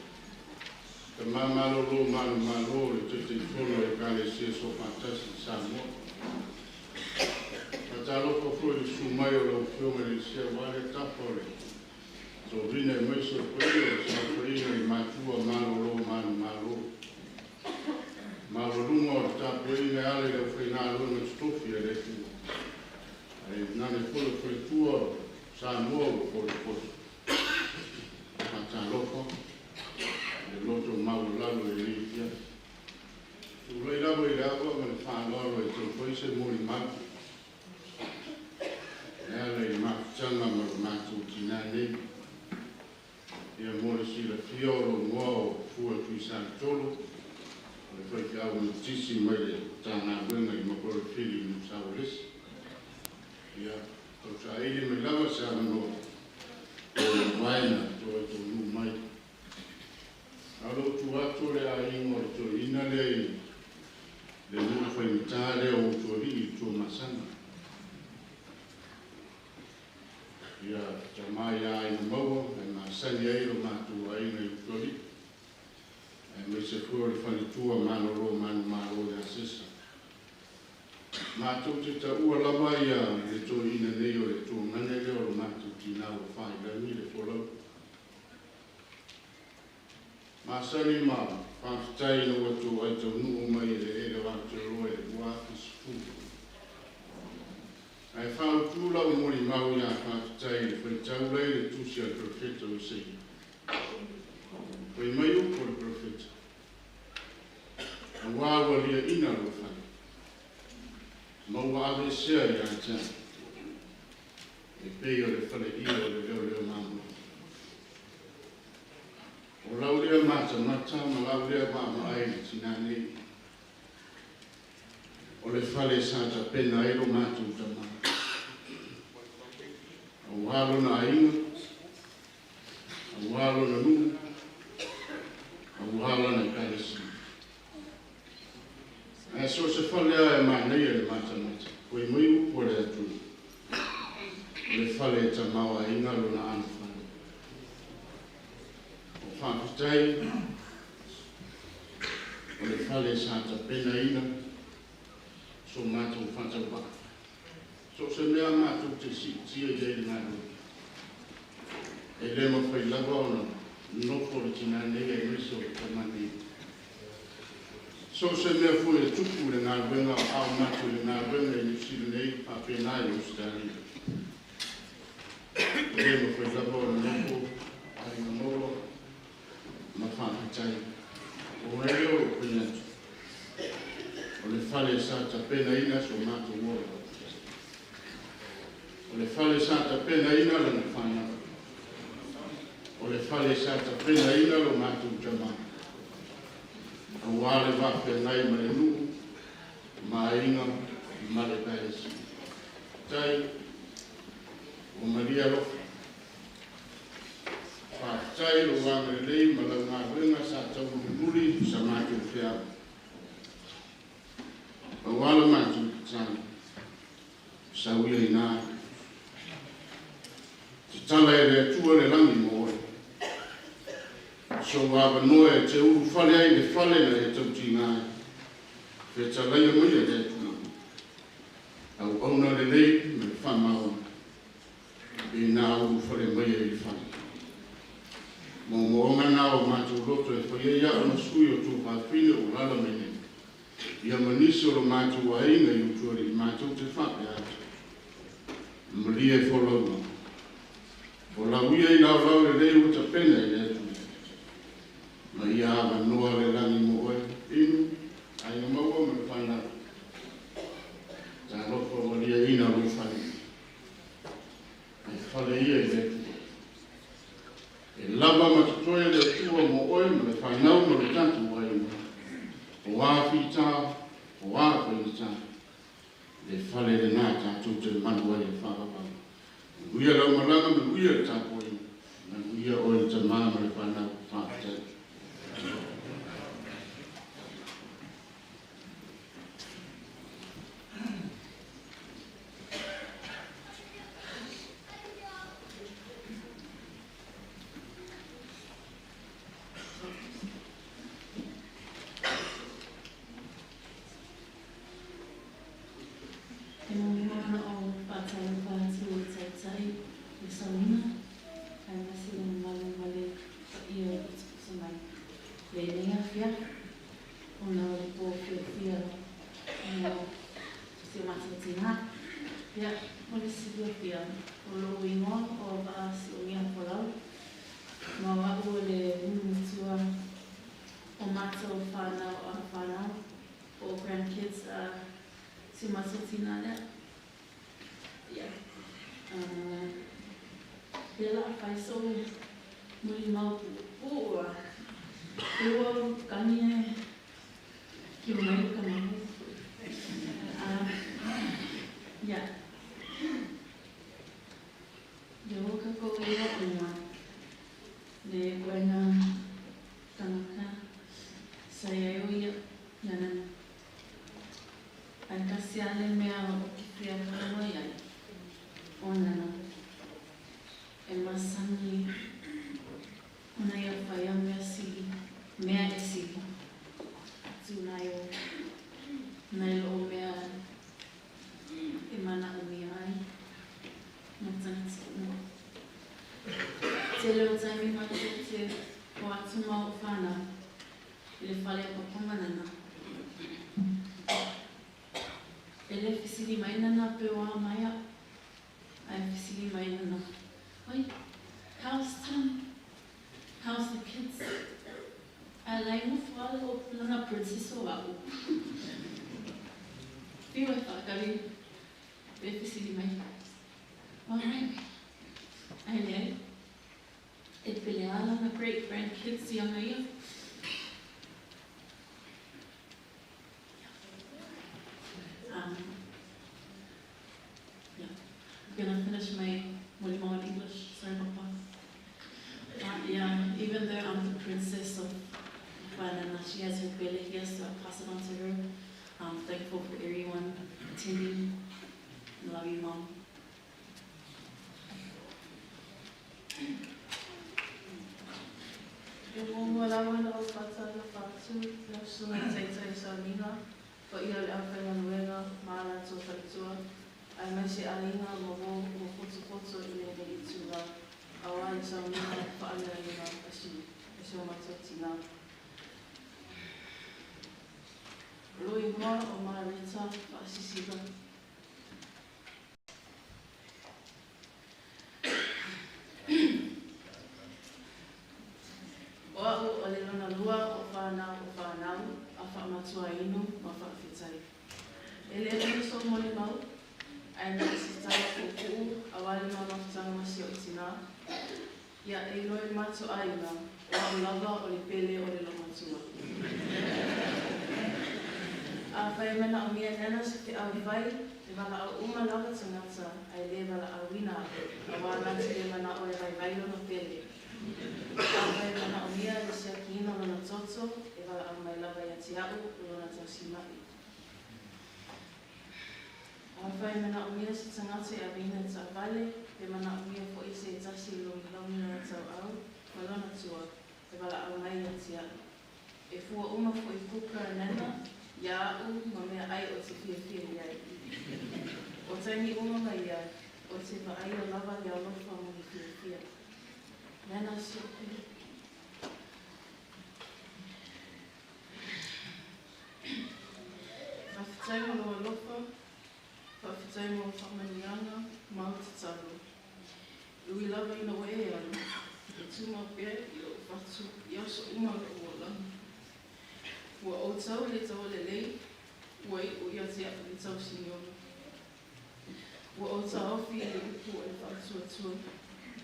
Tama Malolo Manumalo o le Taitaifono o le Ekalesia Soofaatasi i Samoa. Faatalofa foi i le susu mai o lau Afioga i le Sea aua lea tafa o le tovina aemaise o le paia o le saofaiga i matua malolo manumalo. Maualuga o le tapuaiga e ala i le aufaigaluega totofi a le Atua. Ae tainane foi o faletua o Samoa ua potopoto. Faatalofa i le loto maualalo i lenei afiafi. Tulai lava i le ava ma le faaaloalo e tau fai se molimau e ala i le mafutaga ma lo matou tinā nei. Ia mo le silafia o lou igoa o Fua Tuisaletolo, o le faifeau Metotisi mai le Matagaluega i Makolefili i Niu Sauelesi. Ia, tausaili mai lava se avanoa o vaena toe taunuu mai. A o lou tu atu o le aiga o le toeaina lea i le nuu faigata lea o Utualii i Tuamasaga. Ia tama ia Aiga Maua e masani ai lo matou aiga i Utualii. Aemaise foi o le faletua malolo manumalo ia Sesa. Matou te taua lava ia le toeaina nei o le tuagane lea o lo matou tinā ua fai i lagi le folau. Masani ma faafetai ina ua outou ai taunuu mai i eleele o Aotearoa i le 2010. Ae faautu lau molimau ia faafetai i le faitau lea i le tusi a le Perofeta o Isaia. Fai mai upu o le Perofeta, auā ua liaina lou fale, ma ua aveesea ia te au, e pei o le faleie o le leoleo mamoe. O lau lea matamata ma lau lea vaavaai i le tinā nei. O le fale sa tapena ai lo matou tama. Auā lona aiga, auā lona nuu, auā lana ekalesia. Ae so o se fale a e manaia i le matamata, fai mai upu a le Atua, o le fale e tamaoaiga lona anofale. O faafetai o le fale sa tapenaina so matou faatauvaa. So o se mea matou te siitia i ai le galuega. E le mafai lava ona nofo le tinā nei aemaise o le tama nei. So o se mea foi e tupu le galuega o ao matou i le galuega i Niu Sila nei faapena i Ausetalia. E le mafai lava ona nofo aiga maua ma faafetai. O lea o lou fai atu, o le fale sa tapenaina so matou ola. O le fale sa tapenaina lana fanau. O le fale sa tapenaina lo matou tama. Auā le faafeagai ma le nuu, ma aiga, ma le ekalesia. Tai, ua malie alofa. Faafetai lou agalelei ma lau galuega sa taumulimuli sa matou feau. Auā la matou tatalo, sau ia ina. Tatala e le Atua le lagi mo oe. Sou avanoa e te ulufale ai i le fale na e tautiga ai. Fetalaia maia le Atua. Auauna lelei ma le faamaoni i nā ulufale mai ai i le fale. Moomooga na o matou loto e fai ai au ma sui o tuafafine o alaala mai nei. Ia ma nisi o lo matou aiga i Utualii matou te faapea atu. Malie folauga. O lau ia i laolao lelei ua tapena e le Atua. Ma ia avanoa le lagi mo oe, inu, aiga maua ma le fanau. Talofa ua liaina lou fale. Ae fale ia i le Atua. E lava ma totoe le Atua mo oe ma le fanau. O a fita, o a faigata, le fale lenā tatou te malu ai e faavavau. Manuia lau malaga, manuia le tapuaiga, manuia oe le tamā ma le fanau. Faafetai. E muamua ona ou faatalofa atu i le Taitai le sauniga, aemaise le mamalu ma le paia o le putuputu mai lenei afiafi ona o le po fiafia mo si o matou tina. Ia, mo le silafia, o lou igoa o Vaa Siomia Folau, ma o au o le mulimatua o matou fanau a fanau, po o grandkids a si o matou tina lea. Ia, lea o le a fai sou mulimau puupuu a e ua kani e kiu mai le kamahu. Ia, lea ua kakou iloa uma le ituaiga tagata sa i ai o ia Nana. Ae tasi lava le mea ou te fia talanoa i ai, o Nana. E masani ona ia faia mea sili, mea e sili atu nai o nai lou mea e manaomia ai ma tagata uma. Tele o taimi matou te o atu ma ou fanau i le fale o Papa ma Nana. E le fesili mai Nana pe o a mai au, ae fesili mai Nana, Oi, how's Tom? How's the kids? Ae la e nofo lava o lana princess o au. Fiu e faakali pe fesili mai, O a mai oe? Ae leai, e pele lava lana great grandkids ia ia. Yeah. I'm gonna finish my mulimau in English. Sorry, Papa. Yeah, even though I'm the princess of Banana, she has her pele here, so I pass it on to her. I'm thankful for everyone attending. Love you, Mom. E muamua lava ona ou faatalofa atu i lau susuga i le Taitai o Sauniga, paia o le aufaigaluega ma a latou faletua, aemaise aiga ma uo ua potopoto i lenei itula aua le sauniga faaleaina a si o matou tina. O lou igoa o Mareta Faasisila. O au o le lona lua o fanau o fanau a faamatuainu ma faafetai. E le umi sou molimau, ae na o se tala puupuu aua le ma mafutaga ma si oʻu tinā. Ia, e iloa i le matou aiga, o au lava o le pele o le loomatua. Afai e manaomia nana se feau e fai, e valaau uma lava tagata ae le valaauina au, auā na te le manao e vaivai lona pele. Afai e manaomia le siakiina o lona toto, e valaau mai lava ia te a'u o lona tausimaʻi. Afai e manaomia se tagata e aveina i taavale, pe manaomia foi se tasi e logilogi lona tauau ma lona tua, e valaau mai ia te a'u. E fua uma foi kuka nana iā a'u ma meaʻai ou te fiafia i ai. O taimi uma ma ia, ou te vaaia lava le alofa ma le fiafia. Nana si ou pele. Faafetai mo lou alofa, faafetai mo faamanuiaga ma au tatalo. E ui lava ina ua e alu, e tumau pea i lou fatu i aso uma o lou olaga. Ua ou tau i le taua lelei, ua iu ia te a'u le tausinioga. Ua ou taofi i le upu o le faatuatua.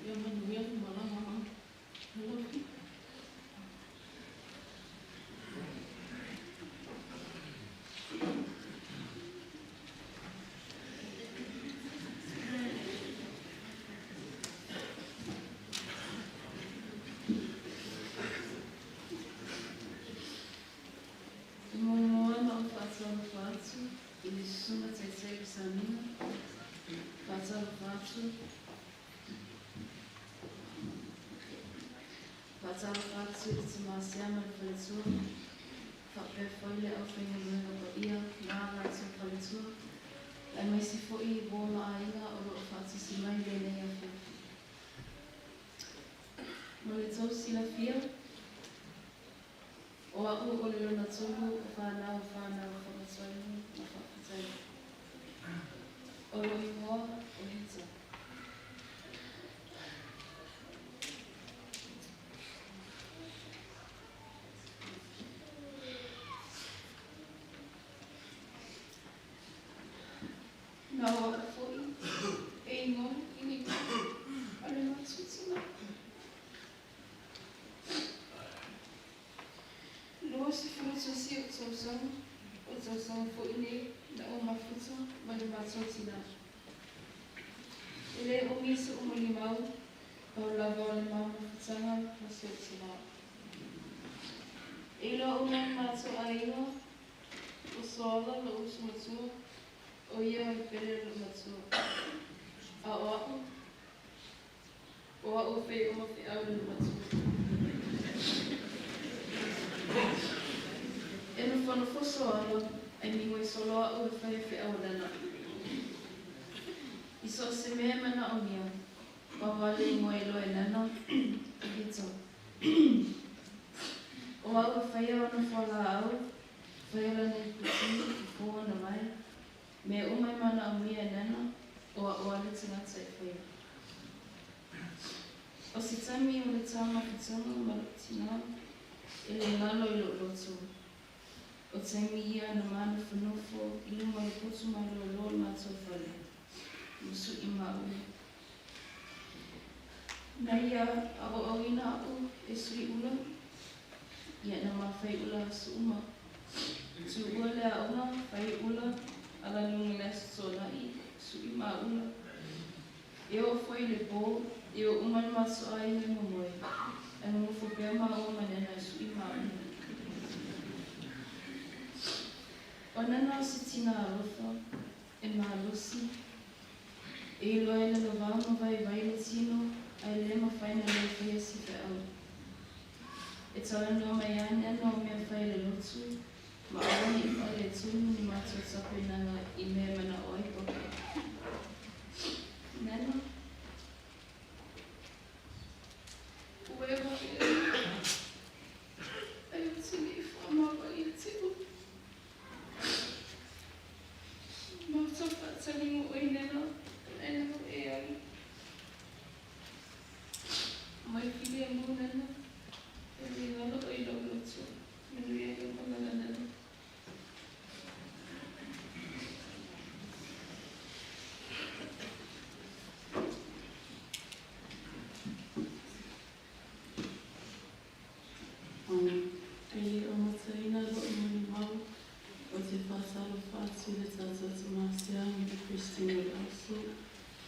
Ia manuia le malaga ma I love you. Faatalofa atu. Faatalofa atu i le Tamasia ma le faletua. Faapea foi le aufaigaluega paia ma a latou faletua, aemaise foi i uo ma aiga o lo o faatasi mai i lenei afiafi. Mo le tou silafia, o a'u o le lona tolu o fanau a fanau a Faamatuainu ma Faafetai. O lou igoa o Hita. Na o a'u foi e igoa i le igoa a le matou tina. 21 ou tausaga, o le tausaga foi lenei na ou mafuta ma le matou tina. E le umi so'u molimau, pau lava o le ma mafutaga ma si ou tinā. E iloa uma e le matou aiga, o Soala lo'u uso matua, o ia o le pele o lo'u matua. A o a'u, O a'u e fai uma feau i le matua. E nofonofo Soala ae migoi solo a'u e fai feau a Nana. I so o se mea e manaomia, pau lava le igoa e iloa e Nana, o Hito. O a'u e faia ona fualaau, faia lana iputi, fofo ona vae, mea uma e manaomia e Nana, o a'u lava le tagata e faia. O se taimi o le ta mafutaga ma lo'u tinā, e le galo i lo'u loto. O taimi ia na ma nofonofo i luma o le potu malōlō o le matou fale, ma su'i maʻula. Na ia aʻoaʻoina aʻu e su'i ula, ia na ma fai ula aso uma. Tuua le aoga, fai ula, ala i luga i le Aso Toonai, su'i maʻula. E oo foi i le pō, e o uma le matou aiga e momoe, ae nonofo pea māua ma Nana e suʻi maʻula. O Nana o se tinā alofa, e malosi, e iloa e lalovā ma vaivai le tino ae le mafai ona le faia se feau. E talanoa mai lava Nana o mea fai a le lotu, ma aua ne i faaletonu ni matou tapenaga i mea e manaʻo ai Papa. Nana. Ua e vave ai ou te le i faamavae ia te au. Matou faataliga oe Nana ae lava e alu. Mai filemu Nana, e le galo oe i lou loto. Manuia lou malala Nana. E le o mataina lo'u molimau o te faatalofa atu i le tatou Tama Sea ma le Peresetene o le Aso,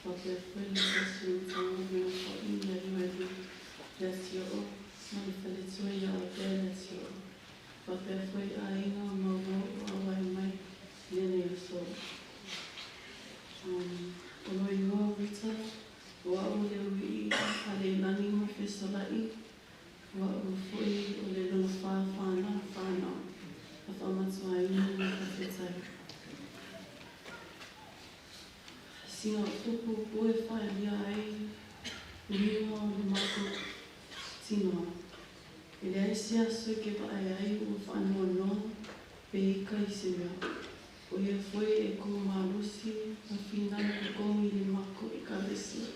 faapea foi le tasi o Matagaluega foi Lealualu Leatioo ma le faletua ia Avea Leatioo, faapea foi aiga ma uo o auai mai i lenei aso. O lou igoa o Rita, o a'u le ui'i a Leilani ma Fesola'i, o a'u foi o le lona fa fanau fanau a Faamatuaina ma Faafetai. Sina upu upu e faaalia ai uiga o le matou tino. E leai se aso e ke vaai ai ua faanoanoa pe ika i se mea. O ia foi e kō malosi ma finau totogi i le makou Ekalesia.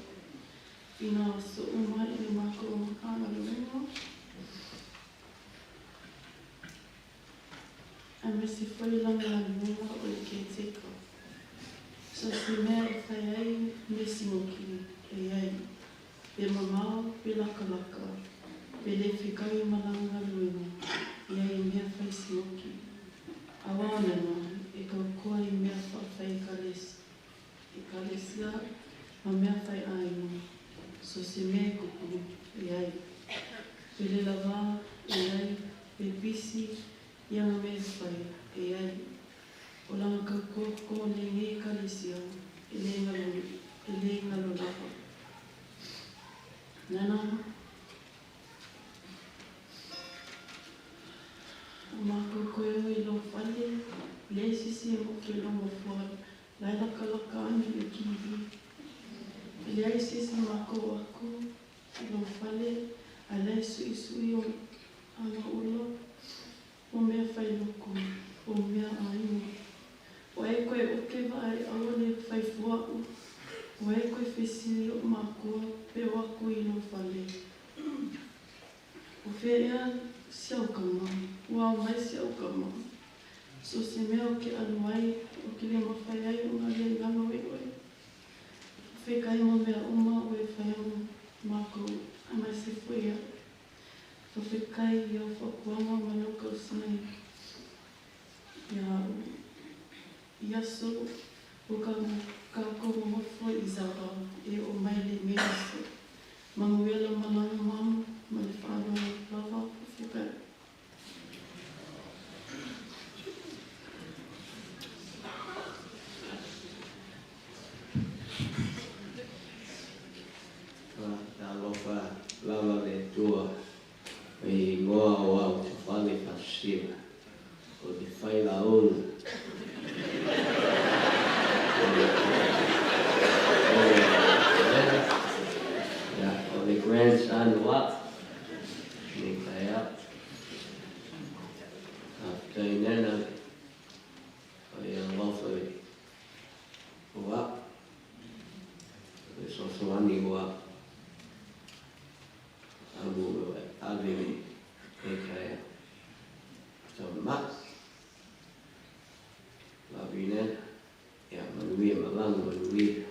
Finau aso uma i le makou Matagaluega. Aemaise foi lana galuega o le caretaker. So se mea e fai ai mea simoki e ai, pe mamao, pe lakalaka, pe le fekau ma lana galuega, e ai i mea fai simoki. Aua o nana e kaukoa i mea faafai ekalesia ma mea fai aiga, so se mea e kupu, e ai. Pe le lavā, e ai, pe pisi, i ana mea e fai, e ai. O lana kaukoa ko lenei ekalesia e le galo E lē galo lava. Nana, ua makou toe o i lou fale, leai se isi e moki i lou nofoa la e lakalaka ane le TV. E leai se isi makou o aku i lou fale ae la e suʻisuʻi ou alaula o mea fai loku, o mea ʻāina. Ua e koe oke vaʻa e aua le fai fuaʻu, ua e koe fesili oʻu makua pe o aku i lou fale. O fea ea si au kama? Ua ao mai si au kama. So se mea o ke alu ai, o ke le mawhai ai o ngā lei lalo e oe. Whawhekai mo mea uma o e whai mo mākou a mai se foe ia. Whawhekai i au whakuanga ma lau kausina i a au. I aso o ka kākou nofo i Zara e o mai le nei aso. Manuia lau malaga mamo ma le faaaloalo lava whawhekai. Talofa lava le Atua i igoa o au te fale fasila o te Failauga o le grandson o a'u nei taeao. Faafetai Nana o le alofa o a'u, o le fesoasoani o a'u amu e ave lenei taeao. Tama. Love you, Nana. Ia, manuia malaga, manuia.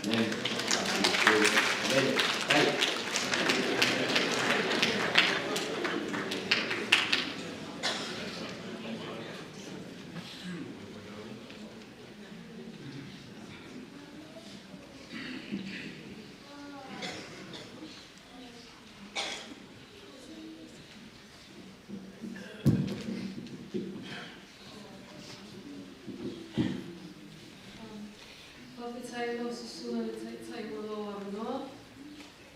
Amen. Amen. Amen. Faafetai i lau susuga le Taitai mo lou avanoa.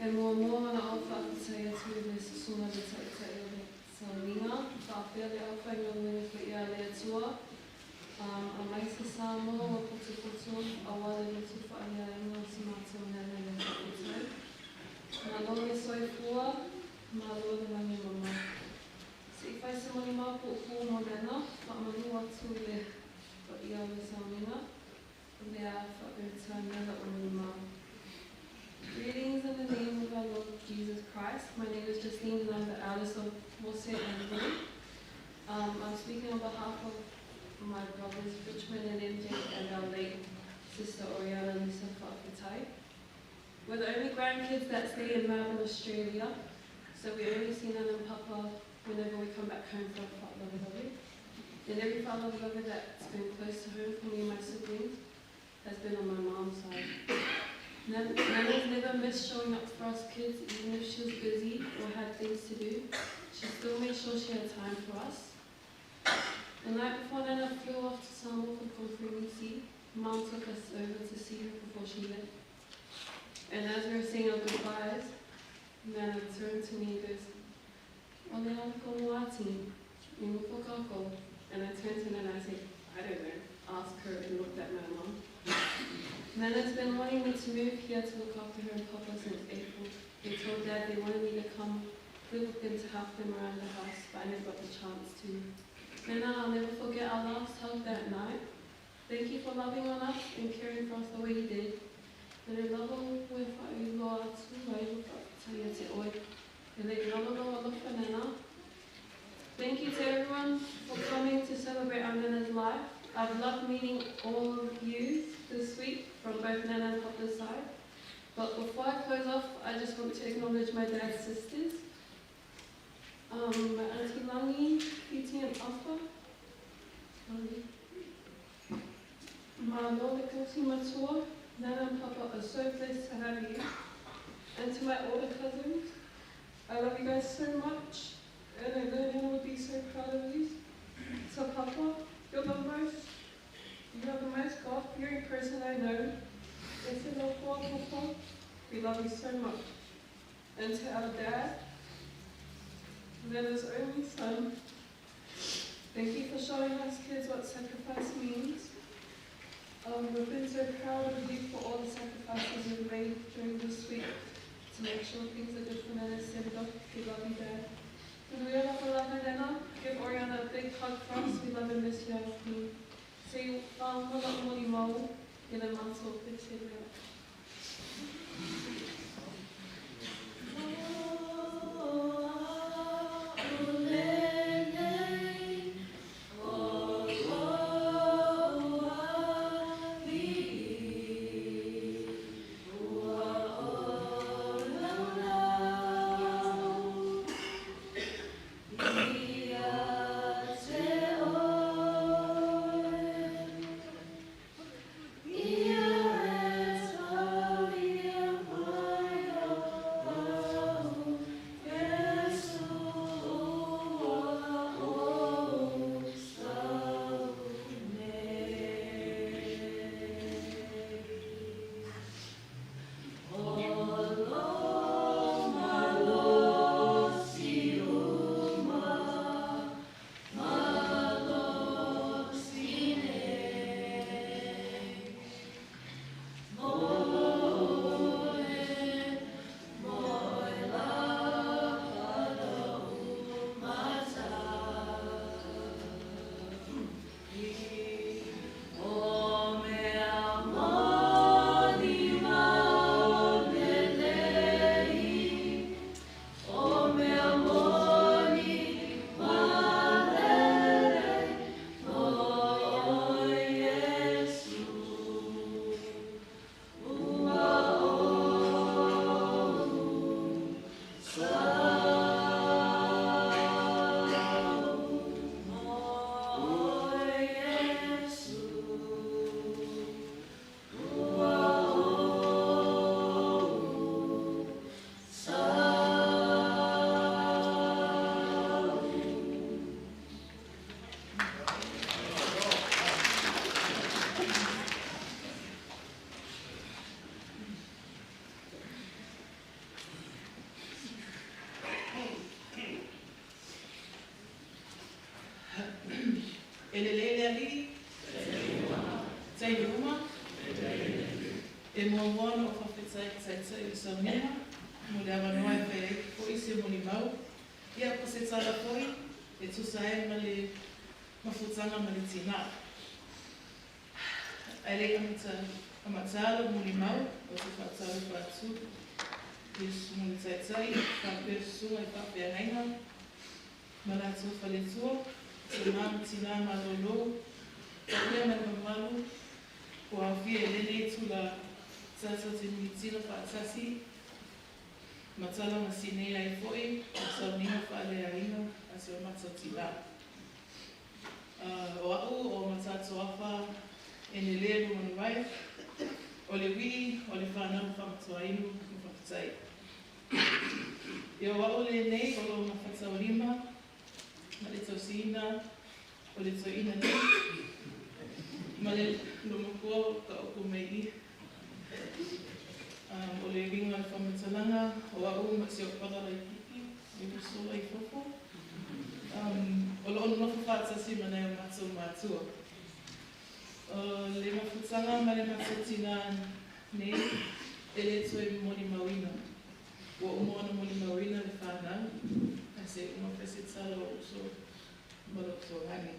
E muamua ona ou faafetai atu i le susuga le Taitai o le Sauniga, faapea le aufaigaluega paia a le Atua, aemaise Samoa ua potopoto aua le loto faaleaina o si matou nana ia faafetai. Malo le soifua, malo le lagi mama. Se i fai se molimau puupuu mo Nana, faamanu atu i le paia o le sauniga, o le a faa-Peretania la'u molimau. Greetings in the name of our Lord Jesus Christ. My name is Justine and I'm the eldest of Mose and Ruth. I'm speaking on behalf of my brothers Richmond and MJ and our late sister Oriana Lisa Fa'afetai. We're the only grandkids that stay in Melbourne, Australia, so we only see Nana and Papa whenever we come back home for Fa'alavelave. And every Fa'alavelave that's been close to home for me and my siblings has been on my mom's side. Nana's never missed showing up for us kids, even if she was busy or had things to do. She still made sure she had time for us. The night before Nana flew off to Samoa for Konferensi, Mom took us over to see her before she left. And as we were saying our goodbyes, Nana turned to me and goes, Ole ala ko moati, i ngofo kako. And I turned to Nana and I said, I don't know. Ask her, and looked at my mom. Nana's been wanting me to move here to look after her and Papa since April. They told Dad they wanted me to come live with them to help them around the house, but I never got the chance to. Nana, I'll never forget our last hug that night. Thank you for loving on us and caring for us the way you did. E le lava ua e faailoa atu ai lou faafetai ia te oe. E le i lalo lou alofa, Nana. Thank you to everyone for coming to celebrate our Nana's life. I've loved meeting all of you this week from both Nana and Papa's side. But before I close off, I just want to acknowledge my dad's sisters. My auntie Langi, Fiti and Afa. Malo le kausi matua, Nana and Papa are so blessed to have you. And to my older cousins, I love you guys so much, and I know Nana would be so proud of you. So Papa, you're the most, you are the most God-fearing person I know. We love you so much. And to our dad, Nana's only son, thank you for showing us kids what sacrifice means. We've been so proud of you for all the sacrifices you've made during this week to make sure things are good for Nana Sendo. We love you, Dad. Nana. Give Oriana a big hug for us. We love and miss you. Say, Elelele ali. Tai uma. E mua no whawhetai taitai i saunina. Mo le awanoa e whai ko isi mo ni mau. Ia ko se tala foi e tusa e ma le mafutanga ma le tina. Ai le amatalo mo ni mau o te whaatalo whaatu. I mo le taitai, whaapersua e whaapeangaina. Ma lātou faletua. Te mamu tina malolo, ia ma le mamalu, ua aofia i lenei tula tata te mitila faatasi, matala ma sinei ai fo'i, o sauniga faaleaina a se o matautilā. O a'u o matatoafa e lelē lumanu ai, o le ui'i o le fanau faamatoainu ma faafetai. Ia o a'u lenei o lo mafataulima, ma le tausiina o le to'ina nei, ma le lomakua ka oko mai i. O le uiga o le faamatalaga o a'u ma se o paga laitiiti i uso ai fofo. O loo nonofo faatasi ma nai o matou matua. O le mafutaga ma le matautinā nei e lē toe molimauina. Ua uma ona molimauina le fanau, a se uma fai se tala o uso ma lo togani.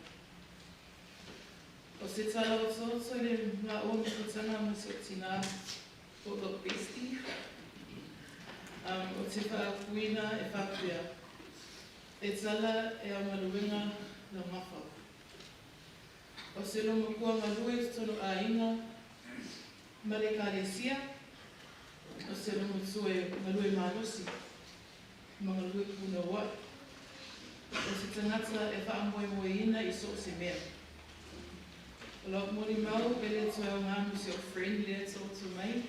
O se tala o tōtō i le ngā mafutaga ma se o tinā o lo bestie. O te whaakuina e whāpea. E tala e au maluenga lau mafa. O se lo makua malue totonu āinga ma le kalesia. O se lo motu e malue malosi. Ma galue puna wai. O se tangata e whaamoemoeina i so se mea. O lau moni mau e le toe o ngā se o friend le tō mai.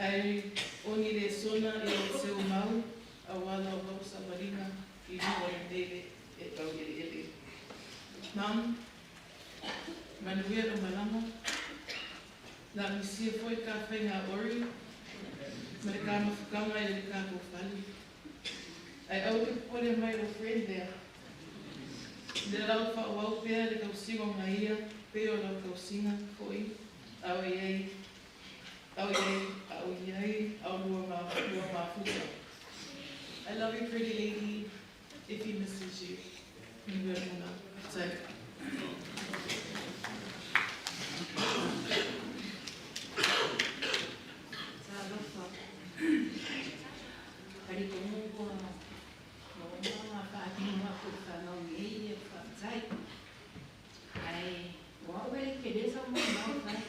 Ai oni le sona i o te o mau a wala o lau sawarina i mua i lele e tau ele ele. Mam, manuia o malama, la misia foi ka whai ngā ori, Ma le ka mafutaga i le tatou fale. Ae aua te popole mai lou friend lea. Lea la ua faaauau pea le tausiga o Maia pei o lau tausiga foi a o i ai a o i ai a o i ai a olua lua mafuta. I love you pretty lady if he misses you. Manuia le malaga. Faafetai. Talofa. Talitonu ua maua ngā whaatino a koe whanau nei e whaatai. Ai, ua au e ke lesa mo mau whai.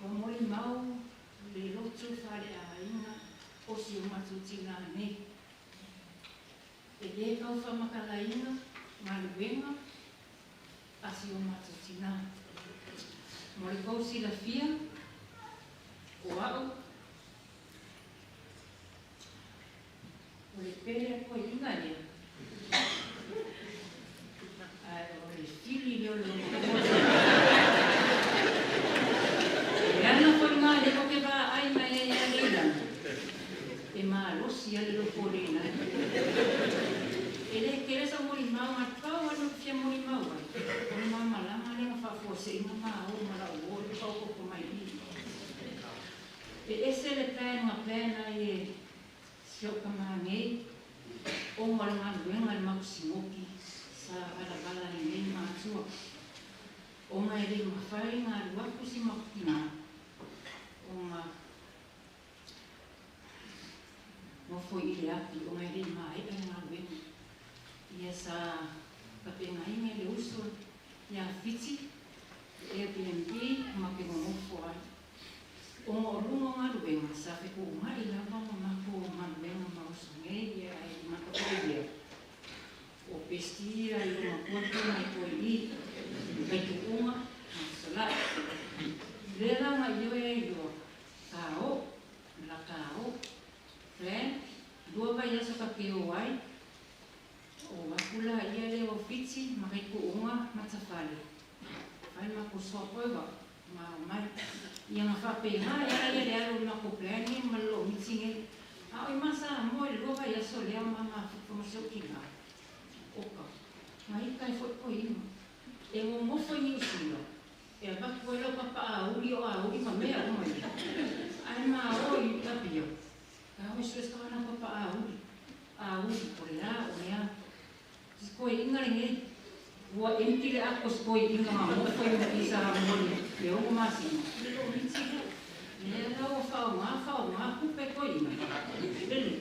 Ua moli mau le lotu whare a inga o si o matu tina nei. E le kau whamakalaina ngā luenga a si o matou tinā. Mo le kou silafia, o a'u, o le pele a toeaiina lea, ae o le fili lea o le logotoa. E ana foi ngā leo ke vaai mai ai a Leilani, e malosi a le loko o Leilani. E le tele sau molimau, ae pau lava le fia molimau ai, o le mamalama lea na faafuaseiga ma o ma lau uo i le faaopoopo mai i i. E ese le plan na plan ai e si ou tamā nei, ona o le galuega i le makusinoki sa valavala ai nei matua, ona e le mafai ona alu atu si makutinā, ona nofo i le api ona e le maea le galuega. Ia sa tapenaina e le uso ia Fiti le Airbnb ma te nonofo ai. Ona o luga o galuega sa fetuunai lava ma matou galuega ma uso nei ia ae i mata foi ia o bestie ia i lona matua tuna i toe i faituuga ma fesolai. Lea la na ioe ai loa ka o la ka o plan lua vaiaso ka ke o ai o aku la ia lea o Fiti ma faituuga ma Tafale fai matou swap over ma omai. Ia na faapena ai ala ia le alu o le matou plan ia ma le lomiti nei. A o i ma Samoa i le lua vaiaso lea o ma mafuta ma si ou tina. Oka, na ika e foi koe ima. E nonofo i Niu Sila, e avatu ai lau papa auli o auli ma mea uma ia. Ae ma o i Apia, ka hoi sue sa kana papa auli. Auli, o le a, o le a. Si koe inga lenei, ua empty le ako si koe inga ma mofo i Samoa i le 6 masina. Le lomiti lea. Lea la ua faaaoga faaaoga tupe koe inga. Lele.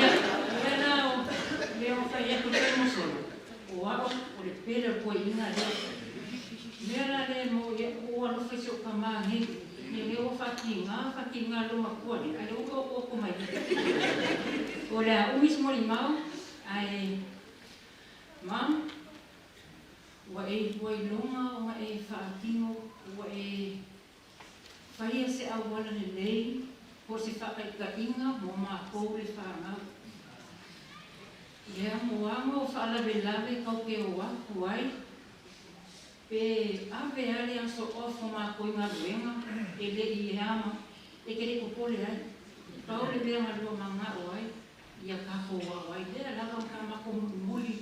Ia, lea la o lea ua fai atu le taimi solo, o a'u o le pele o le toeaina lea. Mea la lea e mo ia ua alofa i si ou tamā nei, ia lea ua faatiga, faatiga lou matua lea, ae lea ua oooo mai. O le a umi se molimau, ae Mom, ua e ua iloga ona e faatino, ua e faia se auala lelei po o se faataitaiga mo matou le fanau. Ia moaga o faalavelave kau te o atu ai, pe ave a le aso off o matou i galuega e le i ea ma e te le popole ai. Pau le mea na lua mana'o ai, ia tatou ao ai lea lava ma ta matou mulimuli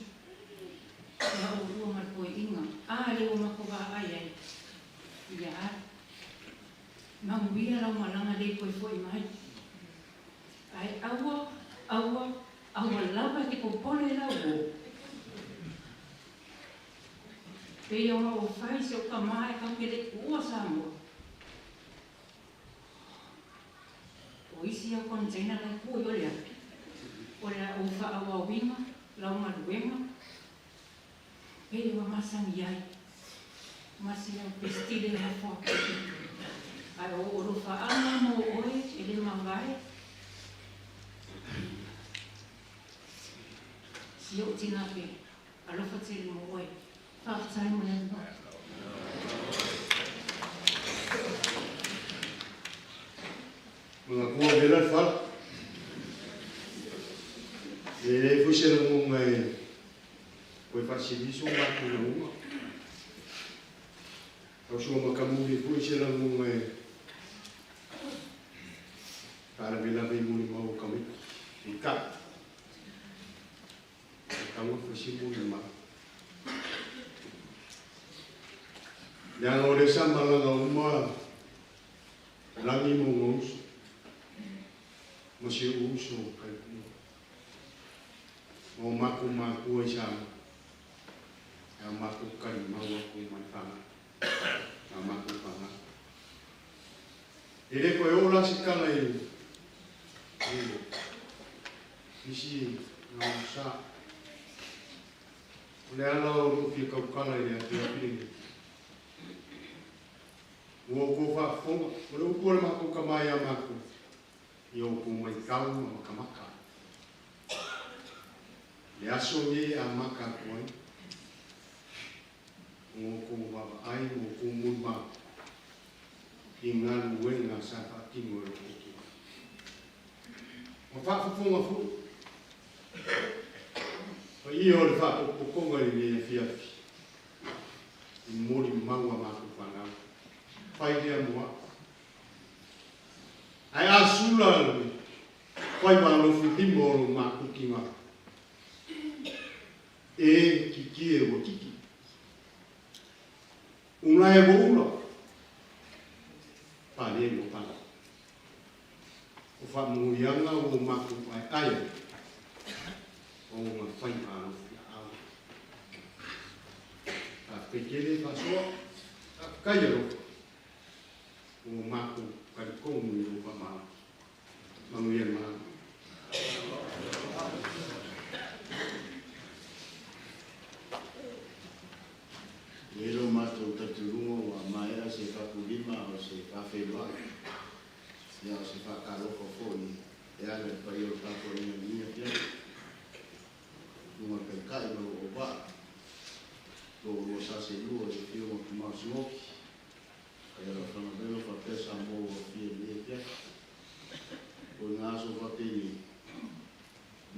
ia olua ma le toeaiina a le ua matou vaai ai ia alu. Manuia lau malaga le toe foi mai. Ae aua, aua, aua lava e te popole lau uo. Pei ona ou fai si ou tamā e kau te le tuua Samoa. O isi au container la e tuu i o le afi, o le a ou faaauauina lau galuega pei ua masani ai ma si au pesitile e hafo atu. Ae o ou alofaaga mo oe e le mavae si ou tina pele. Alofa tele mo oe. Faafetai mo le avanoa. Manatua vela le fala. E leai foi se lagona e toe faasili so matou lauga. Tausua makamuli foi se lagoga e faalavelave i molimau o tamaiti. Peitai, e tatau ona fai se molimau. Leaga o lea sa malaga uma lagi ma ona uso, ma si ou uso o Kaipua, ma o matou matua i Samoa, a matou talimau atu ma le fanau, ma matou fanau. E le toe oo la se tala i nisi gausa. O le ala o lou fia tautala i le afiafi lenei. Ua outou faafofoga, o le upu a le matou tama ia matou, ia outou matau ma matamata. Le aso lenei e amata atu ai, ona outou vaavaai ma outou molimau i galuega sa faatino e lo outou. Ua faafofoga foi paia o le faapotopotoga i lenei afiafi i molimau a matou fanau. Fai lea mo au. Ae a sula le faiva alofilima o lo matou tina, e kiki e ua kiki. Una e ua ula, pale ua pale. O faamanuiaga ua o matou aeae ai, o ona faiva alofi aao. Faafetai tele faasoa, faafetai alofa, ua matou talitonu i lou faamalosi. Manuia le malaga. E i ai lo matou talitonuga ua maea se faapulima o se faafeiloai, ia o se faatalofa foi e ala i le paia o le tapuaiga i lenei afiafi. Susuga i le Taitai ma lou auvaa, lo oulua sa seelua i le afioga o Tamao Sigoki, Paia lau Afioga faapea Samoa ua afia i lenei afiafi. O ina aso faapenei,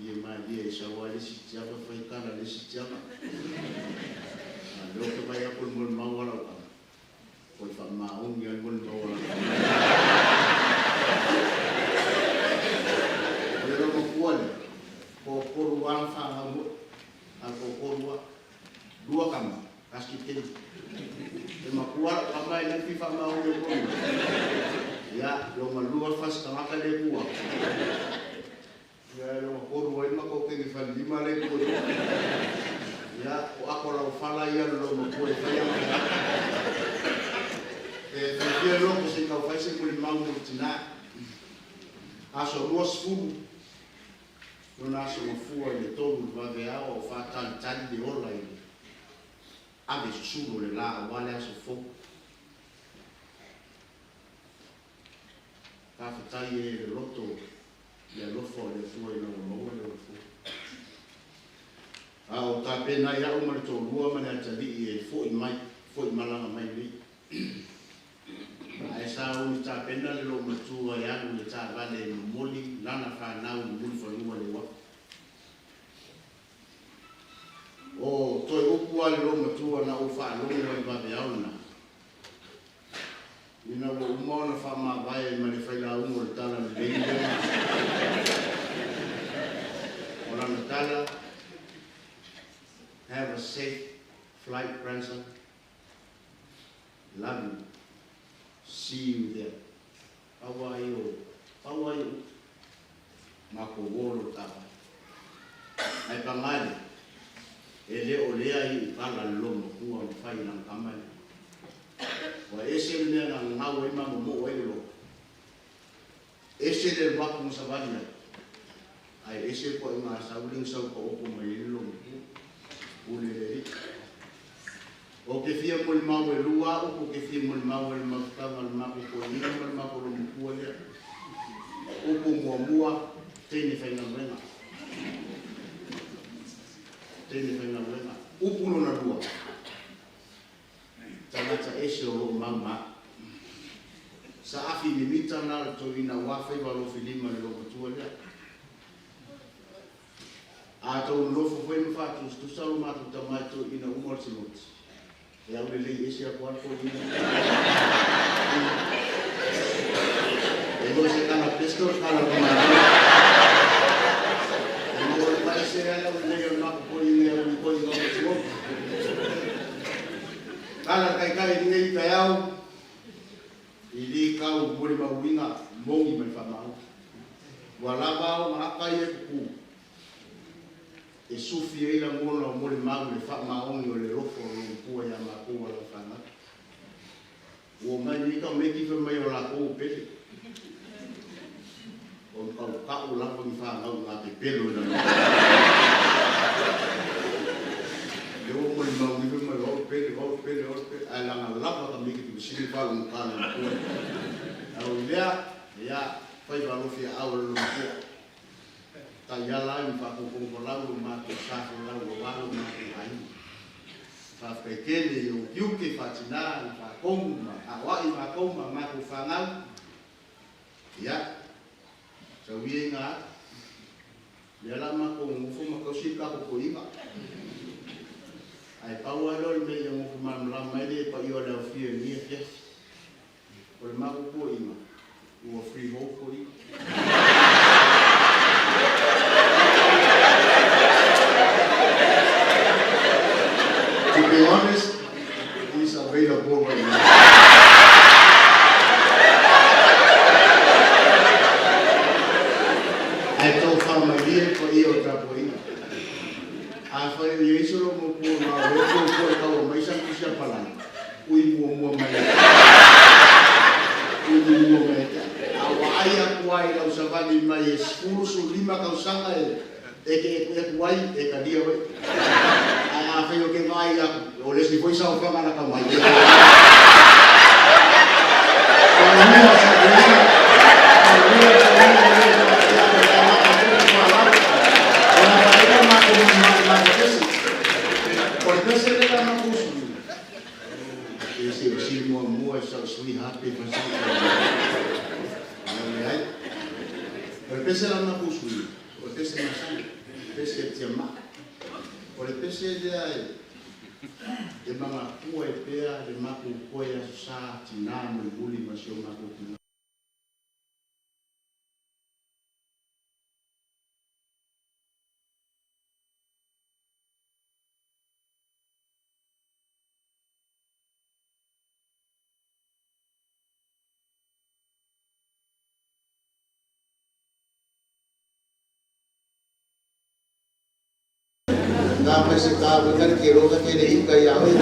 ia malie e sau ai le isi tiaga fai tala le isi tiaga. A lea ou te vaai atu i le molimau a lau tama, o le faamaoni lava le molimau a lau tama. O le loomatua lea, toatolu lava na fanau moi, na o le toatolu lava. Lua tama, tasi le teine. E matua lau tama e le fia faamaoni o tonu. Ia, lona lua fasi tagata le tua. Ia, lona tolu ai ma tou teine falelima le tua. Ia, o ato lau fala ia le lou matua e fai ana tagata. E fai fia loto se i tau fai se molimau mo le tina. Aso 20, lona aso gafua i le 3 i le vaveao o faatalitali le ola i le ave susulu o le la aua le aso fou. Faafetai e le loto le alofa o le Atua ina ua maua le ola fou. A o tapena ai au ma le toalua ma le atalii e fo'i mai, fo'i malaga mai nei. Ae sa uli tapena le loomatua e alu i le taavale e momoli lana fanau i Mulifanua le uafu. O toe upu a le loomatua na ou faalogo ai i vaveao lena, ina ua uma ona faamavae ma le failauga o le Tala Lelei lea o lana tala, Have a safe flight, grandson. Love you. See you there. Pau lava ia o, pau lava ia o upu. Matou o loa i le taavale. Ae paga lea, e le o lea i ukala le loomatua na fai i lana tama lea. Ua ese le mea na gagau ai ma momoo ai le loto. Ese le alu atu na savali ai, ae ese le toaiga sau lea na sau taoto mai ai le loomatua. Pule le Alii. Ou te fia molimau e lua au, ou te fia molimau e le mafutaga o le matou toeaina ma le matou loomatua lea. Upu muamua, teine faigaluega. Teine faigaluega. Upu lona lua, tagata ese o loo mau ma au. Saafi mimita na le toeaina ua faiva alofilima i le loomatua lea. A tou nonofo foi ma faatusatusa lo matou tama i toeaiina uma o le Sinoti, E aulelei ese aku lava le foliga. E le o se kala pistol o le kala o le tamāiga. E maua ese lava le aulelei o le matou foliga i au itoaiga o matua. Tala le Taitai i lenei taeao i li tau molimauina moni ma le faamaoni. Ua lava ao ona ata ia e tutu e sufi ai lagona o molimau i le faamaoni o le alofa o lou Matua ia matou a lau fanau. Ua omai nei tamaiti fai mai o latou o Pele. O le tautau lava ni fanau na pepelo i lalo. Lea ua molimau nei fai mai o au le Pele, o au le Pele, o au le Pele, ae laga lava tamaiti pito sili ona faalogogata le matua. Ae ui i lea, ia, faiva alofi aao o le loomatua. Taiala ai ma faatotofolau lo matou sa folau aua lo matou aiga. Faafetai tele i ou tiute faatina i faatonu ma aoai matou ma matou fanau. Ia, sau ia ina atu. Lea la matou nonofo ma tausi le tatou toeaina. Ae pau lava lea o le mea ia nofo malamalama ai le paia o le aofia i lenei afiafi. O le matou toeaina, ua freehold toeaina. To be honest, he's available right now. Ae tau faamalie le paia o le tapuaiga. Afai o i ai se loomatua ma o lea e fuafua e tau aumai sana tusi apalai, ui muamua mai ia te au. Ui muamua mai ia te au. A ua ai atu lava i lau savali mai e 10, 15 tausaga e e te ekueku ai, e talia oe. Ae afai ou te vaai atu, o le isi foi saofaga lata mai, e Manuia Samoa, manuia Samoa, Ona faaiga matou matou pese. O le pese lea la matou sui, e se o sili muamua i sau sui hape ma sau. Leai. O le pese la matou sui, O le pese masani, pese e tiamaa. O le pese lea e manatua ai pea le matou toe Aso Sa tina mulimuli ma si o matou tina. Nga mai se ka weka le ke roka ke le ika ia oe.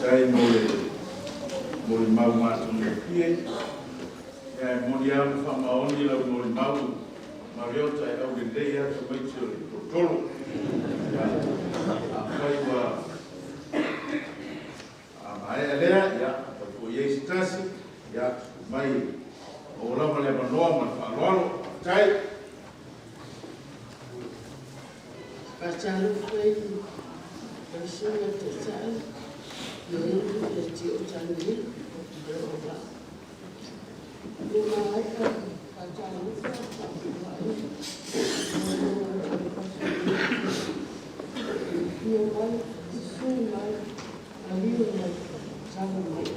Faafetai mo le molimau matagofie. Ia e moni lava ma faamaoni lau molimau Mariota e aulelei lava tamaiti o le tolotolo. Ia afai ua maea lea, ia afai foi e i ai se tasi, ia tuutuu mai maua lava le avanoa ma le faaaloalo. Faafetai. Faatalofa i lau Susuga i le Taitai ma le Tio Tanuia o lou auvaa. Ua maea faatalofa faafeiloai afio mai, susu mai, maliu mai, tala mai.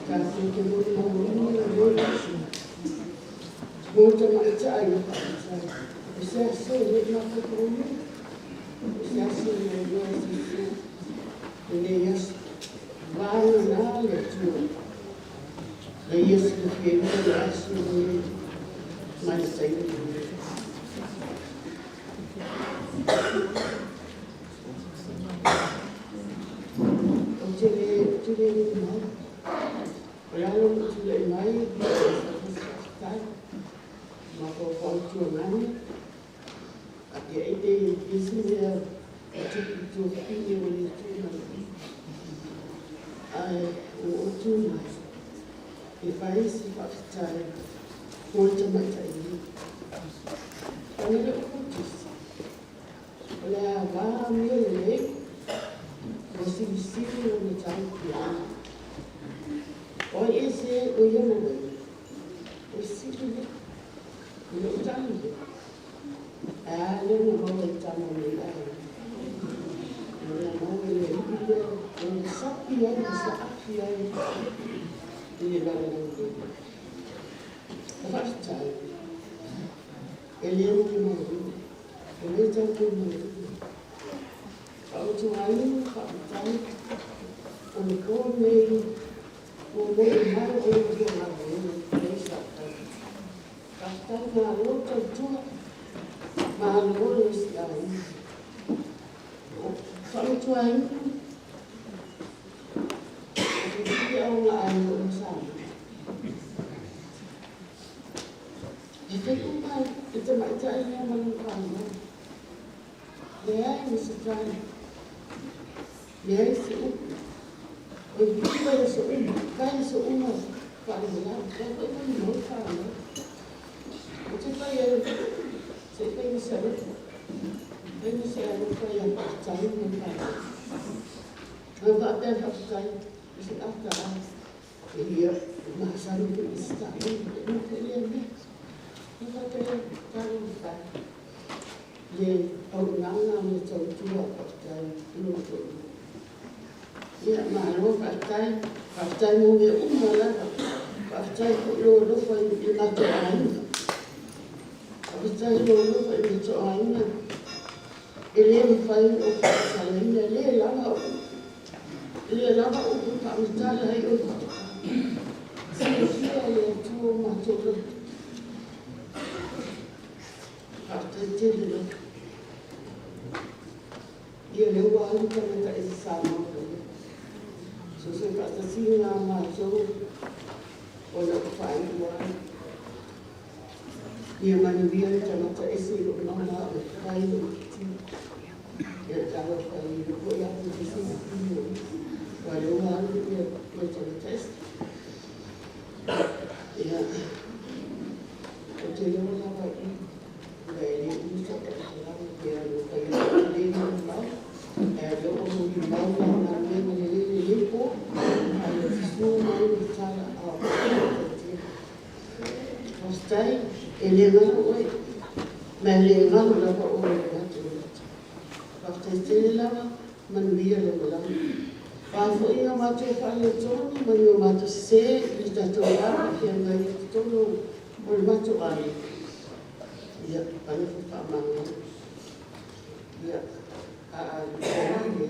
Tatou te molimauina lenei aso mo tamaitai o faafetai. O se aso e le mafaufauina, o se aso e le iloa e se isi lenei aso. Vagana le Atua na ia silafiaina le aso lenei ma le taimi lenei. Ou te le mau. O le ala ua tulai mai, faafetai. Ma fautuaga ia e te isi mea o tupu tuafafine o le tu mai. Ae ua ou tu mai e fai si faafetai mo le tamaitai nei. O le leo tusi, o le a vā mea lelei, ua silisili o le tau piana. O ai e se o ia mai, o sili le, i lou tali le. A le na maua i tama nei ai. O le maua i le ii lea, o le sapi ai, ma saafi ai, i le lalolagi nei. O faafetai, e le molimauina, e le tau molimauina. Fautuaina, faafetai, o le pō nei, ua molimau o le galuega lea sa fai. Faafetai malo tautua, malo le osiaina. Fautuaina, o te fia o ngā ai o Samoa. E fai uma i te tamaitai lea ma lona fanau. Leai ma se tala, leai se upu. O i pipa i aso uma, fai aso uma faalavelave. Lea foi molimau le fanau. O te fai ai, se i fai ma se alofa. Fai ma se alofa ia faafetai ma le fanau. Ma faapea faafetai, i se ata a ia masani foi i se taaloga, e uma foi lea mea. Ma faapea talofa le auaunaga ma le tautua faafetai i lo outou. Ia, malo faafetai, faafetai mo mea uma lava. Faafetai foi lou alofa i le matou aiga. Faafetai lou alofa i le matou aiga. E le mafai ona ou faamatalaina, le lava upu. Le lava upu e faamatala ai o le faafetai. Silafia e le Atua o matou loto. Faafetai tele lava. Ia lea ua alu tagata ese Samoa paia. So se faatasiga a matou o lau faaiu ai. Ia manuia le tagata ese i lou mama o le fai o le tino. Ia talofa i le foi atu i se isi wa le ua alu ia le tagata ese. Ia, o te lewa lava i le le usa ka salama pe a lo kai le le mau. E le o mo ni mau na na me na le le le po. A le fisu mai le tala a o te. Faafetai, e le galo oe. Ma e le galo lava oe i le matou loto. Faafetai tele lava, manuia le malaga. Faafoi o matou faaletonu ma ni o matou sesē i le tatou va feagai i totonu o le matou aiga. Ia, alofa faamagalo. Ia, a a lea,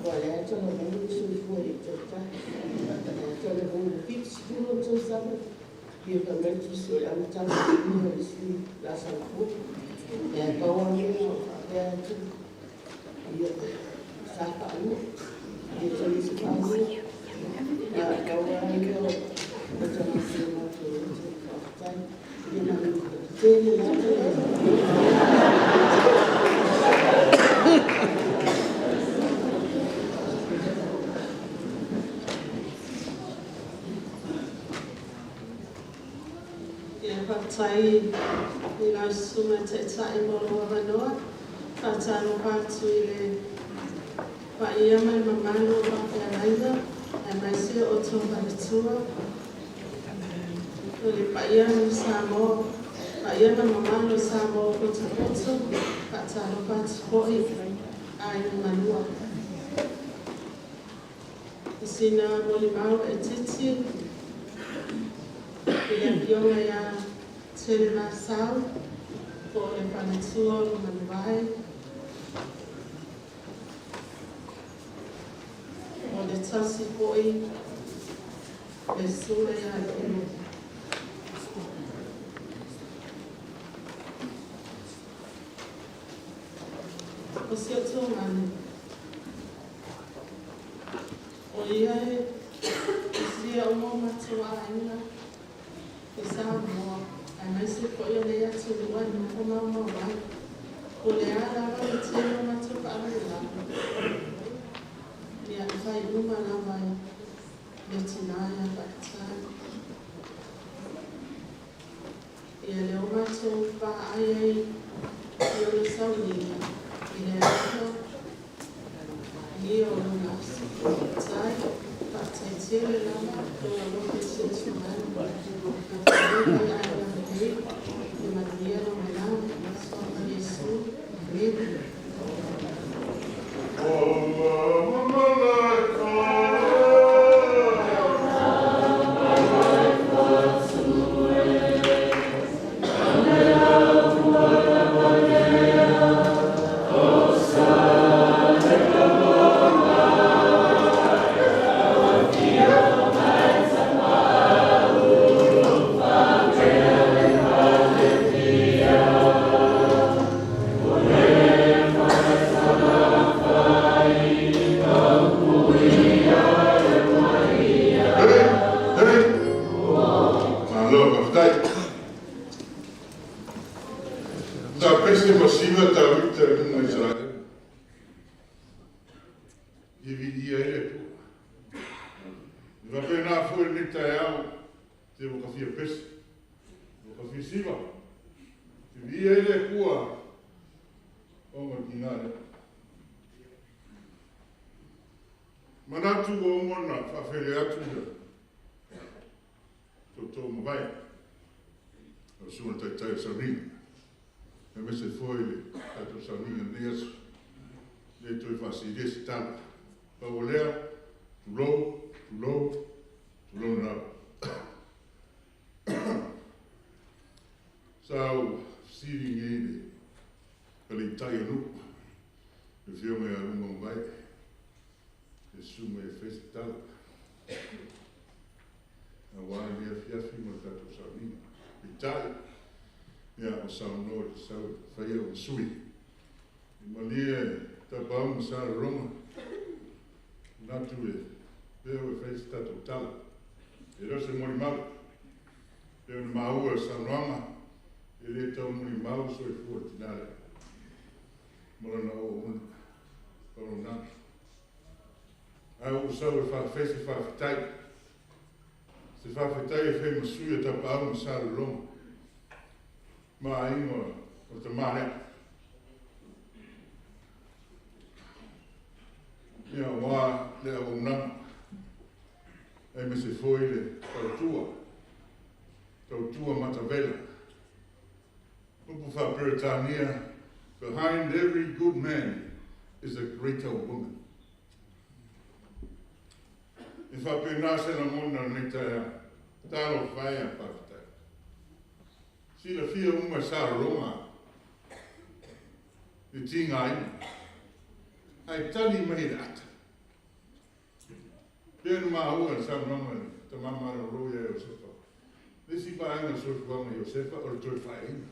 ua lea talavou le soifua i tautai. Lea talavou le 70 tausaga, ia fai mai le tusi o le amataga o le sui la saupo. Ia pau a mea o faapea atu, ia, sa faalua. Ia tali se Faafetai i lau Susuga Taitai mo lou avanoa. Faatalofa atu i le paia ma le mamalu o faafeagaiga aemaise o outou faletua. O le paia o Samoa, paia ma le mamalu o Samoa potopoto, faatalofa atu foi aiga malua. O sina molimau laitiiti i le afioga ia Telemasau, po o le faletua o Lumanuvae. O le tasi foi le susuga ia Ulu. O si ou tuagane, o ia e sia uma o matou aiga i Samoa, aemaise foi o nei atunuu e nofo maumau ai. Po o le a lava le tele o matou faalavelave, ia e fai uma lava e le tinā ia Faafetai. Ia lea ua matou vaai ai i ona sauniga i le alofa ia o lona aso. Faafetai, faafetai tele lava lou alofa i si ou tuagane. Faafetai i aiga lelei, ia manuia lau malaga. Suafa Iesu. Amene. Malo, faafetai. Sa pese ma siva Tavita i luga o Isaraelu. I viia ai le Atua. E faapena foi lenei taeao, te ua ka fia pese, ua ka fia siva. I viia ai le Atua, ona o le tiga lea. Manatu ua uma ona faafeiloai atu ia toutou mavae, lau Susuga i le Taitai o le Sauniga, aemaise foi le tatou sauniga i lenei aso, e le toe faasilia se tala. Pau o lea, tulou, tulou, tulou lava. Sa ou fesili nei i le faleitai o nuu, le afioga ia Lumaumavae, le susuga ia fai se tala aua lenei afiafi ma le tatou sauniga. Peitai, ia, ua saunoa i le sau e fai au ma sui. E malie Tapaau ma Salelologa, manatu e pea e fai se tatou tala. E le o se molimau. Pei ona maua i le saunoaga, e le tau molimau soifua le tinā lea ma lana auauna auaunaga. Ae ua ou sau e faafetai se faafetai. Se faafetai e fai ma sui o Tapaau ma Salelologa ma aiga o le tama lea. Ia, aua le auaunaga, aemaise foi le tautua, tautua matavela. Upu faa-Peretania, behind every good man is a greater woman. E faapena se lagona lenei taeao. Talofa e a faafetai. Silafia uma e Salelologa le tigaina. Ae tali mai le ata. Pei ona maua i le saunoaga a le tama malolo ia Iosefa. Le isi vaega o le soifuaga o Iosefa o le toe faaeaina.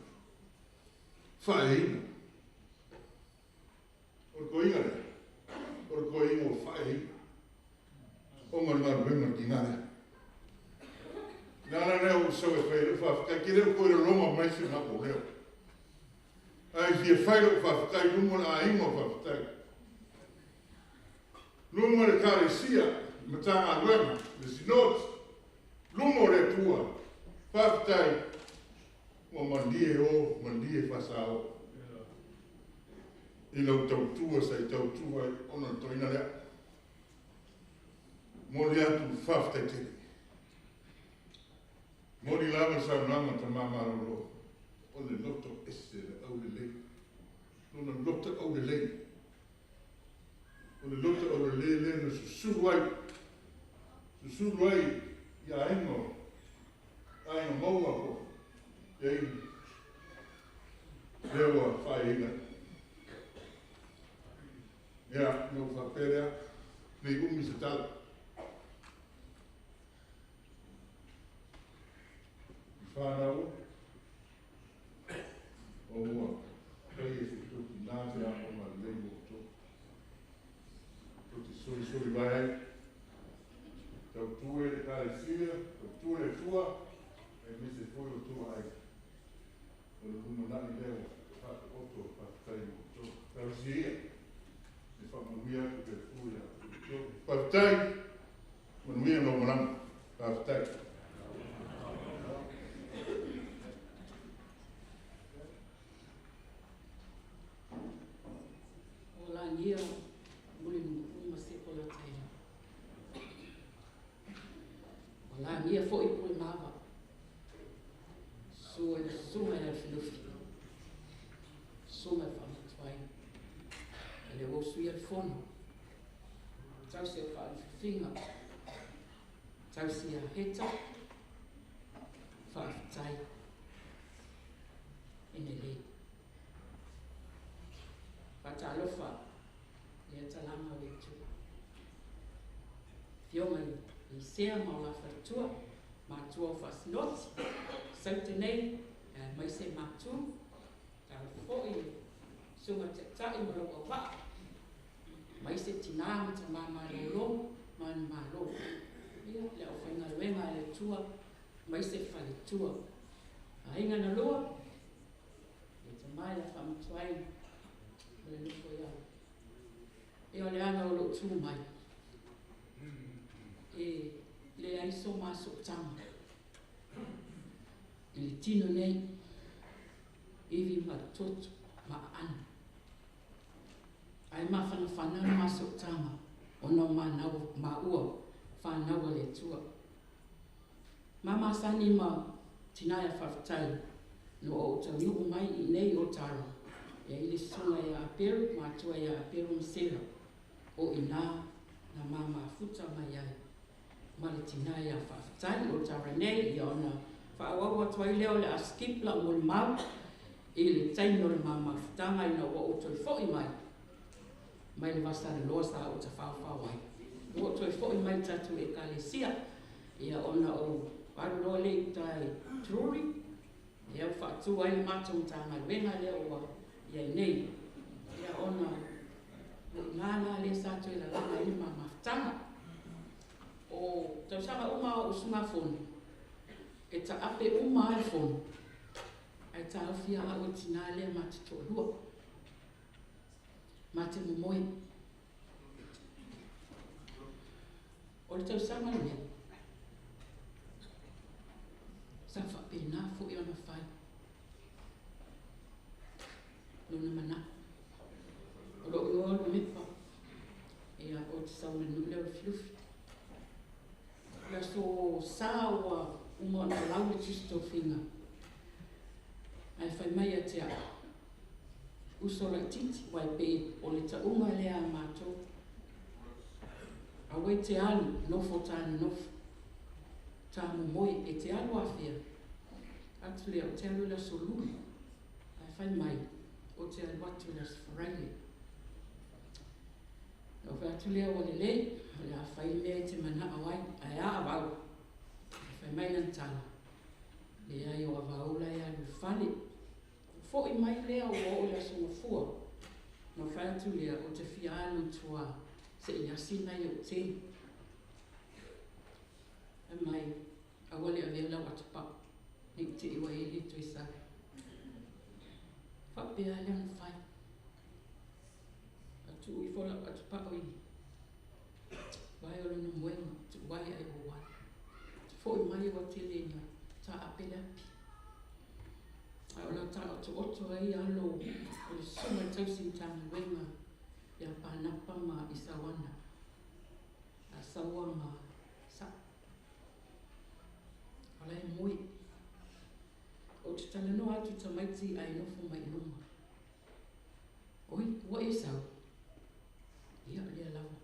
Faaeaina. O le koiga lea, o le koiga ua faaeaina. Ona o le galuega o le tiga lea. Le ala lea ua ou sau e fai ai lau faafetai, e te le o toe lologa mai si o matou leo. Ae fia fai lau faafetai i luma o le aiga o faafetai. Luma o le Ekalesia, le Matagaluega, le Sinoti, luma o le Atua. Faafetai. Ua malie o, malie faasaoa. I lau tautua sa i tautua ai ona o le toeaina lea. Momoli atu le faafetai tele. Moni lava le saunoaga a tama malolo, o le loto ese le aulelei. Lona loto aulelei. O le loto aulelei lea na susulu ai, susulu ai i aiga, aiga maua po i ai lea ua faaeaina. Ia, na ou faapea lea, nei umi se tala. I whānau, o mua, kai e se tō ki nā te aonga lelei mo tō. Tō te solisoli vai ai, tautua i le ekalesia, tautua i le Atua, aemaise foi o tou aiga. O le lumanai lea ua faataoto, faafetai mo outou. Talosia ia, e faamanuia atu le Atua ia te outou. Faafetai, manuia lou malaga. Faafetai. O lagia Mulinuu ma Sekolataia. O lagia foi Pulemava. Sua i le susuga i Lufilufi. Susuga i le Faamatuai. E le ua usuia le fono. Tausi o faalufilufiga. Tausi ia Heta. Faafetai. Ene lei. Faatalofa le talaga o le Atua. Fioga i Isea ma o la faletua, matua o faasinoti, saute nei, mai se matu, talofa foi le susuga taitai ma lou auvaa, mai se tinā ma tamā malolo ma ni malo. Ia, le aufaigaluega a le Atua, mai se faletua. Aiga na lua, le tamai la faamatuai ma le nofo iau. Ia o le ala o lou tu mai. E leai so masoutaga i le tino nei, ivi ma le toto ma aano. Ae mafanafana le masoutaga ona o manau maua whānau a le Atua. Ma masani ma tinā ia faafetai no o taunuu mai i nei o Tara. Ia i le susuga ia Aperu, matua ia Aperu ma Sera. O ina na mamafuta mai ai. Ma le tinā ia faafetai o Tara nei ia ona whaawau atu ai lea o le a skip la mo le mau i le taimi o le mamafutaga ina ua ou toe fo'i mai mai le vasaloloa sa ou tafaofao ai. Ua ou toe fo'i mai tatou ekalesia ia ona ou alu loa lea i uta i Drury ia ua faatu ai le matou Matagaluega lea ua i ai nei ia ona o i ina la lea sa toe lalaga ai le mamafutaga. O tausaga uma o usugafono e taape uma lava le fono ae taofi au e tinā lea ma te toalua ma te momoe. O le tausaga lenei sa faapena foi ona fai lona manao. O lou igoa Lumepa ia o te sau mai le nuu lea o Lufilufi. O le aso Sa ua uma ona lau le tusi tofiga ae fai mai ia te au, uso laitiiti aua e pei o le tauga lea a matou. Aua e te alu nofo ta nonofo, ta momoe, e te alu afea? Atu lea, ou te alu i le aso Lulu. Ae fai mai, ou te alu atu i le aso Faraile. Na ou fai atu lea ua lelei, o le a fai le mea e te manao ai, ae a avau? Ae fai mai lana tala, leai o avau la e alu i le fale. Foi mai lea ua oo i le aso Gafua, na ou fai atu lea, ou te fia alu i tua se i asi nai ou tei. Fai mai, aua le avea lau atapau, ne i te i ua e le toe sau. Faapea lea ona fai. A tuu ifo lau atapau i vae o lona moega, tuu ai ae ou alu. Foi mai ua tele ina taape le api. A o la taoto'oto ai alo o le susuga i le tausi Matagaluega ia Panapa ma Isauana, a Saua ma Sa'o. O la e moe. Ou te talanoa atu i tamaiti ae nofo mai i luma. Oi, ua e sau? Ia, o lea lava.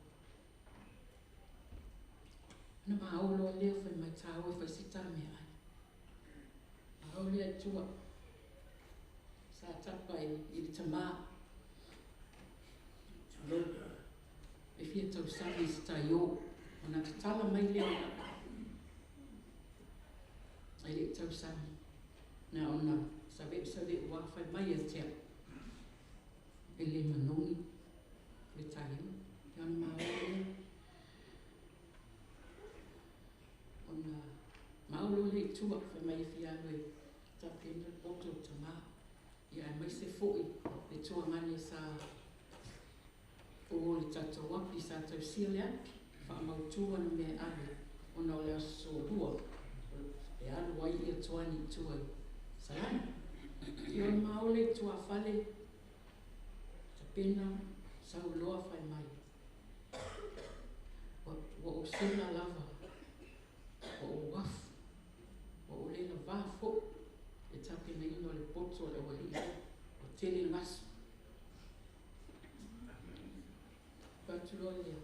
Ona maua loa lea fai mai tāua e fai se tā meaai. Maua lea i tua. Sa tapa i le tamā. Tulou. E fia tausami i se taiō. Ona tatala mai lea o la'u. Ae le i tausami. Na ona save'u save'u lava fai mai ia te a'u. E le manogi le taiō. Ia ona maua lea. Ona maua loa lea i tua fai mai e fia alu e tapena le poto o le tamā. Ia aemaise fo'i le tuagane sa o le tatou api sa tausia le api faamautū ana mea e ave ona o le aso lua e alu ai ia Tuani i tua i Salani. Ia ona maua lea i tuafale tapena sau loa fai mai. Ua ou sela lava, ua ou afu, ua ou le lavā fo'i le tapenaina o le poto o le aualii lea, ua tele le gasu. Fai atu loa lea,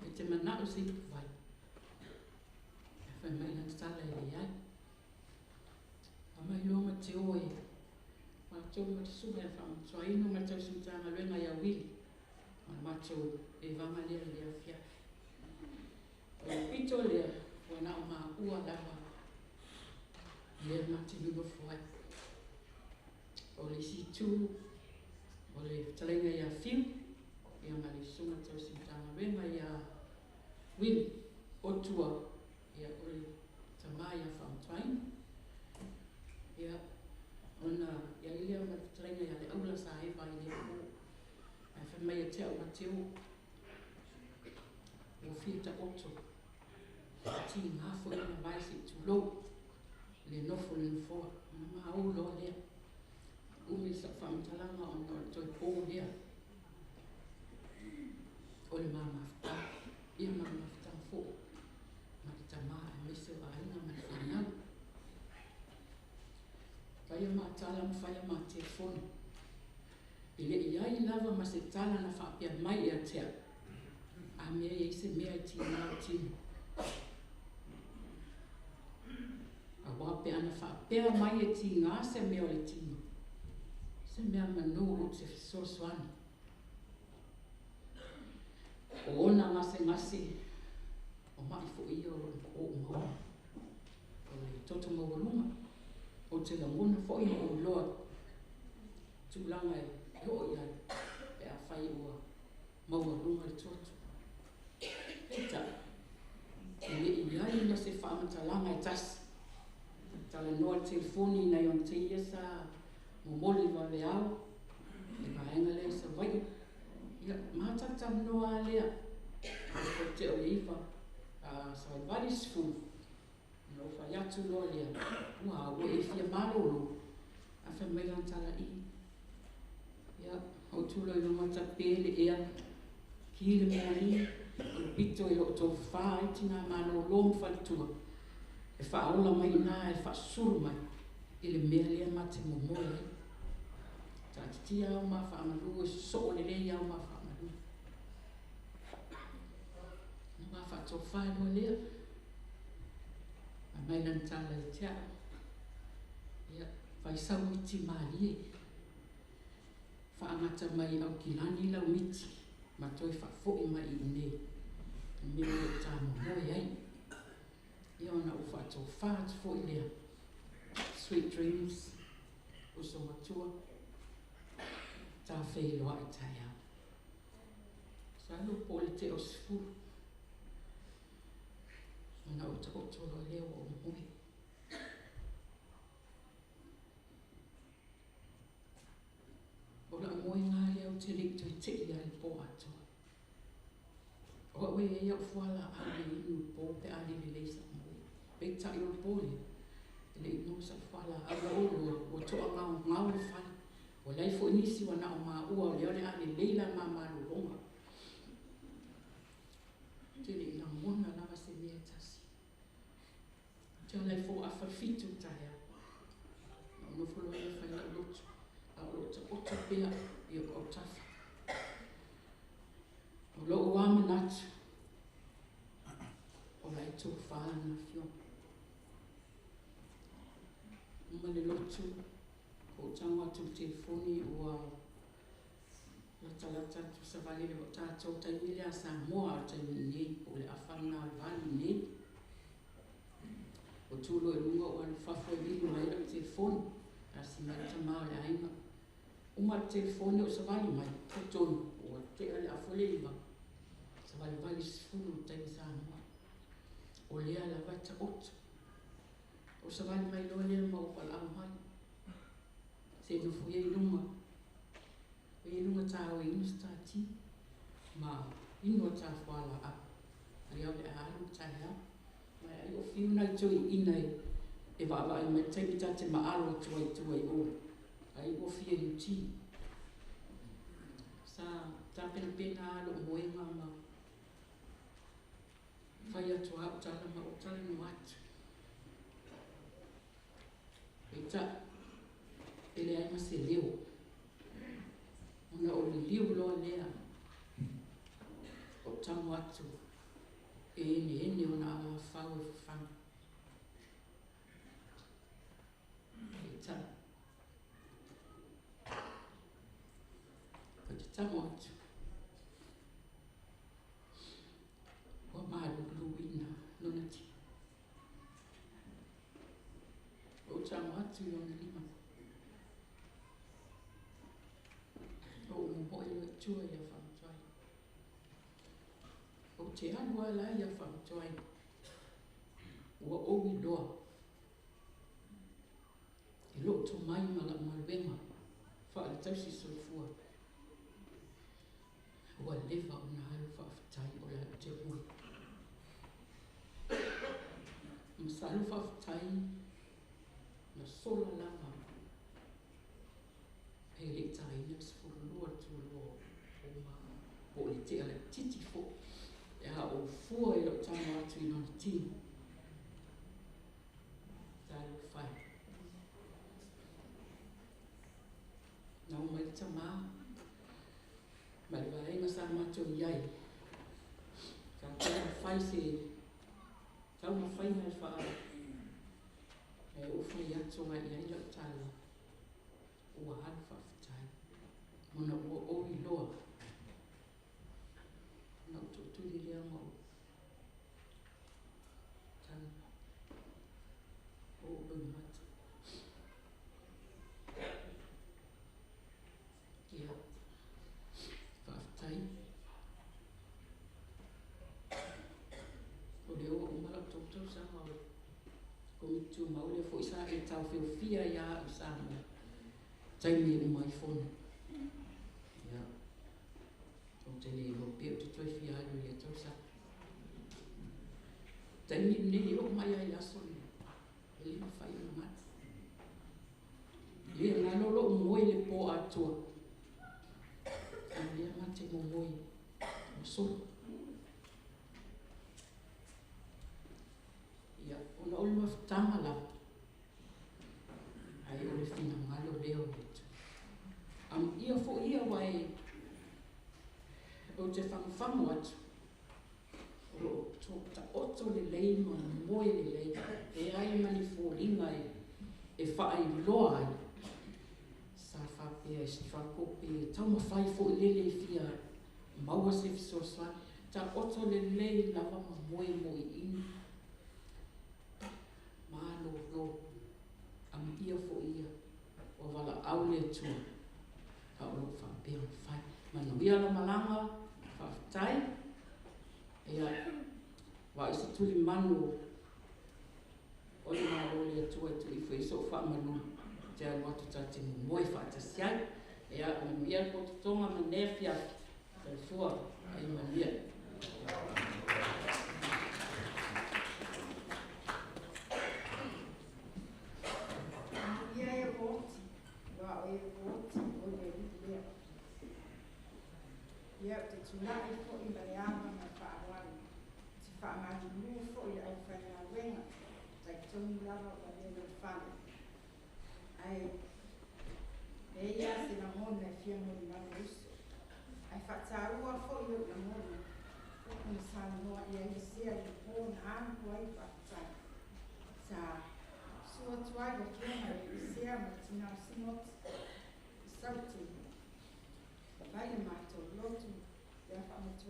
e te mana'o i se ipuvai. Ae fai mai lana tala e leai. Aumai loa ma te o e matou ma le susuga ia Faamatuaina ma le tausi Matagaluega ia Wili ma le matou evaga lea i le afiafi. O le pito lea ua na o maua lava lea ma te nonofo ai. O le isi itu o le fetalaiga ia Fiu ia ma le susuga tausi Matagaluega ia Wili o tua ia o le tamā ia Faamatuaina. Ia ona i ai lea ma le fetalaiga ia Leaula sa eva ai i lea po. Ae fai mai ia te a'u Mateo ua fia ta'oto tigā fo'i ona vae se'i tulou le nofo i le nofoa ona maou loa lea. Umi sa'u faamatalaga ona o le toe pō lea o le ma mafutaga ia ma le mafutaga fo'i ma le tamā aemaise o aiga ma le fanau. Fai a ma tala ma fai a ma telefoni. E le'i ai lava ma se tala na faapea mai ia te a'u, a mea e i ai se mea e tigā lou tino. Auā pe ana faapea mai e tigā se mea o le tino, se mea manū ou te fesoasoani. O ona gasegase, o ma'i fo'i ia o lo o ou maua. O le toto maualuga, ou te lagona fo'i ma ou iloa tulaga e oo i ai pe afai ua maualuga le toto. Peitai, e le'i i ai ma se faamatalaga e tasi. Talanoa i le telefoni i nai ona teia sa momoli vaveao i le vaega lea i Savaii. Ia, ma talatalanoa lava lea. Po te o le 9, savalivali 10, ona ou fai atu loa lea, ua a ua e fia malōlō? Ae fai mai lana tala i. Ia, ou tu loa i luga tapē le ea, ki le moli, o le pito e lo o tofafā ai tinā malōlō ma faletua, e faaola mai i ina e faasusulu mai i le mea lea ma te momoe ai. Taatitia ao ma faagalū e sosoo lelei ao ma faagalū. Ona ma faatofā loa lea. Fai mai lana tala ia te a'u, ia, fai sau miti mālie, faagata mai i Aukilani lau miti ma toe faafo'i mai i inei, i mea o lo o ta momoe ai. Ia ona ou faatofā atu fo'i lea. Sweet dreams, uso matua, ta feiloai taeao. Masalo po o le tea o 10 ona ou taoto loa lea ua ou moe. O la'u moega lea ou te le i toe te'i lava i le pō atoa. O a'u e i ai a'u fualaau e inu i le pō pe a le lelei sa'u moe. Peitai o le pō lea, E le i maua sa'u fualaau la ua ua to'agaogao le fale. Ua leai foi nisi ua na o maua o lea o le a lelei la ma malologa. Ou te le i lagona lava se mea e tasi. Ou te ala ifo ua afa le 7 i le taeao. Na ou nofo loa lea fai la'u lotu, a o lo'o taoto pea i o'u autafa. O lo'u lava manatu, o la e tofa lana afioga. Uma le lotu, ou tago atu i le telefoni ua latalata atu savali le tatou taimi lea a Samoa, a o le taimi i inei po o le afa lena o le 8 i inei. Ua tu loa i luga ou alu i fafo e vili mai lau telefoni, asi mai le tamā o le aiga. Uma le telefoni o savali mai, talitonu ua te'a le afa o le 9, savalivali 10 i le taimi Samoa. O lea lava e taoto. Ou savali mai loa lea ma ou valaau mai. Se nofo ia i luga. O ia i luga tā o inu se tā ti. Ma inu o tā fualaau. Lea o le a alu taeao. Ma ai o fiu nai toeaiina e vaavaai mai taimi ta te maalo atu ai tua i o. Ai ua fia iuti. Sa tapenapena a lou moega ma fai atu au tala ma ou talanoa atu. Peitai, e leai ma se leo. Ona o liliu loa lea o tago atu e eneene ona alafau e fafaga. Peitai, ou te tago atu, ua maluluina lona tino. Ou tago atu i lona lima. Ou momoe loa i tua ia Faatuai. Ou te alu lava la ia Faatuai. Ua ou iloa i lou tomai ma la'u galuega faaletausi soifua. Ua leva ona alu faafetai o le au te moe. Masalo faafetai na sola lava e le i taina le 12 le tulua o ma po o le tea laitiiti fo'i e a ou fua i la'u tago atu i lona tino. Talofa e. Na oo mai le tamā ma le vaega sa matou i ai. Sa taumafai se taumafaiga e faa e ou fai atu ai i ai lau tala ua alu faafetai. Ona ua ou iloa na ou tuutuli lea ma ou tala o ou loimata. Ia, faafetai. O lea ua uma la'u 3 tausaga o le Komiti Tumau lea foi sa e taofiofia ai lava au i Samoa taimi e uma ai fono. Ia, ou te le iloa pe ou te toe fia alu i lea tausaga. Taimi lenei e oo mai lava i le aso lenei, e le mafai ona galo. E le galo lo'u moe i le po atoa, a o lea ma te momoe ua sola. Ia, ona o le mafutaga lava, ae o le finagalo lea o le Atua. Amuia foi ia aua e ou te fagufagu atu, o loo taoto lelei ma moe lelei, e ai ma ni foliga e faailoa ai. Sa faapea i se falekope taumafai foi lele e fia maua se fesoasoani. Taoto lelei lava ma moe moiiina. Malolo. Amuia foi ia ua valaau le Atua a o loo faapea ona fai. Manuia la malaga, faafetai. Ia, vaai se tulimanu o le Malo o le Atua e tuu ifo i ai so'u faamalu te alu atu ta te momoe faatasi ai. Ia, manuia le pototoga ma lenei afiafi. Soifua ma ia manuia.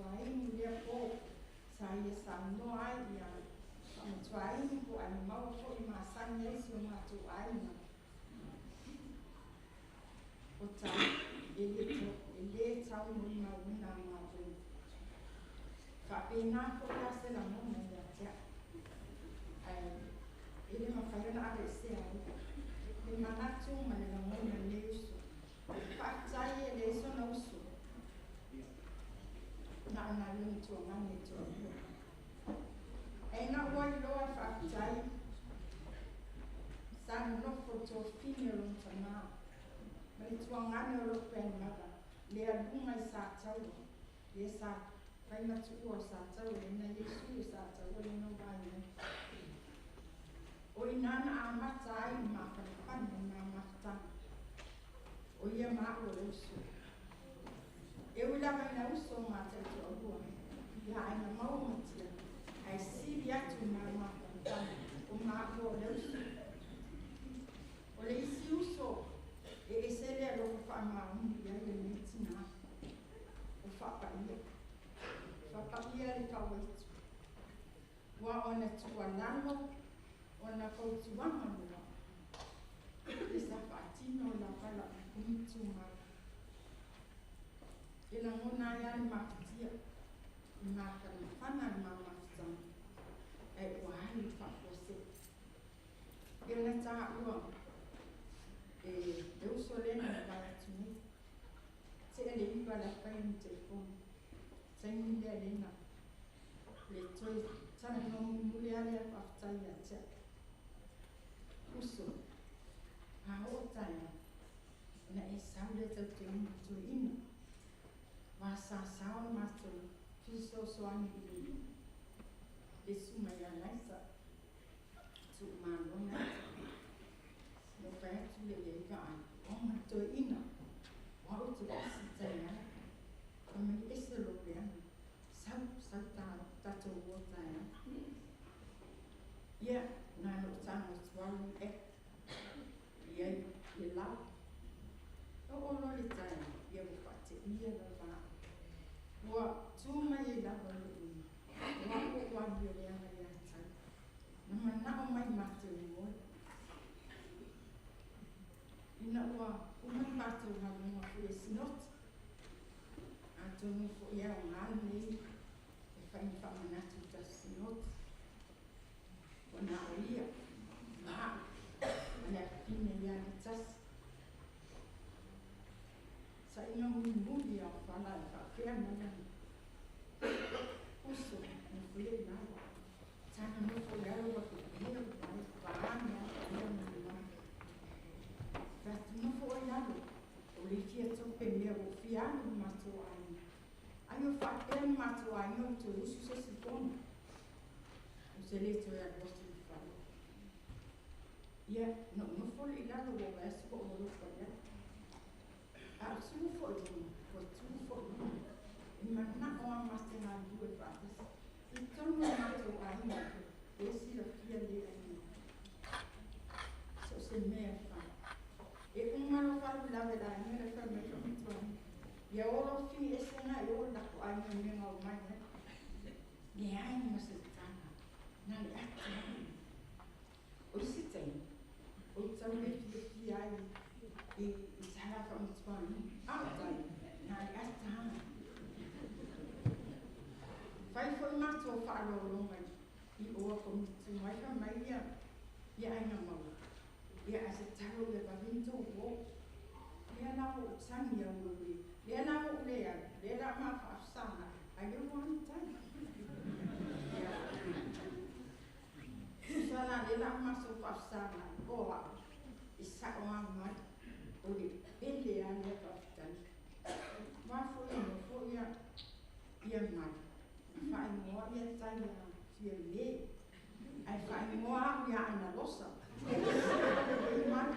Faamatuainu lea po sa ia saunoa ai ia Faamatuainu po ai maua fo'i masani ai si o matou aiga. O tau e lē tau molimauina a matou. Faapena fo'i la se lagona ia te a'u. Ae e le mafai ona aveesea ai le manatu ma le lagona i lenei uso. Faafetai e leai sona uso. Na o nai lona tuagane e toalua. Ae ina ua iloa e faafetai sa nonofo le tofine o lona tamā ma le tuagane o lou grandmother le aluga i Sataua lea sa fai ma tuua o Sataua lea na i ai sui o Sataua lea na ou vaai ai. O i ina na amata ai le mafanafana i ma mafutaga. O ia ma a'u o le uso. E ui lava ina uso ma taitoalua ia aiga maua ma tia, ae sili atu i ma mafanafana o maua o le uso. O le isi uso e ese le alofa faamaoni i ai lenei tinā. O Faapaia. Faapaia le fauaitu. Ua ona tuualalo, ona fautuaga loa, le sa faatino lava la'u tumau. E lagona ai lava le mafatia i mafanafana le ma mafutaga, ae ua alu i le faafuasei. E ona taua e le uso lea na mavae atu nei, tea le 9 la e fai ona telefoni. Taimi lea lena le toe talanoa mulimuli lava lea faafetai ia te a'u. Uso, a oo taeao, ona e sau lea tatou te inu toeaina. Ua sasao le matou fesoasoani i le susuga ia Laisa, tuumalo Laisa. Na ou fai atu lea i ai, vaai, o ma le toeaina, o au ou te pisi i taeao. Fai mai, ese lou leaga, sau, sau tatou o taeao. Ia, na ona ou tago atu lava lou app i ai le lau. Oo loa le taeao, ia ua faateia lava a'u. Ua tu mai ai lava lo'u lima, o a'u ou amioleaga ia tau. Na mana'o mai matou moe. Ina ua uma le matou galuega foi e sinoti, atonu foi e aogā lenei e fai ma faamanatu i tatou sinoti. Ua na o ia, ma a'u, ma le afafine ia Letasi. Saʻiga mulimuli a o fala e faapea mai lana uso, nofo ia i lalo. Tana nofo i lalo ua pepelo vai vaane a ia ma le lalo. Fai atu nofo oe i lalo, o le fia tope mea ua ou fia alu i le matou aiga. Ai o faapea le matou aiga ua toe usu se isi fono. Ou te le toe alu atu i le fale. Ia, na ou nofo lea i lalo ua vaai atu ua ou alofa i ai. A o tu foi i luga, ua tu foi i luga. E mana'o lava ma te galulue faatasi. I totonu o le matou aiga e silafia le aiga. So o se mea e fai. E uma loa faalavelave i le aiga lea fai mai faamatuaina. Ia o lou fini ese na i o le lako aiga i mea na omai ai. Leai ma se tala. Na le ata lava. O isi taimi, ou te tau le fiafia ai i tala faamatuaina. A o taimi, na le ata lava. Fai foi matou faaaloaloga i o a komiti mai fai mai ia ia aiga maua. Ia ae tatalo ia vave ona tou o. Lea la ua ou tagi au ua le, lea la ua ou le alu, lea la ma faafesaga ai lea ua alu tai. Ia. Tusa la lea la matou faafesaga o a'u e sa'o lava mai o le pele lava lea faafetai. Aua foi e nofo ia ia mai ma faaigoa ia tai ia Fiame ae faaigoa a'u ia Analosa. E mai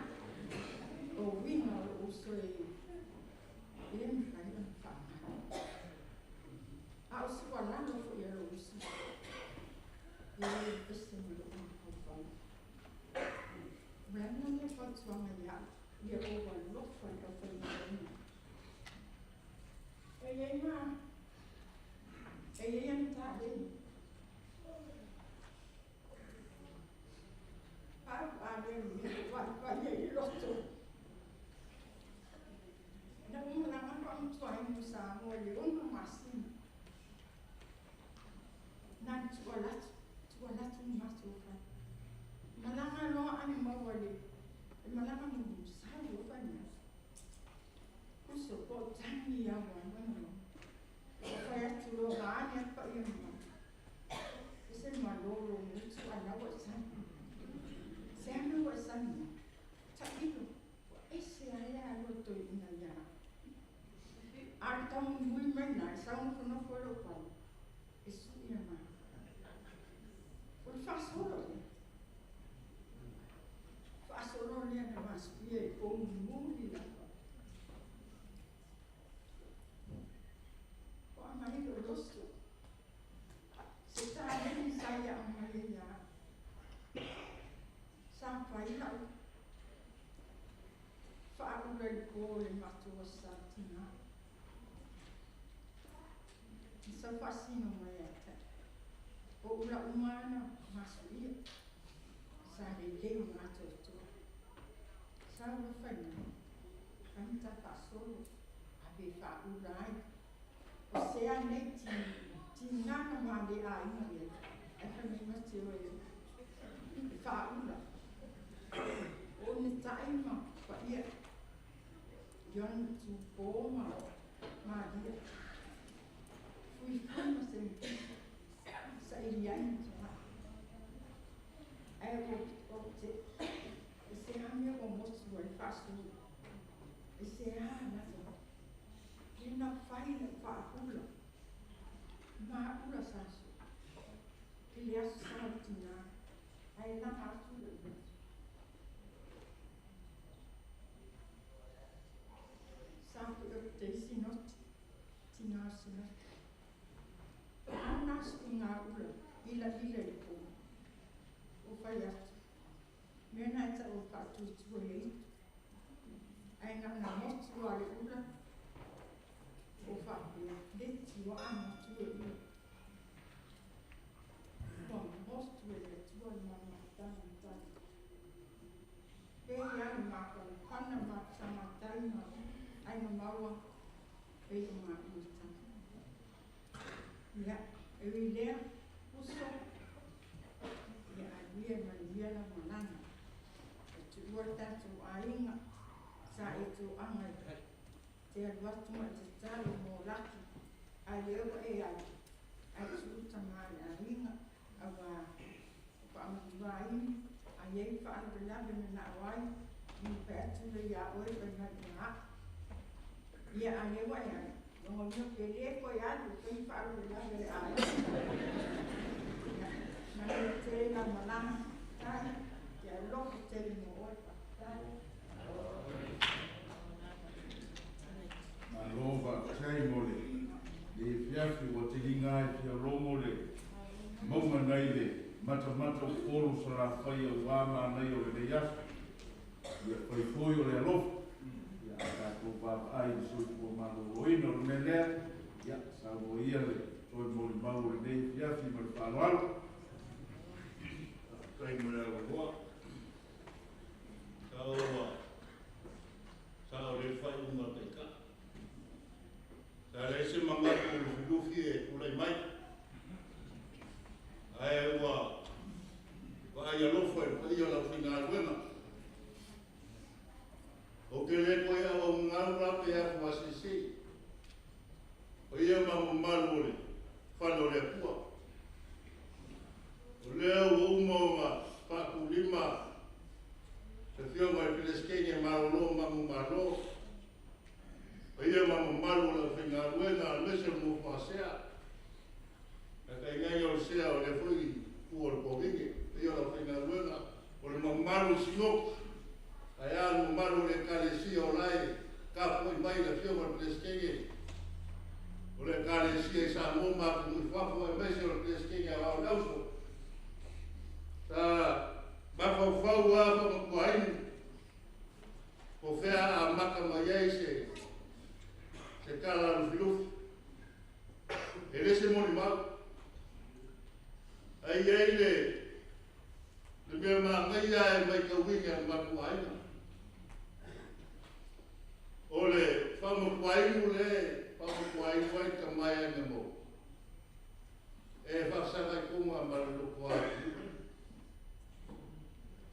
o uiga o lo'u uso e le mafai ona faaaoga. A o sualalo foi a lou uso e le ese ma lo'u mafaufau. O le aga lea fautuaga ia a'u ia ou alofa i le aufaigaluega. E i ai ma E ia na tālei. Pau a lea mea wai wai e loto. Na umalaga lo amtua i mo Samoa le 6 masina. Na tualatu matou fai. Malaga loa ane maua le malaga mo sau o fai mai. Uso po tangi ia wa wana. O fai atu loa ga ane apa ia ma. Ese malolo mutu ala wa sani. Se ane wa sani. Ta ilo. Ese aia alo toi ina ia. Ari tamu mui mai nai sa unu kono folo pau. E su ia ma. O le faasolo lea. Faasolo lea na masuia i pou muli lava. O a mai lo loso. Se tāleni sa ia a mai ia. Sa pai lau. Whaarura i kō le matua sa tina. I sa whasino mai ata. O ula umana masuia. Sa le leo matotoa. Sa ula whaina. Whanita whasolo. A pe whaura ai. O se anei tinana mā le a inga ia. E whanima te oe. E whaura. O ne taima pa ia. Yon tu pōma mā lia. Fui whama se sa i ai te mā. Ai o te e se hamia o motu ai whasu. E se a nata. Ina whaina whaahula. Mā ula sasu. I le aso sa o tina. Ai langa atu le motu. Sa ku e te isi noti. Tina sinoti. Ana su ngā ula, ila ila i pō. O whai atu. Mena e ta o whaatutua e itu. Ai ngā ngā motu a le ula. O whapea, le tua a motu e ula. Ua motu e le tua i mana tana tana. Pe ia le mākau, pana mātamatai ma ai ma maua pe i ngā ula tana. Ia, e ui lea, uso, ia aluia manuia la malanga. E tuua tātou ainga, sa e tō anga i. Te alu atu ma te talo mō laki, a leo e ai, ai tuuta mā le ainga, a wā whaamatua aini, a iei whaalawelawe na na awai, ni pe atu le ia oe pe mai ngā. Ia a leo e ai, Longo mio ke le ko ia lu pe whaalawelawe le ai. Nā le te la malanga, tai, te alofa te le mō oe pa, tai. Malo whakatei mo le le fiafi wa te hinga e fia romo le maunga nei le matamata o polo sa la whai o wāma nei o le nei aso. Ia whai foi o le alofa. Ia a tātou wāwa ai i soifua maloloina o le mea lea. Ia sa mo ia le toi mo le mau o le nei fiafi ma le whaloalo. Kai mo le awahoa. Sa oa. Sa o le whai unga taika. Sa le se mangatu o lufilufi e pulai mai. Ae ua vaai alofa e paia lau whingāluenga. O te le koe au au ngaru rape afu asisi. O ia mamu malu o le whana o le apua. O lea ua uma o ngā whaakulima te whionga i Peleskene marolo mamu malo. O ia mamu malu o lau whingāluenga a mese o mo whasea. Na kai ngai o sea o le fui ku o le kōringe. Ia lau whingāluenga o le mamalu sinok. Ai a le mamalu le kalesia o lai ka fui mai la whionga i Peleskene. O le kalesia i Samoa ma ku mui whafo e mese o le Peleskene a wao lauso. Sa mawhauwhau a whakakuainu. O whea a maka mai ai se kala lufilufi. E le se moli mau. Ai ai le le mea magaia e mai kauiga e matuaina. O le whamapuainu le, whamapuainu ai ka mai ai na mo. E whasanga i kunga ma le loko ai.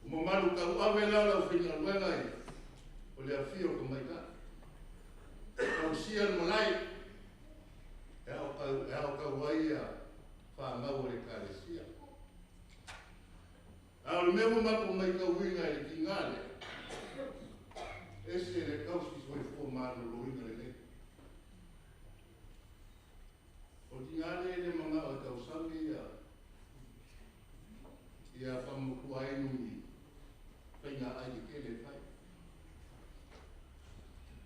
O mamalu ka uave la lau whina luenga i, o le awhio ka mai ka. Kausia le malai, e au kau ai a whanau o le kalesia. A o le mea mamaku mai kauiga i le ki ngā lea, ese le kausi soifua malōlōina lelei. O tigā lea e le magaʻo e tausami ia ia faamatua ai nui faigāʻai kekele e fai.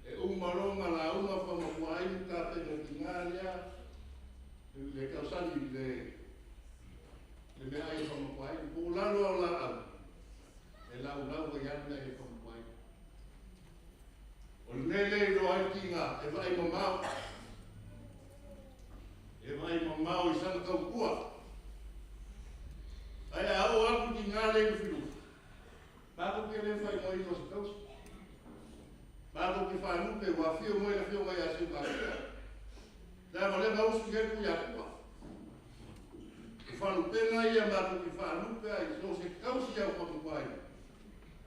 E uma loa ma lauga faamatua ai nu tapena tigā lea le tausami le le meaai e faamatua ai po o lalo ao laau e laulau ai ana e faamatua ai. O le mea lea i loa ai tiga e vaai mamao. E vaai mamao i sana taukua. Ae a oo atu tiga lea i Lufilufi. Matou te le faaigoaina o se tausi. Matou te faalupe ua afio mai le afioga ia Seugasia. Leaga o lea gausi i ai Tuiatua. O faalupega ia matou te faalupe ai so o se tausi au faamatuaina.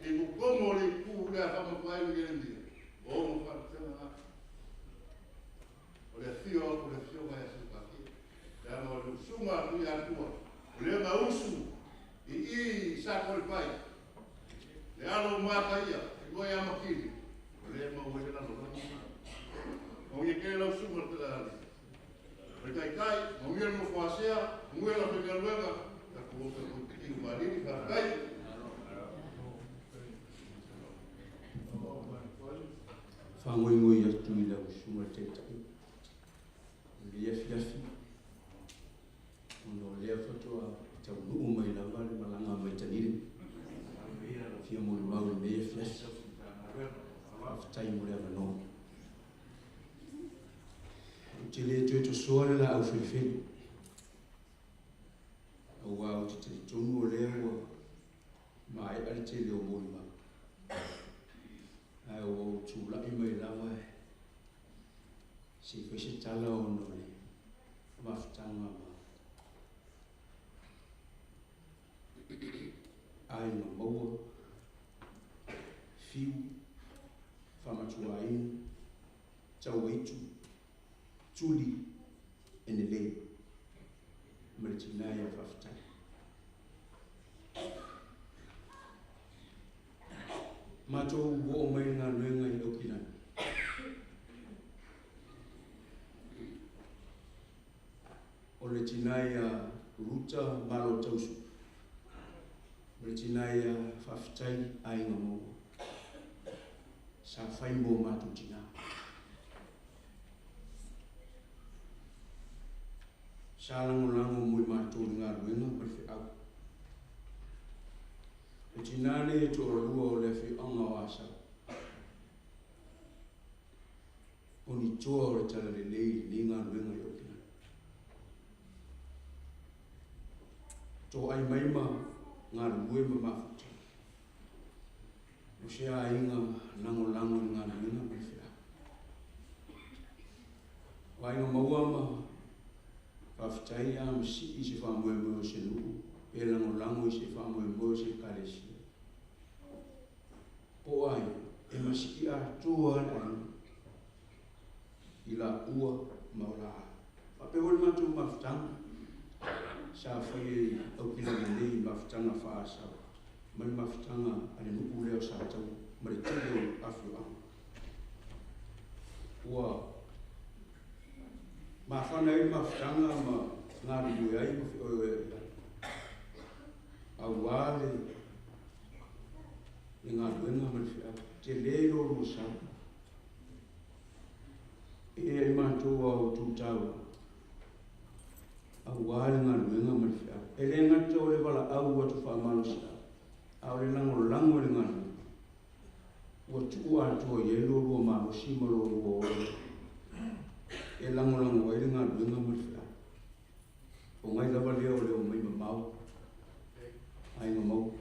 E totonu o le itu lea faamatuaina i Ieremia, o ona faalupega na. O le afio atu o le afioga ia Seugasia. Leaga o le usuga a Tuiatua, o lea gausu i i Satoalepai. Le alo o Mataia, e lua ia Makili, o lea e maua ai le lalolagi lena. Manuia tele lau susuga le Taitai, manuia le nofo asea, manuia le aufaigaluega, tatou o tatou i malili, faafetai. Faagoigoi atu i lau susuga le Taitai o lenei afiafi, ona o lea faatoa taunuu mai lava le malaga mai Tanile. Fia molimau i lenei afiafi. Faafetai mo le avanoa. Ou te le toe tosoa le laau felefele, auā ou te talitonu o lea ua maea le tele o molimau. Ae ua ou tula'i mai lava e se i fai se tala ona o le mafutaga ma aiga maua, fiu, faamatuainu, tauaitu, tuli, enelei, ma le tinā ia Faafetai. Matou oo mai le galuega i Aukilani. O le tinā ia Ruta Malo Tausu, ma le tinā ia Faafetai Aiga Maua, sa fai mo matou tinā. Sa lagolago mo i matou i le galuega ma le feau. O tinā nei e toalua o le afioaga o Asau. O ni toa o le talalelei i lenei galuega i Aukilani. Toai mai ma galulue ma mafuta. O se aiga lagolago i le galuega ma le feau. O aiga maua ma faafetai a ma sii i se faamoemoe o se nuu pe lagolago i se faamoemoe o se ekalesia. Po o ai e masii atoa lava le aiga i laua ma o la faapea foi le matou mafutaga sa faia i Aukilani nei i mafutaga faa-Asau ma le mafutaga a le nuu lea o Sataua ma le tele o afioaga. Ua mafana ai le mafutaga ma galulue ai ma feoeoea'i ai auā le le galuega ma le feau. Tele lo lua sau. E ai matou a outou taua auā le galuega ma le feau. E le gata o le valaau atu faamalosiau, a o le lagolago i le galuega. Ua tuu atoa i ai lo lua malosi ma lo lua ola e lagolago ai le galuega ma le feau. O ngai lava lea o le omai mamao, aiga mau.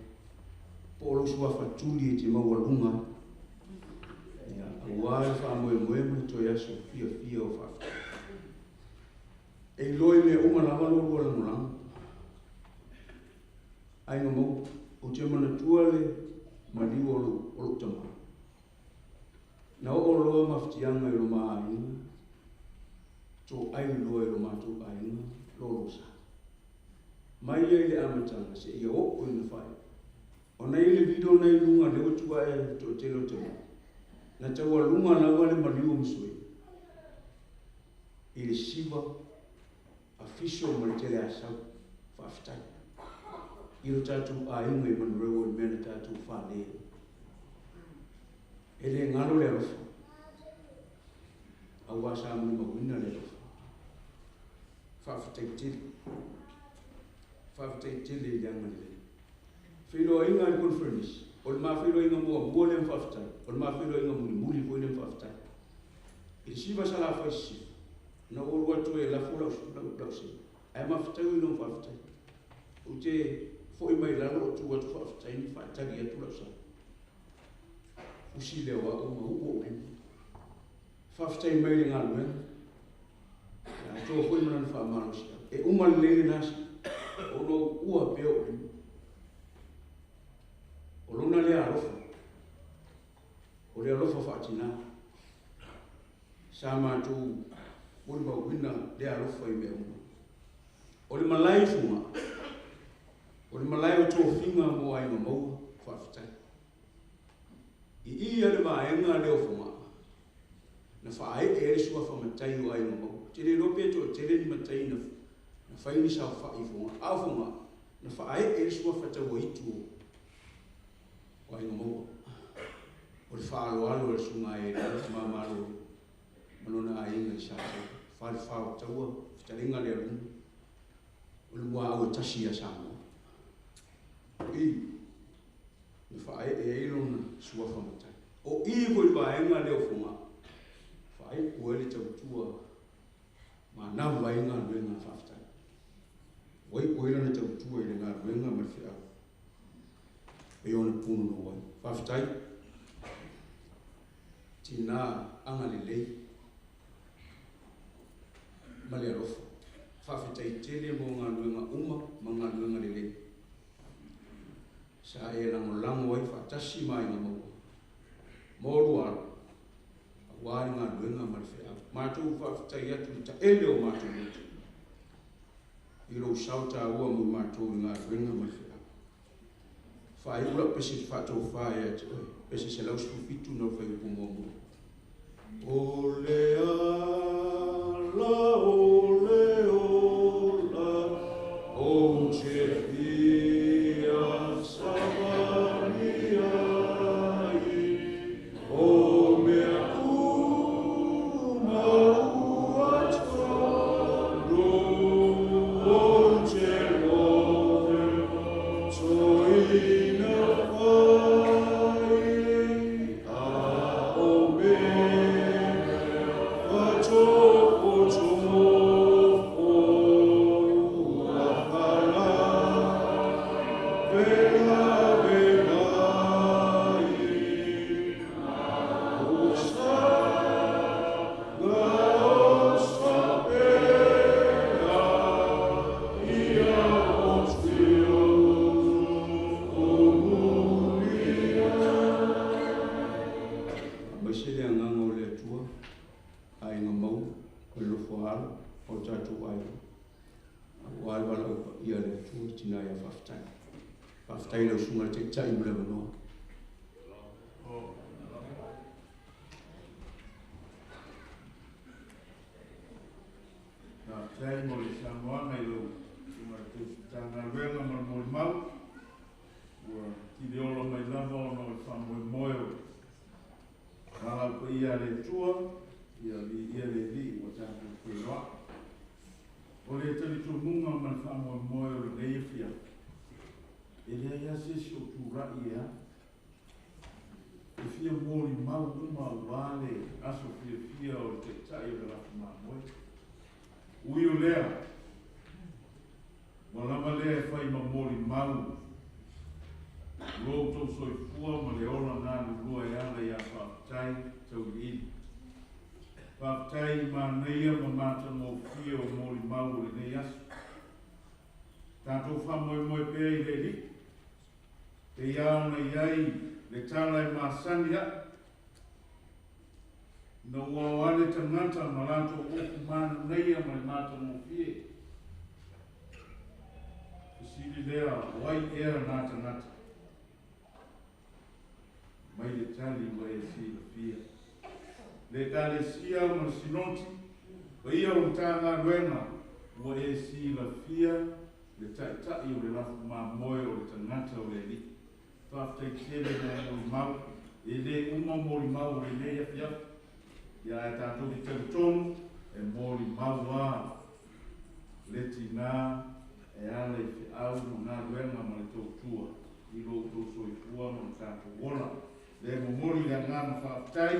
Po o lou suafa tuli e te maualuga ai. Ia, auā le faamoemoe ma le toe aso fiafia o faafetai. E iloa i mea uma lava lo lua lagolago. Aiga mau, ou te manatua le maliu o lou tamā. Na oo loa mafatiaga i lo ma aiga, toai loa i lo matou aiga, lo lo sa. Mai ia i le amataga seia oo ina faaiu. Ona i le video na i luga lea ua tuu ae le toatele o te mau. Na taualuga lava le maliu o Musui i le siva a fiso ma le tele asau. Faafetai i lo tatou aiga i Manurewa i le mea na tatou fale ai. E le galo le alofa, auā sa molimauina le alofa. Faafetai tele. Faafetai tele i le agalelei. Feiloaiga i le conference, o le ma feiloaiga muamua lea ma faafetai, o le ma feiloaiga mulimuli foi lea ma faafetai. I le siva Salafai sisifo, na ou alu atu ai e lafo lau sela, ae mafetau i lou faafetai. Ou te foi mai lalo o tu atu faafetai ni faatali atu lau sala. Fusi lea o au ma uu ou lima. Faafetai mai le galuega. Ia atoa foi ma lana faamalosiau. E uma lelei lena aso, ona ou ua pea ou lima. O lona lea alofa, o le alofa faatinā. Sa matou molimauina lea alofa i mea uma. O le malae i Fuga, o le malae o tofiga mo aiga maua, faafetai. I i a le vaega lea o Fogaa, na faaee ai le suafa matai o aiga maua. Ou te le iloa pe toatele ni matai na fai ni saofai i Fogaa, a o Fogaa, na faaee ai le suafa tauaitu o aiga maua. O le faaaloalo a le susuga ia Eliafu Mamaloi ma lona aiga i Sataua, falefa o Taua, fetalaiga le aluga, o le muaau e tasi ia Samoa. O i na faaee ai lona suafa matai. O i foi le vaega lea o Fogaa, faaiu ai le tautua manava ai galuega faafetai. Ua iu ai lana tautua i le galuega ma le feau e ona punonou ai. Faafetai, tinā agalelei ma le alofa. Faafetai tele mo galuega uma ma galuega lelei. Sa e lagolago ai faatasi ma aiga maua mo lua alo, auā le galuega ma le feau. Matou faafetai atu i le taele o matou loto i lou sao taua mo matou i galuega ma le feau. Faaiu lau pese faatofa ia te oe, pese 117 na o le fuaiupu muamua. O le ala o le ola ou te fia savali ai, o mea uma ua tonu, ou te lotoina fai, a o mea faatofotofo ua kala vela velai. Osa ga osa pea ia o tio o mulia. Aemaise le agaga o le Atua, aiga maua, o le nofo alo, o tatou aiga. Auā le valaau paia a le Atua i tina ia faafetai. Faafetai lau susuga i le Taitai mo le avanoa. Faafetai mo le saunoaga i lau Susuga i le Tausi Matagaluega ma le molimau. Ua tili ola mai lava ona o le faamoemoe o valaau paia a le Atua, ia viia le Alii ua tatou feiloai. O le talitonuga ma le faamoemoe o lenei afiafi, e leai lava se isi o tulai e alu. E fia molimau uma auā le aso fiafia o le Taitai o le latou mamoe. Ui o lea, molimau lo outou soifua ma le ola galulua e ala iā faafetai tauiliili. Faafetai i manaia ma matagofie o molimau o lenei aso. Tatou faamoemoe pea i le Alii, e ia ona i ai le tala e masani aʻu, ina ua o ale tagata ma latou upu mananaia ma le matagofie. Fesili lea, o ai ea na tagata? Mai le tali ua e silafia. Le Ekalesia ma le Sinoti, paia o le Matagaluega, ua e silafia le taʻitaʻi o le lafu mamoe o le tagata o le Alii. Faafetai tele mo molimau, e lē uma molimau o lenei afiafi, ia ae tatou te talitonu e molimau lava le tinā e ala i feau ma galuega ma le tautua i lo outou soifua ma le tatou ola. Le momoli le agaga faafetai,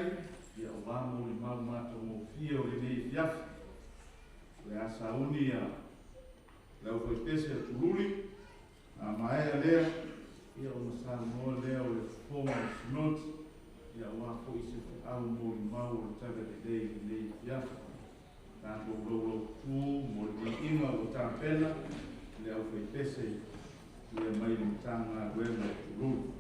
ia auā molimau matagofie o lenei afiafi. O le a sauni ia le aufaipese a Tululi, a maea lea, ia ona saunoa lea o le fofoga o le Sinoti, ia auā foi se feau molimau o le Talalelei i lenei afiafi. Tatou laulautū mo le viiga ua tapena le aufaipese ia mai le Matagaluega o Tululi.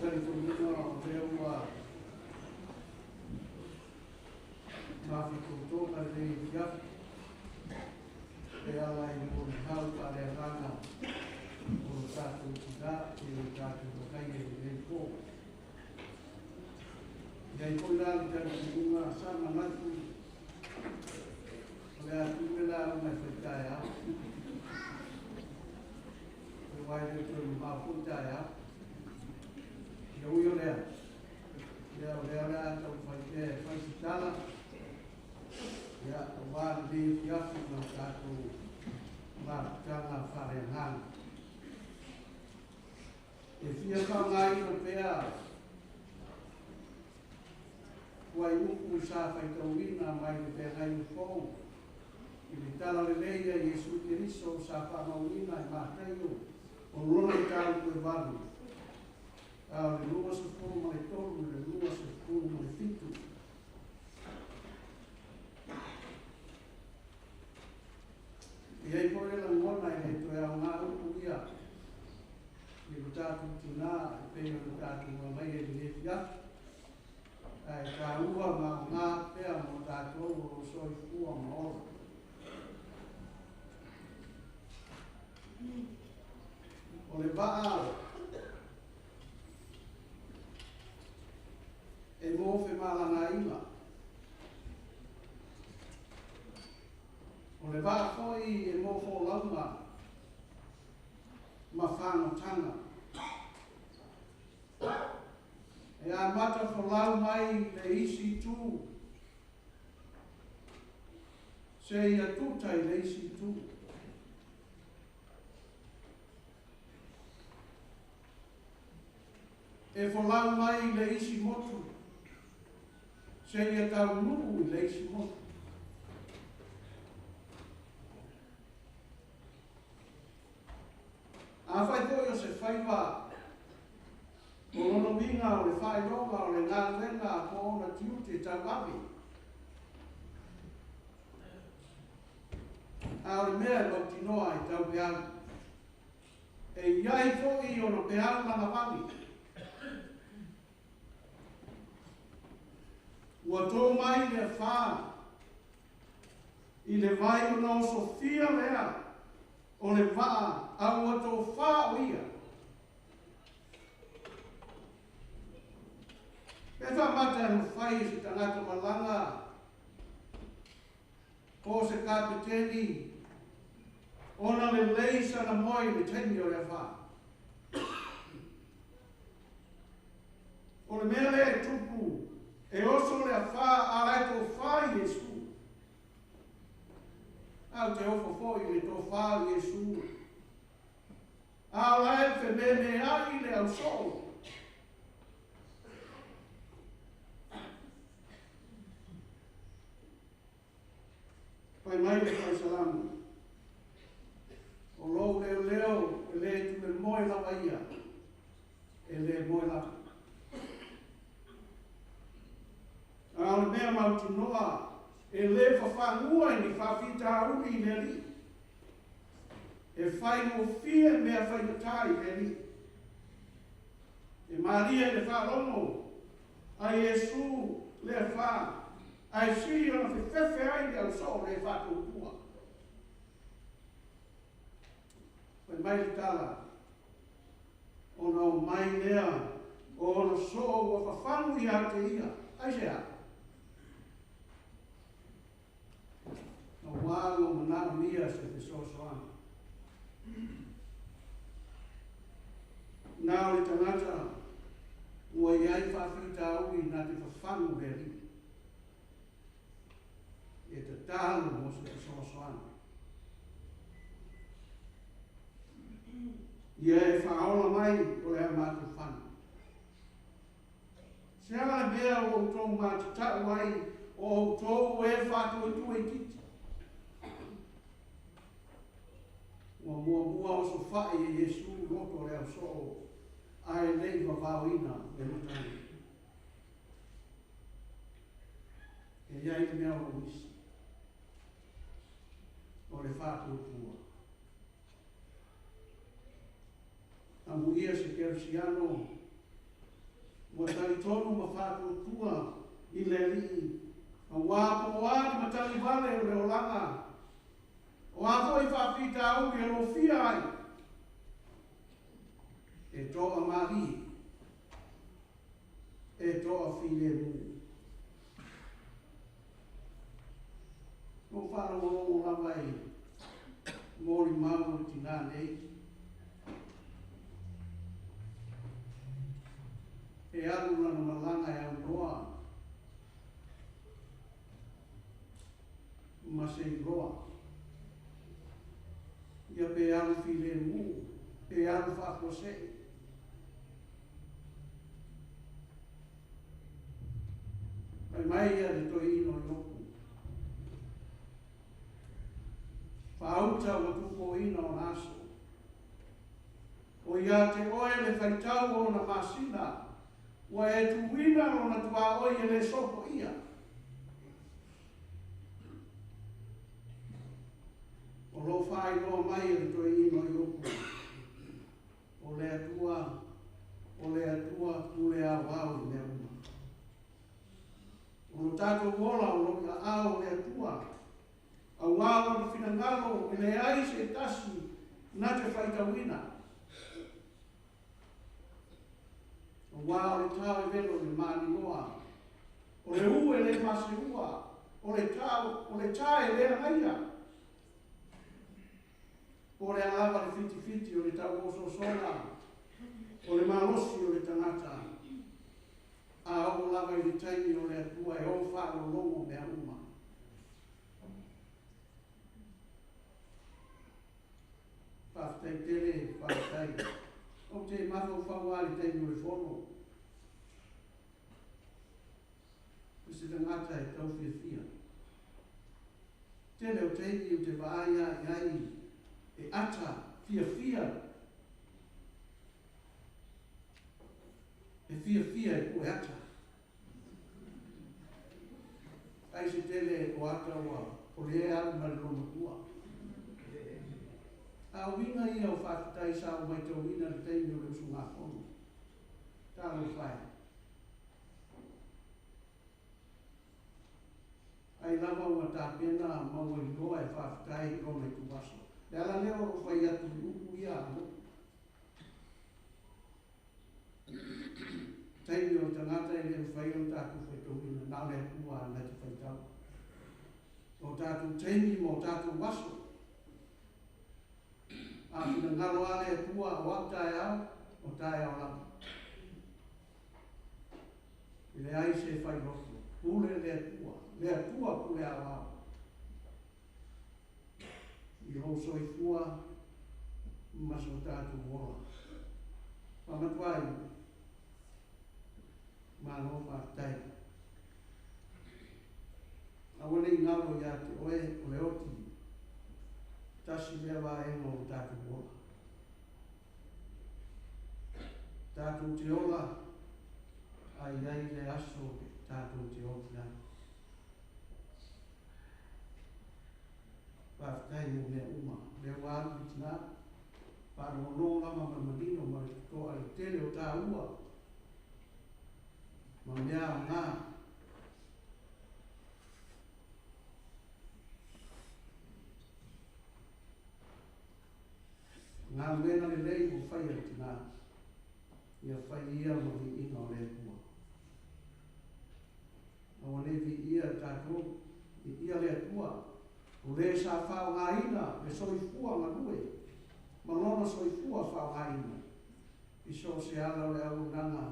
talitonuga o lea ua mafitotoga lenei afiafi e ala i le molimau faaleagaga o lo tatou tinā i lo tatou mataia i lenei po. E i ai foi la le talitonuga sa manatu o le a tuu le lauga e fai taeao. Aua e le o toe mamao foi taeao. Ia ui o lea, ia o lea o le a taumafai pea e fai se tala, ia aua lenei afiafi ma le tatou mafutaga faaleagaga. E fia faaaogaina pea fuaiupu sa faitauina mai le Feagaiga Fou i le Tala Lelei a Iesu Keriso sa faamauina e Mataio o lona mataupu e 8, a o le 23 i le 27. E i ai foi le lagona e le toe aoga upu ia i lo tatou tinā e pei ona tatou agaia i lenei afiafi, ae taua ma aoga pea mo tatou o lo o soifua ma ola. O le vaa e mo femalagaaiga, o le vaa foi e mo folauga ma fagotaga. E amata folau mai le isi itu seia tuta i le isi itu. E folau mai le isi motu seia taunuu i le isi motu. Afai foi o se faiva o lona uiga o le faailoga o le galuega po o ona tiute tauave, a o le mea e mautinoa e tau peau, e i ai foi ona peau lagavale. Ua tō mai le afā i le vai ona osofia lea o le vaa a ua tofā o ia. Pe faamata e mafai e se tagata malaga po o se kapeteni ona lelei sana moe i le taimi o le afā. O le mea lea e tupu, e oso le afā a la e tofā i Iesu. A ou te ofo foi i le tofā o Iesu. A o la e fememeai le ausoo. Fai mai le faisalamo, o lou leoleo e le tulemoe lava ia, e le moe lava. A o le mea mautinoa, e le fafagua i ni faafitauli i le Alii. E faigofie mea faigata i le Alii. E malie i le faalogo a Iesu le afā, ae sili ona fefefe ai le ausoo le faatautua. Fai mai le tala, ona o mai lea o ona soo ua fafagu ia te ia. Aisea? Auā ua manaomia se fesoasoani. Na o le tagata ua i ai faafitauli na te fafagu le Alii. E tatalo mo se fesoasoani. Ia e faaola mai o le a matou fana. Se a le mea ua outou matatau ai o outou e faatuatua itiiti? Ua muamua osofai e Iesu loto o le ausoo ae le i vavaoina le matagi. E i ai le mea o lo o misi, o le faatuatua. Amuia se kerisiano Ua talitonu ma faatuatua i le Alii, auā po o a ni matagi vale o le olaga, o a foi faafitauli e lofia ai, e toamalie, e toafilemu. Ua faalogologo lava i molimau o le tinā nei, e alu lana malaga e aunoa ma se iloa, ia pe alu filemu, pe alu faafuasei. Fai mai ia le toeaina o Iopu, faauta ua tupoina ona aso, o ia te oe le faitau o ona masina, ua e tuuina lona tuaoi e le sopoia. O lo o faailoa mai e le toeaina o Iopu, o le Atua, o le Atua pule aoao i mea uma. O lo tatou ola o lo i aao o le Atua, auā lona finagalo e leai se tasi na te faitauina. Auā o le tao e velo i le maninoa, o le u e le maseua, o le tao, o le tā e le agaia. Po o le a lava le fitifiti o le tauososoga, o le malosi o le tagata, a oo lava i le taimi o le Atua e o faalologo mea uma. Faafetai tele, faafetai. Ou te mafaufau lava i le taimi o le fono, i se tagata e tau fiafia. Tele o taimi ou te vaai lava i ai e ata fiafia, e fiafia e pue ata. Ai se tele o ata ua o lea e alu ma le loomatua. A o uiga ia o faafetai sa ou matauina i le taimi o le usugafono. Talofa e. Ai lava ua tapena ma ua iloa e faafetai i lona ituaso. Le ala lea o lou fai atu i upu ia a Lotu. Taimi o le tagata e le mafai ona tatou faitauina, na o le Atua na te faitau. O tatou taimi ma o tatou aso. A finagalo lava le Atua o au taeao, o taeao lava. E leai se failoto, pule le Atua, le Atua pule aoao. I lou soifua ma so tatou ola. Faamatuai, malo faafetai. Aua ne i galo ia te oe o le oti, tasi lea vaega o lo tatou ola. Tatou te ola, a i ai le aso tatou te oti ai. Faafetai mo mea uma. Lea ua alu le tina, faalogologo lava ma le manino ma le totoa i le tele o taua ma mea aoga. Galuega lelei ua faia le tina, ia fai ia ma viiga o le Atua. Aua ne i viia e tatou, viia le Atua, o le sa faaaogaina le soifua galue ma lona soifua faaaogaina i so o se ala o le auaunaga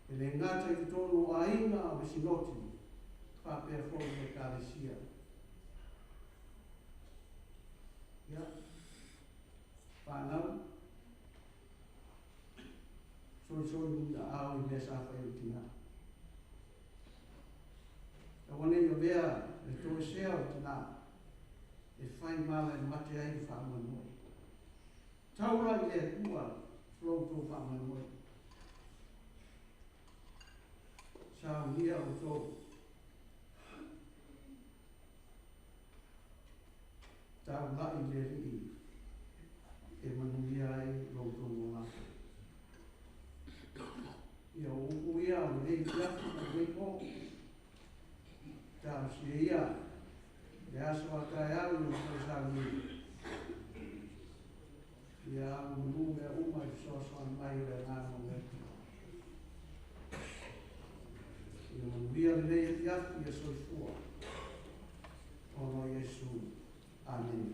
e le gata i totonu o aiga o le Sinoti faapea foi le Ekalesia. Ia, fanau, solisoli muliaao i mea sa fai e le tina. Aua ne i avea le toesea o le tina e fai mala e mate ai le faamoemoe. Taula i le Atua lo outou faamoemoe. Saunia outou. Taulai i le Alii e manuia ai lo outou olaga. Ia o upu Ia manu mea uma i fesoasoani mai o le Agaga o le Atua. Ia manuia lenei afiafi, ia soifua. Ona o Iesu. Amene.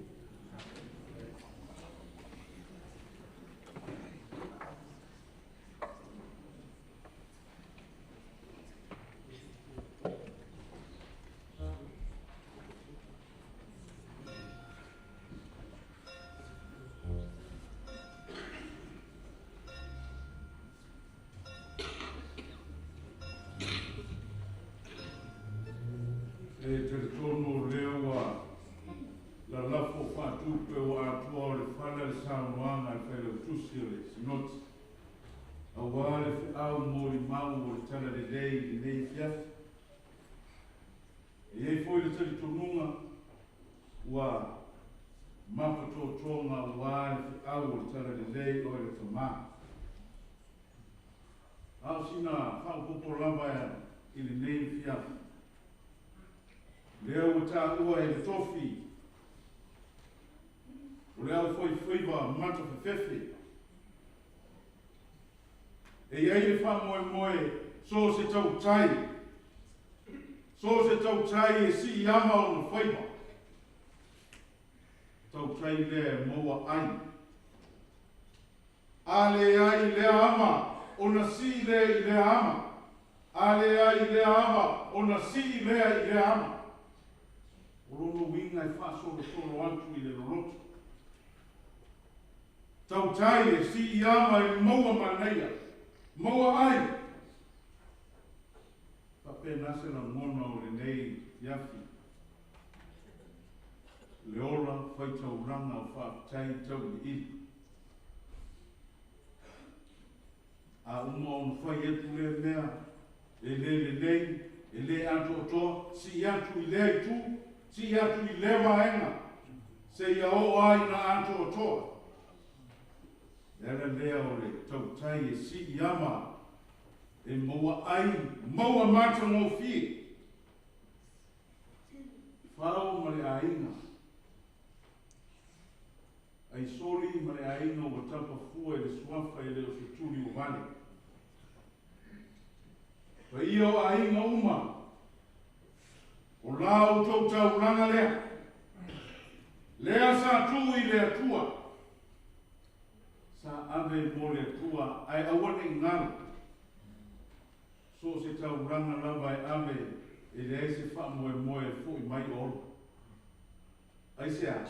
E talitonu o lea ua lalafo faatupe o atoa o le fale le saunoaga a le Failautusi o le Sinoti auā le feau molimau o le Talalelei i lenei afiafi. E i ai foi le talitonuga ua mafatotoga auā le feau o le Talalelei o le Tamā. A o sina faaopoopo lava i lenei afiafi, lea ua taua e le tofi o le aufaifaiva matafefefe. E i ai le faamoemoe so se tautai, so se tautai e siiama ona faiva. Tautai lea e maua ai. A leai lea ama, ona sii lea i lea ama. A leai lea ama, ona sii lea i lea ama. O lona uiga e faasolosolo atu i le loloto. Tautai e siiama e maua manaia, maua ai. Faapena se lagona o lenei afiafi. Le ola faitaulaga o faafetai tauiliili. A uma ona fai atu lea mea, e le lelei, e le atoatoa, sii atu i lea itu, sii atu i lea vaega, seia oo ai ina atoatoa. Le ala lea o le tautai e siiama e maua ai, maua matagofie. Fao ma le aiga, Aisoli ma le aiga ua tapafua i le suafa e le o se tuli o vale. Paia o aiga uma, o la outou taulaga lea, lea sa tuu i le Atua, sa ave mo le Atua, ae aua ne i galo. So o se taulaga lava e ave e leai se faamoemoe e fo'i mai o ola. Aisea?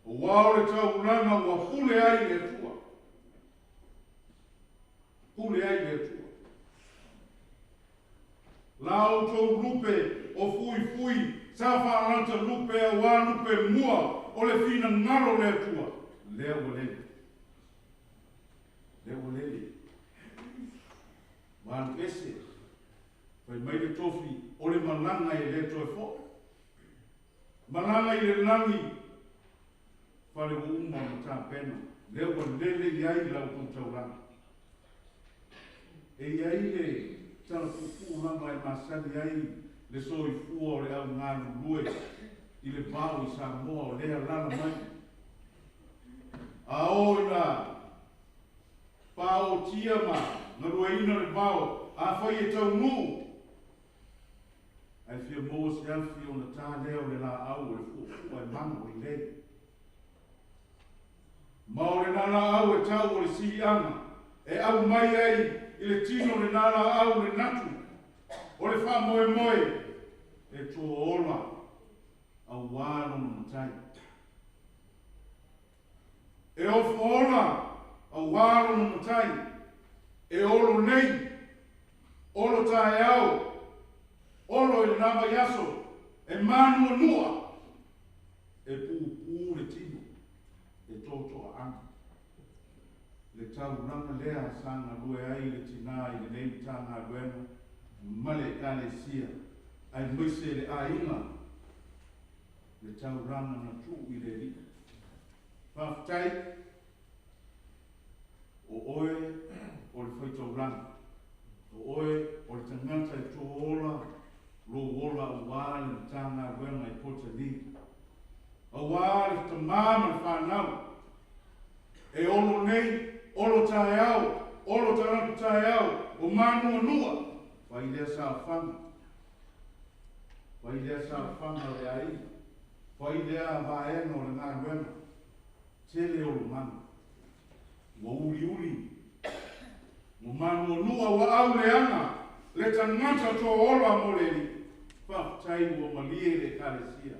Auā o le taulaga ua pule ai le Atua. Pule ai le Atua. La outou lupe o fuifui sa faalata lupe auā lupe mua o le finagalo o le Atua. Lea ua lele. Lea ua lele. Ua alu ese. Fai mai le tofi o le malaga e le toe fo'i. Malaga i le lagi, fale ua uma ona tapena, lea ua lele i ai la outou taulaga. E i ai le tala puupuu lava e masani ai le soifua o le au galulue i le vao i Samoa o lea alaala mai. A oo ina paotia ma galueaiina le vao, afai e taunuu, ae fia maua se afi ona ta lea o le laau o le fuafua e mago i lei. Ma o lena laau e tau o le siliaga e aumai ai i le tino lena laau le natu o le faamoemoe e tuaola auā lona matai. E ofo ola auā lona matai, e olo nei, olo taeao, olo i lena vaiaso, e mānuanua, e pupū le tino, e totoaana. Le taulaga lea sa galue ai le tinā i lenei Matagaluega ma le Ekalesia, aemaise le aiga, le taulaga na tuu i le Alii. Faafetai, o oe o le faitaulaga, o oe o le tagata e tuola lou ola auā le Matagaluega i Pota Ni, auā le tamā ma le fanau. E olo nei, olo taeao, olo talaatu taeao, o manuanua, fai lea saofaga, fai lea saofaga o le aiga, fai lea vaega o le galuega, tele olomaga, ua uliuli, ua manuanua ua auleaga, le tagata toaola mo le Alii. Faafetai ua malie le Ekalesia.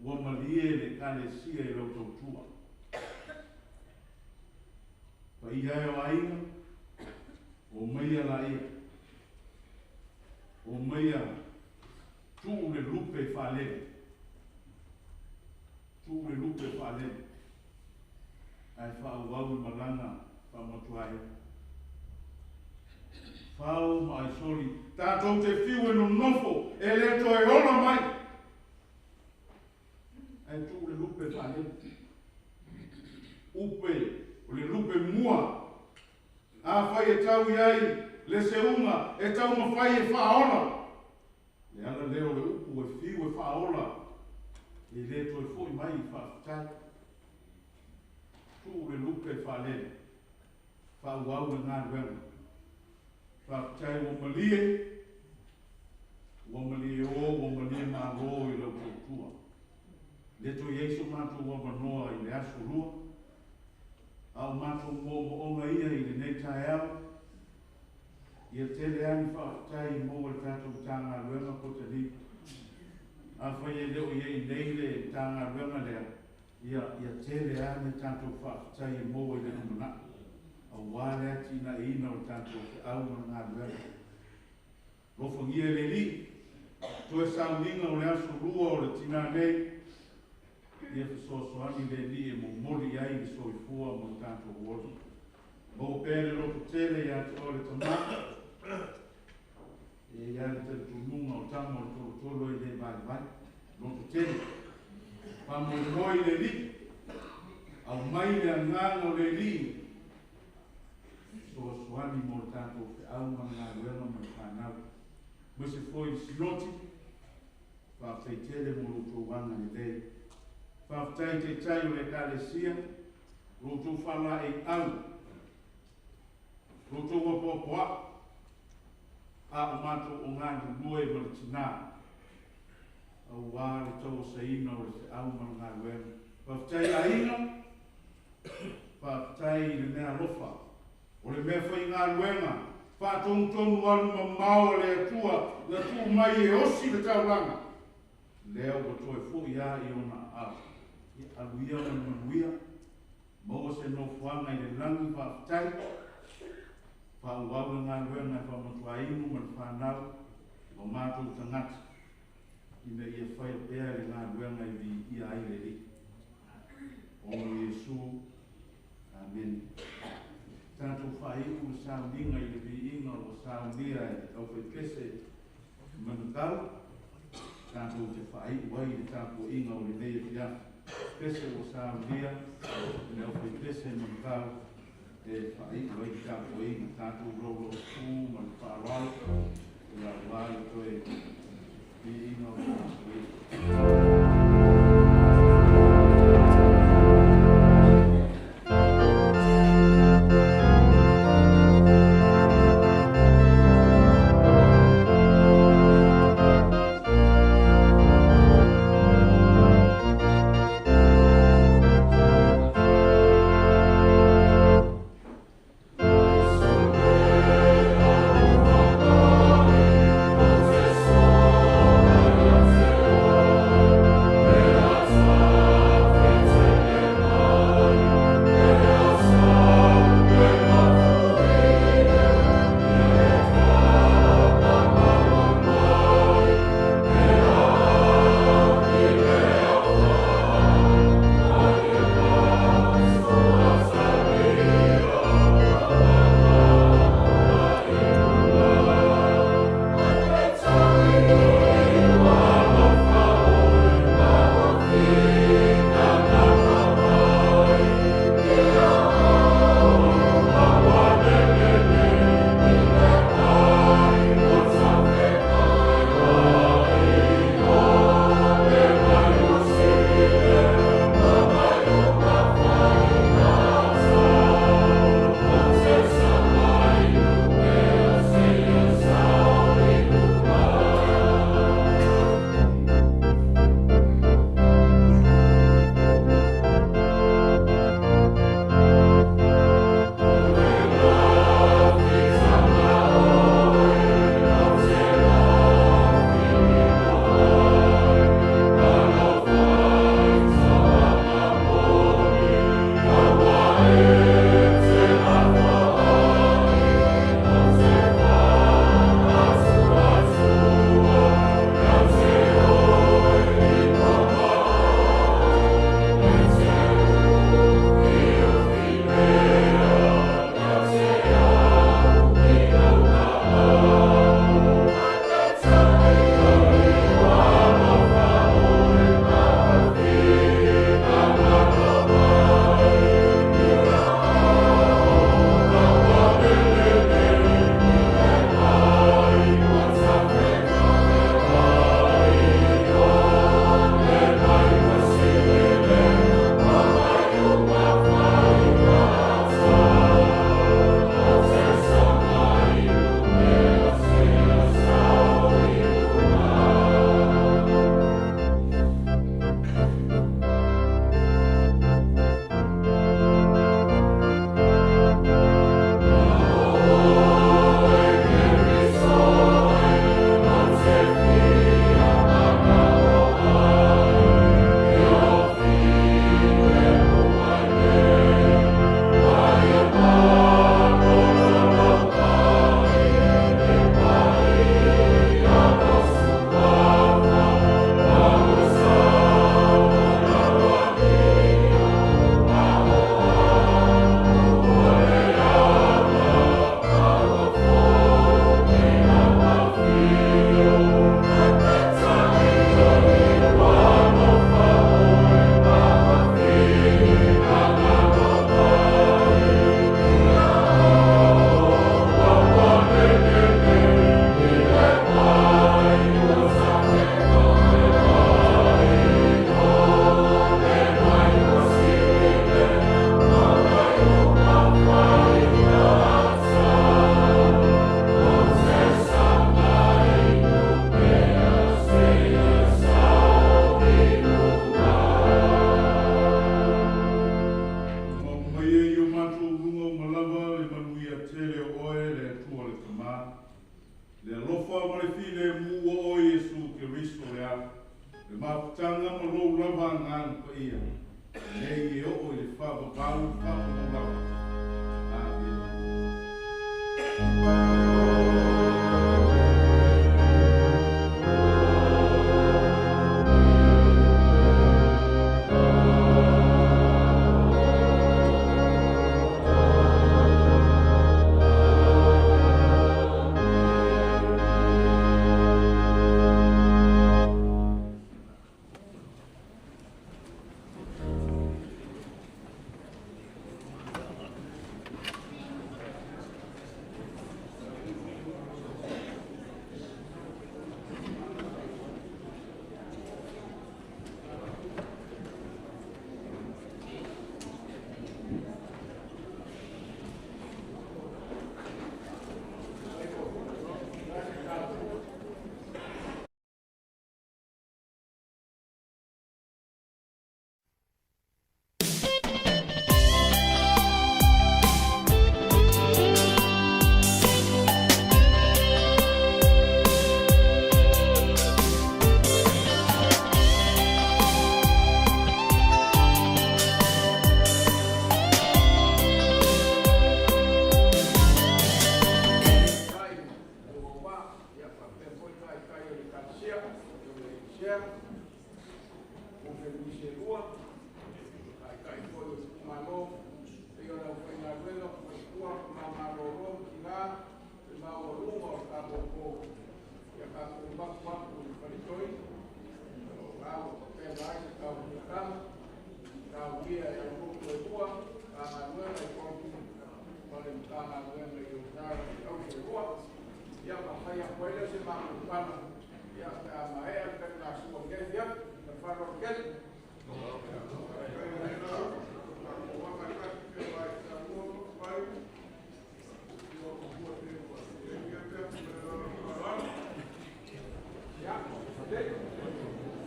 Ua malie le Ekalesia i lau tautua. Paia e o aiga, omaia laia, omaia tuu le lupe faalele, tuu le lupe faalele, ae faaauau le malaga faamatuaina. Fau ma aisoli, tatou te fiu e nonofo, e le toe ola mai, ae tuu le lupe faalele. Upe o le lupe mua, afai e tau i ai le seuga e taumafai e faaola, le ala lea o le upu e fiu e faaola, e le toe foi mai i faafetai. Tuu le lupe faalele, faaauau le galuega. Faafetai ua malie, ua malie o, ua malie malo i lau tautua. Le toe i ai so matou avanoa i le aso lua, a o matou moomooga ia i lenei taeao, ia tele lava ni faafetai e maua i le tatou Matagaluega Kotani. Afai e le o i ai nei le Matagaluega lea, ia tele lava ni tatou faafetai e maua i le lumanai, aua le atinaeina o le tatou feau ma le galuega. Alofagia e le Alii, toe sauniga o le aso lua o le tinā nei, ia fesoasoani le Alii e momoli i ai le soifua ma le tatou ola. Maua pea le lototele ia te oe le Tama, e i ai le talitonuga o tama o le tolotolo e le vaivai. Lototele, faamoemoe i le Alii, aumai le agaga o le Alii, fesoasoani mo le tatou feau ma le galuega ma le fanau. Aemaise foi le Sinoti, faafetai tele mo lo outou agalelei. Faafetai i taitai o le Ekalesia, lo outou faalaeiau, lo outou apoapoai, a o matou o galulue ma le tinā, aua le tauasaina o le feau ma le galuega. Faafetai i aiga, faafetai i le mea alofa, o le mea faigaluega, faatonutonu alu mamao a le Atua na tuu mai e osi le taulaga, lea ua toe foi lava i ona aao. Ia alu ia ma le manuia, maua se nofoaga i le lagi, faafetai, faaauau le galuega e faamatuainu ma le fanau o matou tagata, ina ia faia pea le galuega e viia ai le Alii. Ona o Iesu, Amene. Tatou faaiu le sauniga i le viiga ua saunia e le aufaipese Manukau, tatou te faaiu ai le tapuaiga o lenei afiafi. Pese ua saunia e le aufaipese Manukau e faaiu ai le tapuaiga. Tatou laulaufu ma le faaaloalo ia aua le toe viiga o le tapuaiga. Faavavau, faamamau lava.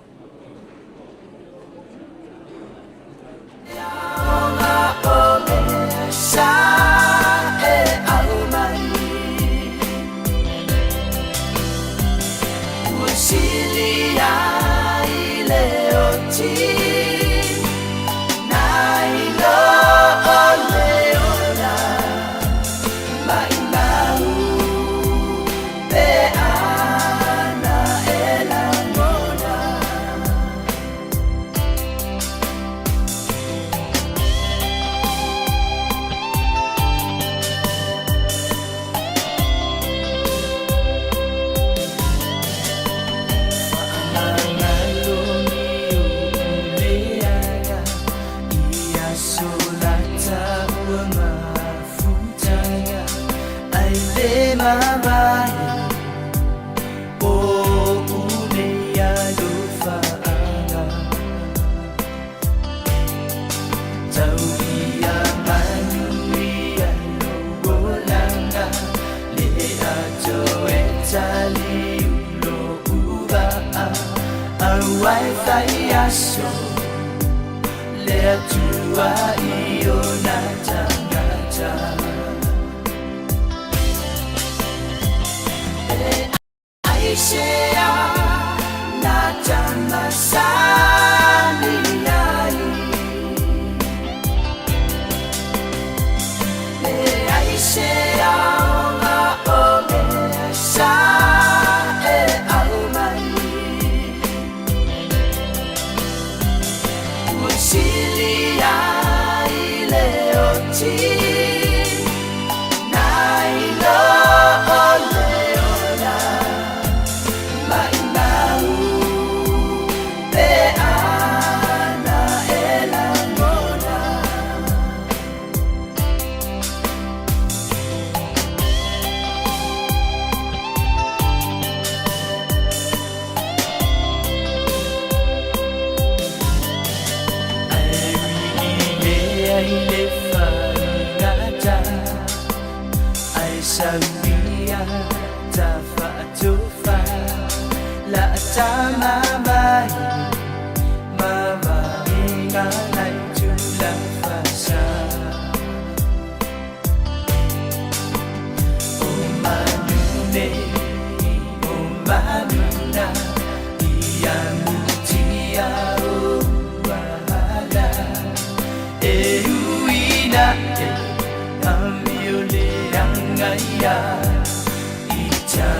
Amene. E uina e amio le anga ia i ta.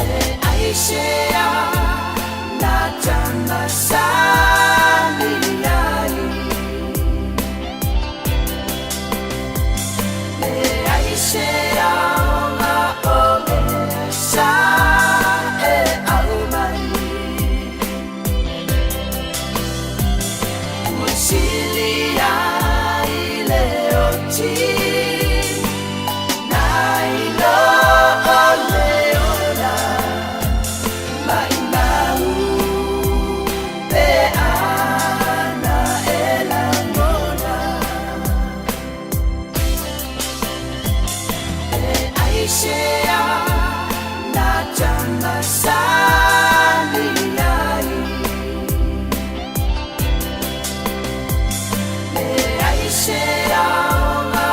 E aisea na tamasali ai. Le aisea nga o mea sa e au mai. Ua sili ai le oti nai lo o le ola mai mau pe ana e langona. E aisea na tamasali ai. Le aisea nga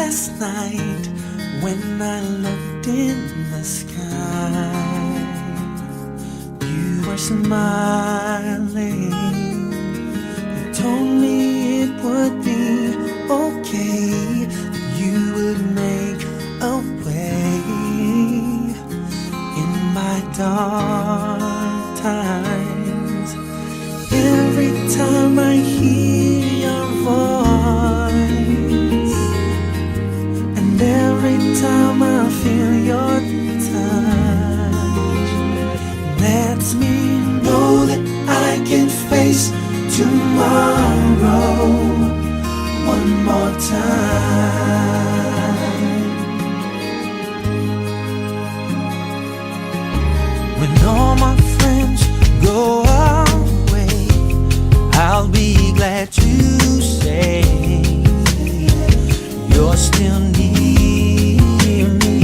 Last night when I looked in the sky, you were smiling. You told me it would be okay, that you would make a way in my dark times. Every time I hear your voice, and every time I feel your touch, lets me know that I can face tomorrow one more time. When all my friends go away, I'll be glad to say you're still near me.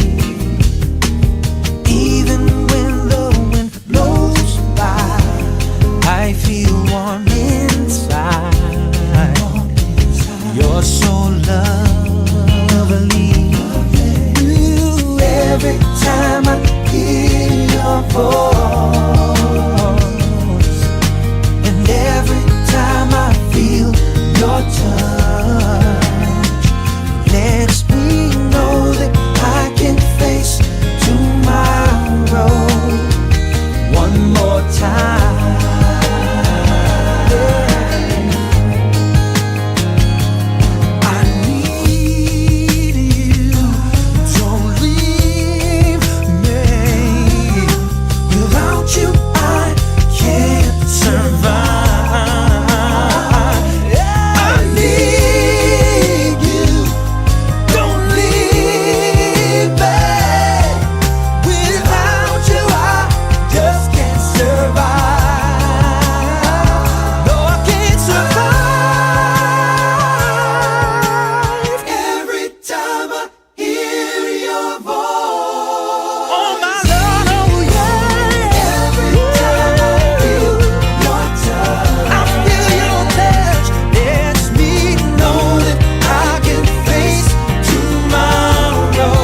Even when the wind blows by, I feel warm inside. You're so lovely. Ooh, every time I hear your voice, and every time I feel your touch, lets me know that I can face tomorrow one more time. I need you. Don't leave me. Without you, I can't survive. I need you. Don't leave me. Without you, I just can't survive. No, I can't survive. Every time I hear your voice, oh my Lord, oh yeah. Every time I feel your touch, I feel your touch. Lets me know that I can face tomorrow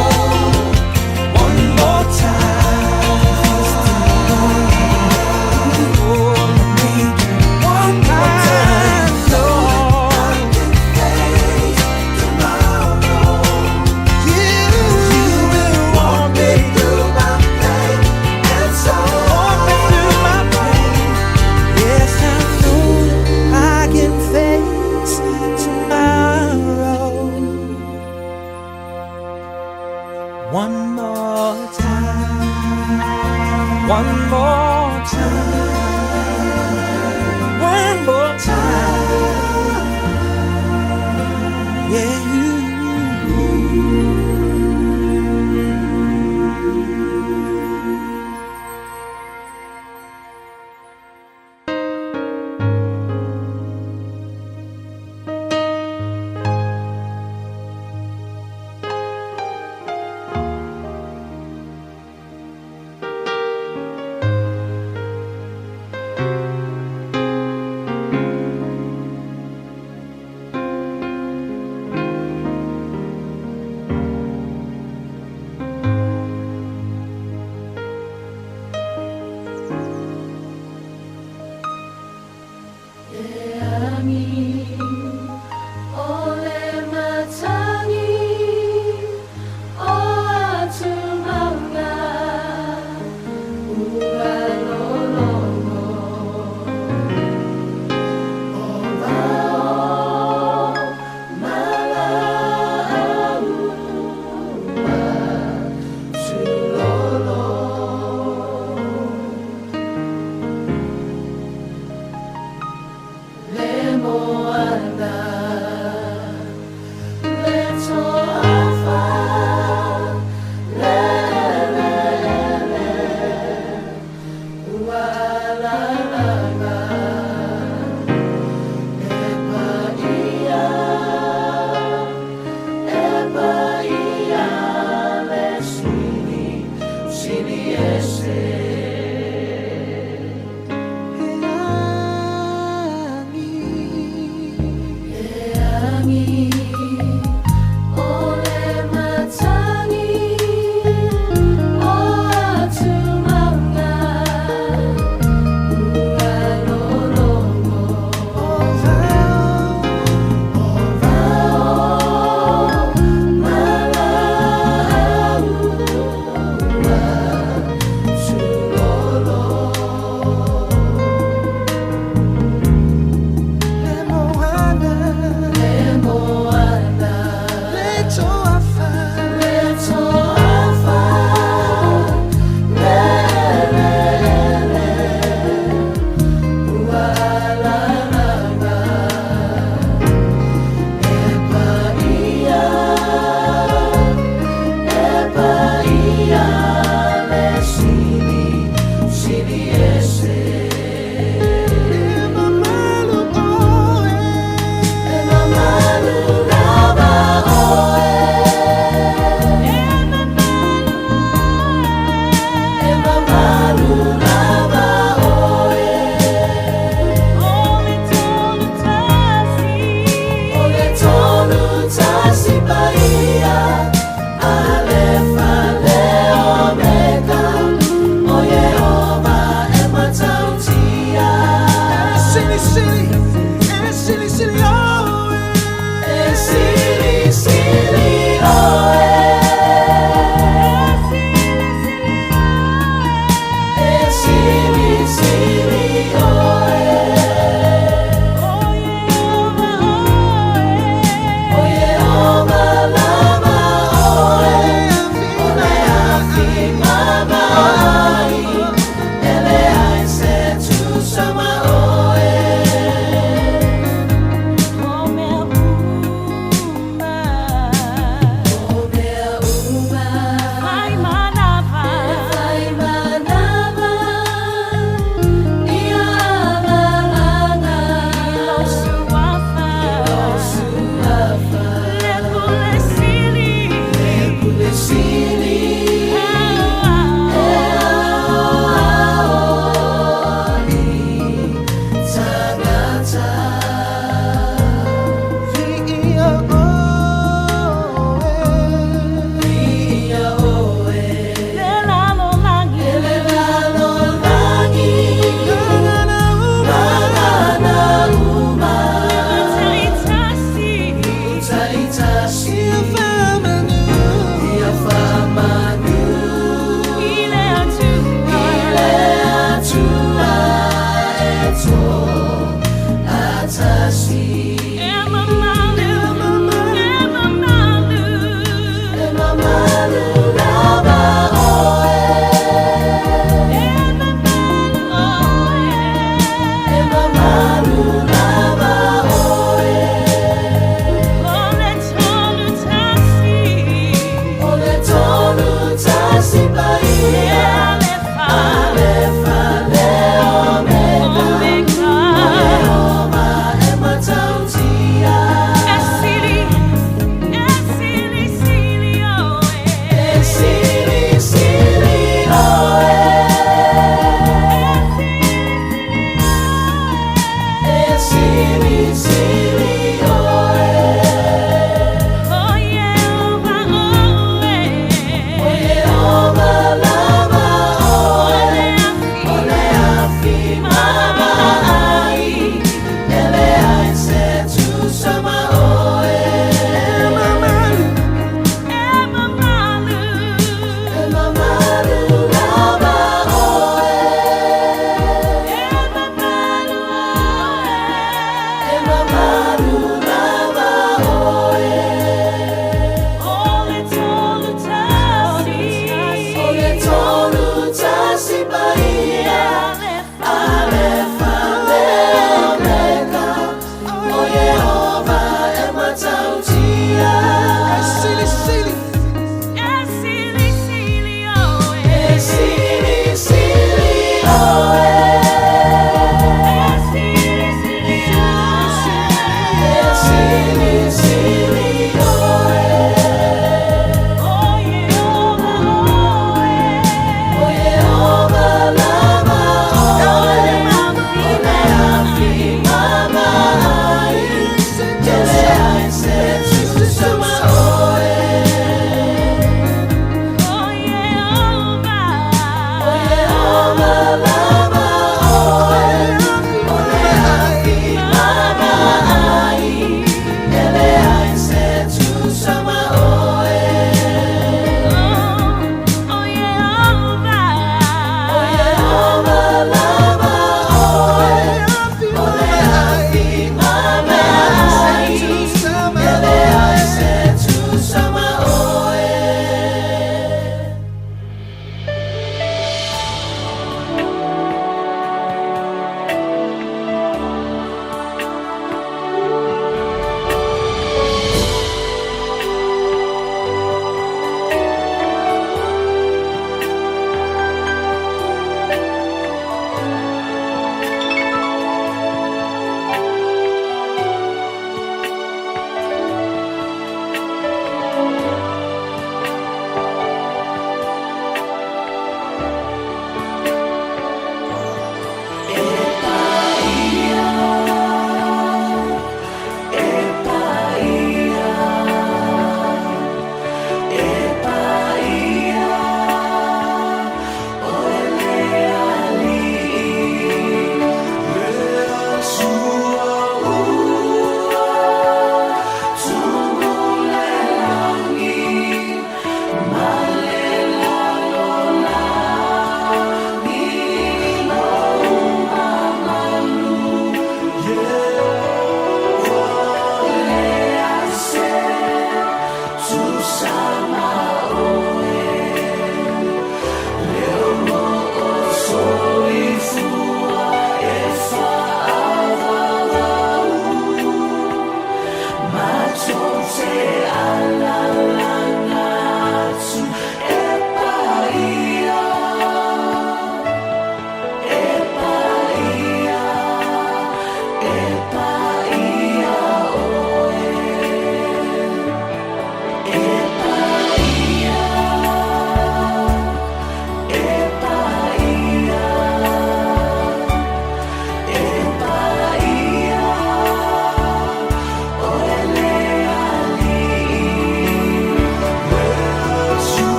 one more time. One more time, Lord. You will walk me through my pain, and so walk me through my pain. Yes, I know I can face tomorrow. One more time, one more time, one more time. Yeah, you. Se tusa ma oe.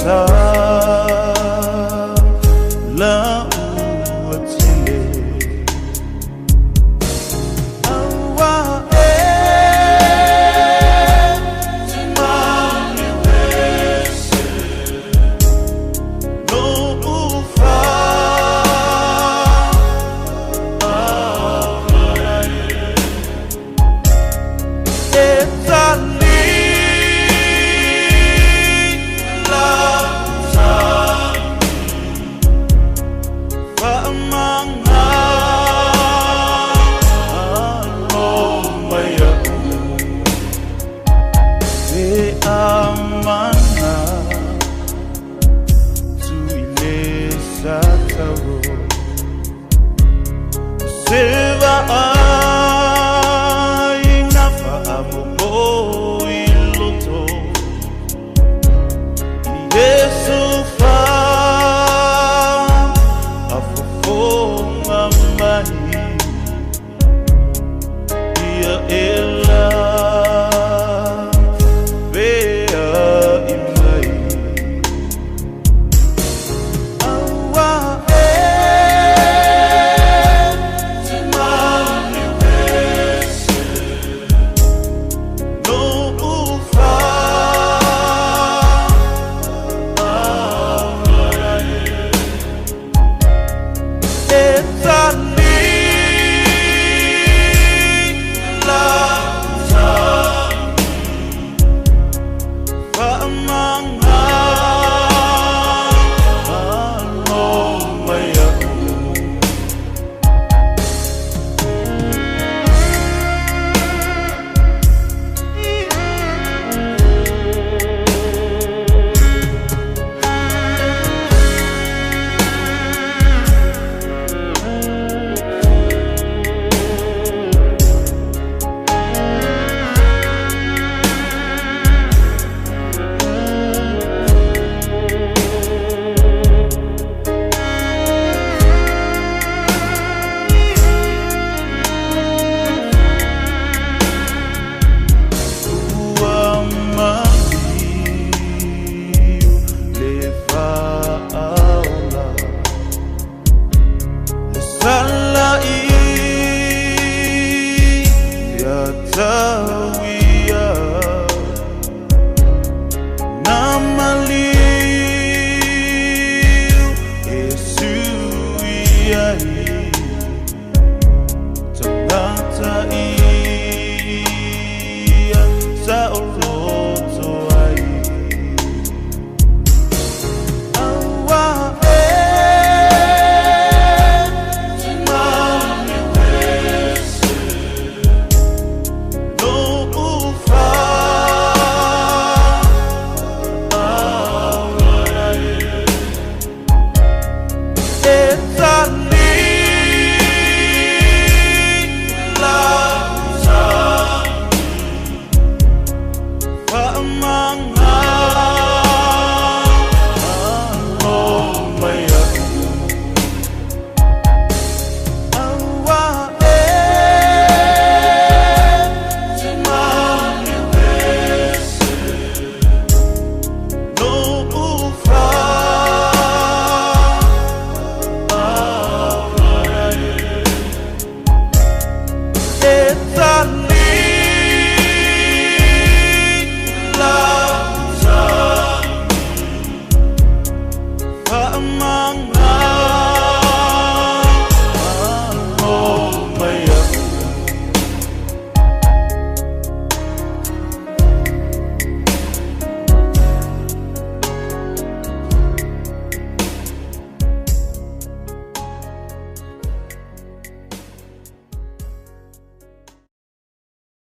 Sa la uatele Aua e te mani wese No ufa E tali la sa Faamanga alo mai au E amana tu i le sa tauro Silva ai na faamomo i loto Yesu fa afofonga mai Ia ela vea i mai Aua e te mani wese No ufa E tali la sa Faamanga alo mai au. Ua maliu le faaola Le sala i ia